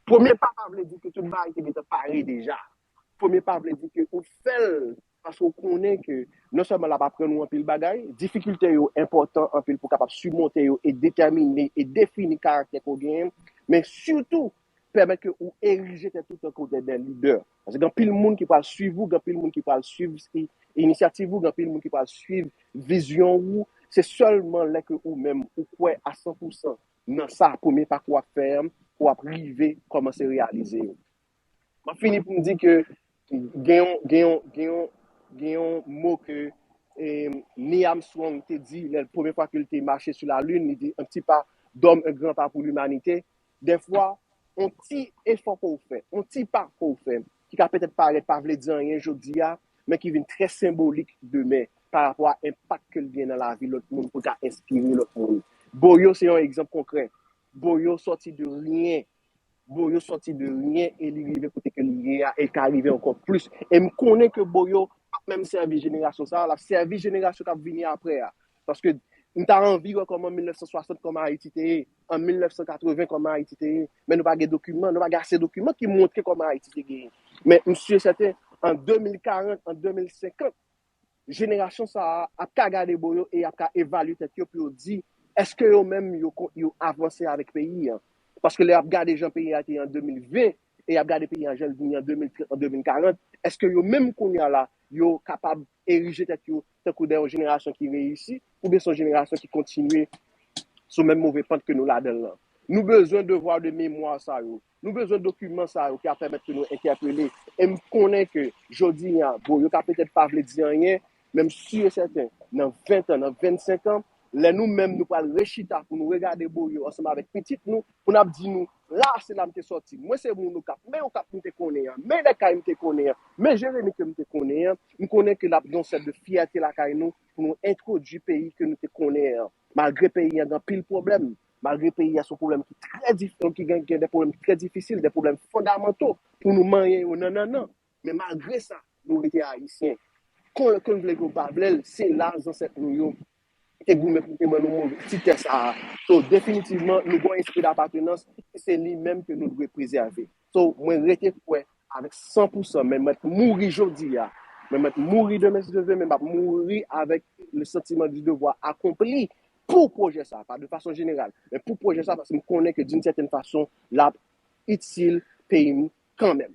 Premye pa pa vle di ke tout bagay te gentan pare deja. Premye pa vle di ke ou fè l paske w konnen ke non sèlman l ap aprann ou anpil bagay, difikilte yo enpòtan anpil pou w kapab simonte yo e detèmine e defini karaktè ke w genyen, men sitou pèmèt ke ou erije tèt ou tankou de, de lidè. Paske gen anpil moun ki pral swiv ou, gen anpil moun ki pral swiv i- inisyativ ou, gen anpil moun ki pral swiv vizyon ou. Se sèlman lè ke ou menm ou kwè a san pou san nan sa premye pa ke w ap fè an, ke w ap rive kòmanse reyalize yo. M ap fini pou m di ke gen yon, gen yon, gen yon, gen yon mo ke eh, Neil Armstrong te di lè premye fwa ke l te mache sou lalin, li di un petit pas d'homme, un grand pas pour l'humanité. Dèfwa, yon ti efò ke w fè, yon ti pa ke w fè, ki ka petèt parèt pa vle di anyen jodi a, men ki vin trè senbolik demen pa rapò a enpak ke l gen nan lavi lòt moun pou l ka enspire lòt moun. Boyo se yon egzanp konkrè. Boyo sòti de ryen. Boyo sòti de ryen e li rive kote ke li ye a e l ka rive ankò plis. E m konnen ke Boyo p ap menm sèvi jenerasyon sa a, l ap sèvi jenerasyon k ap vini apre a. Paske m ta anvi wè kòman mil nèf san swasant kòman Ayiti te ye, an mil nèf san katreven kòman Ayiti te ye, men nou pa gen dokiman, nou pa gen ase dokiman ki montre kòman Ayiti te genyen. Men m si e sèten, an de mil karant, an de mil senkant, jenerasyon sa a ap ka gade Boyo e y ap ka evalye tèt yo pou yo di, èske yo menm yo, yo avanse avèk peyi an? Paske lè y ap gade jan peyi a te ye an de mil ven e y ap gade peyi an jan l vin an de mil trant, an de mil karant, èske yo menm kounye a la, yo kapab erije tèt yo tankou de yon jenerasyon ki reyisi, oubyen se yon jenerasyon ki kontinye sou menm move pant ke nou ladan l lan? Nou bezwen devwa de memwa sa yo. Nou bezwen dokiman sa yo ki ap pèmèt ke nou entèpele. E m konnen ke jodi a, bon, yo ka petèt pa vle di anyen, men m si e sèten, nan ven tan, nan vennsenk an, lè nou menm nou pral rechita pou nou regade Boyo ansanm avèk pitit nou, pou n ap di nou, la se la m te sòti, mwen se moun Okap, men Okap m te konnen an, men Lèkay m te konnen an, men Jeremi ke m te konnen an, m konnen ke l ap gen yon sèt de fyète lakay nou pou nou entwodui peyi ke nou te konnen an. Malgre peyi an gen anpil pwoblèm, malgre peyi a se yon pwoblèm ki trè dif, ki gen, gen de pwoblèm trè difisil, de pwoblèm fondamanto pou nou manyen yo nan nannan. Men malgre sa, nou rete Ayisyen. Kon, kon vle ke w pa vle l, se la zansèt nou yo te goumen pou te ban nou move ti tè sa a. So, definitivman, nou gen yon espri dapatenans, e se li menm ke nou dwe prezève. So, mwen rete kwè avèk san pou san, men mwen mouri jodi a, men mwen mouri demen si Dye vle, men m ap mouri avèk le sentiment du devoir accompli pou pwojè sa, pa de fason jeneral, men pou pwojè sa, paske m konnen ke d'une certaine façon, l ap itil peyi m kanmenm.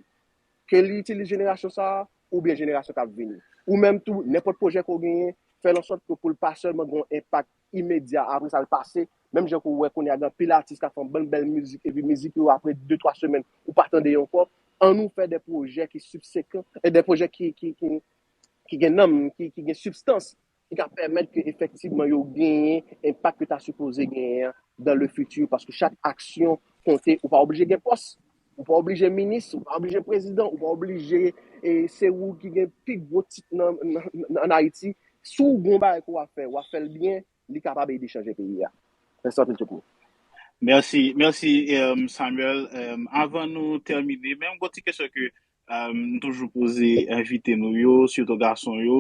Ke li itilize jenerasyon sa a, oubyen jenerasyon k ap vini. Ou menm tou, nenpòt pwojè ke w genyen, fè l ansòt ke pou l pa sèlman gen yon enpak imedya apre sa l pase, menm jan ke w wè kounye a gen anpil atis k ap fè yon bann bèl mizik, epi mizik yo apre de twa semèn, ou pa tande yo ankò. Annou fè de pwojè ki sibsekan, e de pwojè ki, ki, ki, ki gen nanm, ki, ki gen sibstans, ki ka pèmèt ke efektivman yo genyen enpak ke ta sipoze genyen an dans le futur, paske chak aksyon konte, ou pa oblije gen pòs, ou pa oblije minis, ou pa oblije prezidan, ou pa oblije, e, se ou ki gen pi gwo tit nan, nan, nan, an Ayiti. Si w gen yon bagay ke w ap fè, w ap fè l byen, li kapab ede chanje peyi a. Mèsi anpil tout moun. Mèsi, mèsi, um, Samuel. Um, avan nou tèmine, men yon ti kesyon ke um, m toujou poze envite nou yo, sitou gason yo,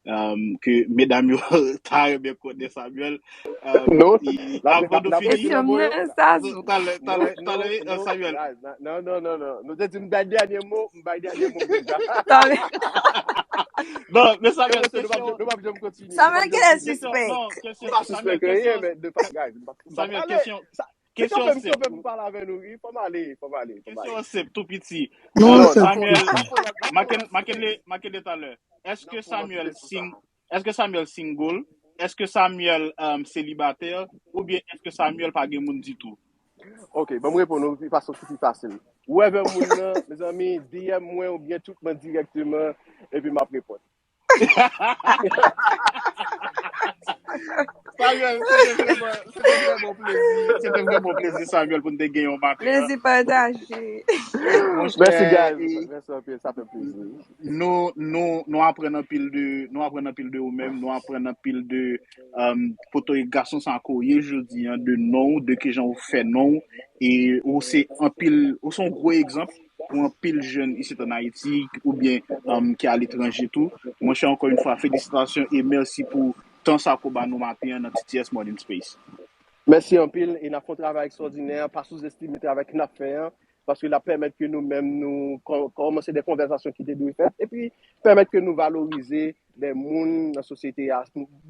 um, ke medam yo ta renmen konnen Samuel. Um, Non, e avan nou fini, Kesyon m nan sa sou. Talè, talè, talè, uh, Samuel. Non, non, non, non, non. Nou te di m bay dènye mo, m bay dènye mo m deja. Talè. Non, men Samuel, Mwen se nou p ap kesyon, nou p ap janm kontinye. Samuel genlè kesyon, suspèk. Non, kesyon, M pa Samuel, sispèk anyen, kesyon, men de pa, guys, m pa, m pa Samuel, pale. Kesyon, Sa- Kesyon Kesyon fè m senp. Kesyon fè m pale avè nou, wi. Fò m ale, fò m ale, fò m ale. Kesyon senp, tou piti. Non, Euh, se Samuel, Makenle, Makenle, Makenle talè. Èske Samuel sing, èske Samuel single? Èske Samuel um, selibatè? Oubyen èske Samuel pa gen moun ditou? Ok, ban m reponn ou pi fason ki pi fasil. Ou wè moun nan, mezanmi, D M mwen oubyen tweet mwen dirèkteman, epi m ap reponn. Samuel, se te vrèman, se te vrèman plezi. Se te vrèman plezi, Samuel, pou n te gen yon maten. Plezi pataje. Monchè, Mèsi, guys. e- Mèsi anpil, sa fè plezi. nou nou nou aprann anpil de nou aprann anpil de ou menm, nou aprann anpil de um, kote gason sa ko ye jodi an, de non, de kijan ou fè non, e ou se anpil ou se yon gwo egzanp pou anpil jèn isit an Ayiti oubyen um, ki aletranje tou. Monchè, ankò yon fwa felisitasyon e mèsi pou tan sa ko ba nou maten an nan T T S Morning Space. Mèsi anpil e n ap fè yon travay ekstraòdinè, pa souzestime travay ke n ap fè an, paske l ap pèmèt ke nou menm nou kò- kòmanse de konvèsasyon ki te dwe fèt, epi pèmèt ke nou valorize de moun nan sosyete a.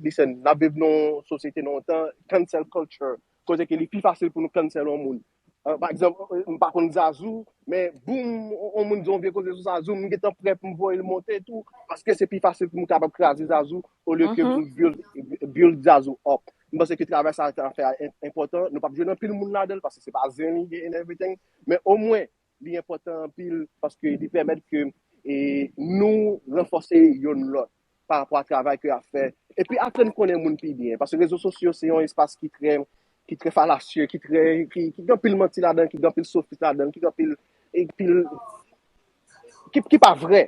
Listen, n ap viv nan yon sosyete nan yon tan cancel culture, kote ke li pi fasil pou nou cancel yon moun. Uh, pa egzanp, m pa konn Zazou, men boum, yon moun di yon vye koze sou Zazou, m gentan prè pou m voye l monte tou, paske se pi fasil pou m kapab kraze Zazou olye ke pou m build, build Zazou up. M panse ke travay sa a fè a enpòtan. Nou p ap jwenn anpil moun ladan l paske se pa zen li ye and everything. Men omwen, li enpòtan anpil paske li pèmèt ke e, nou ranfòse youn lòt pa rapò a travay ke y ap fè. Epi aprann konnen moun pi byen. Paske rezo sosyo se yon espas ki trè ki trè falasye, ki trè ki, ki gen anpil manti ladan, ki gen anpil sofis ladan, ki gen anpil e, pil ki, ki pa vrè.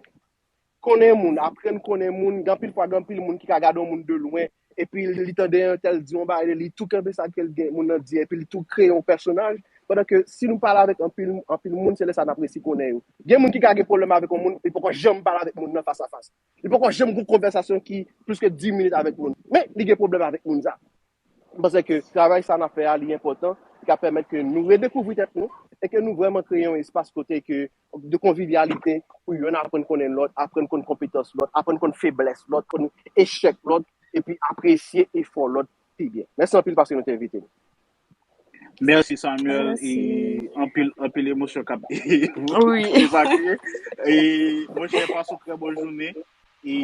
Konnen moun, aprann konnen moun, gen anpil fwa gen anpil moun ki ka gade yon moun de lwen, epi li tande yon tèl di yon bagay, li tou kenbe sa ke l gen moun nan di, epi li tou kreye yon pèsonaj. Pandan ke si nou pale avèk anpil anpil moun, se lè sa n ap resi konnen yo. Gen moun ki ka gen pwoblèm avèk yon moun, li poko janm pale avèk moun nan fas a fas. Li poko janm gen yon konvèsasyon ki plis ke dis minit avèk moun. Men li gen pwoblèm avèk moun sa. M panse ke travay sa n ap fè a, li enpòtan, li ka pèmèt ke nou redekouvri tèt nou e ke nou vrèman kreye yon espas kote ke de konvivyalite pou youn aprann konnen lòt, aprann konn konpetans lòt, aprann konn feblès lòt, konn echèk lòt, epi apresye efò lòt pi byen. Mèsi anpil paske nou te envite m. Mèsi Samuel, Mèsi. E anpil anpil emosyon k ap Wi. Evakye. E monchè, pase yon trè bon jounen. E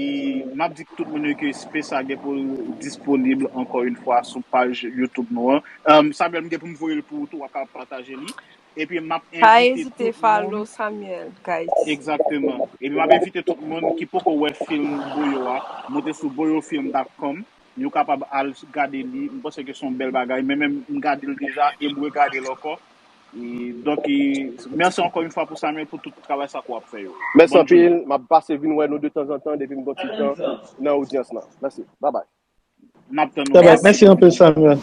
m ap di tout moun yo ke space sa gen pou l disponib ankò yon fwa sou paj YouTube nou an. Um, Samuel, m gen pou m voye l pou ou tou, w ap ka pataje li. Epi m ap Pa envite ezite tout follow moun. Samuel, guys. Egzakteman. Epi m ap envite tout moun ki poko wè fim Boyo a, monte sou boyofilm dot com. Yo kapab al gade li. M panse ke se yon bèl bagay. Men menm m gade l deja e m regade l ankò. E, donk, e, mèsi ankò yon fwa pou Samuel pou tout travay sa k w ap fè yo. Mèsi Bonne journée. Anpil. M ap pase vin wè nou de tanzantan depi m gon ti tan nan odyans lan. Mèsi. Bye bye. N ap tann Bye bye. nou. Mèsi anpil, Samuel.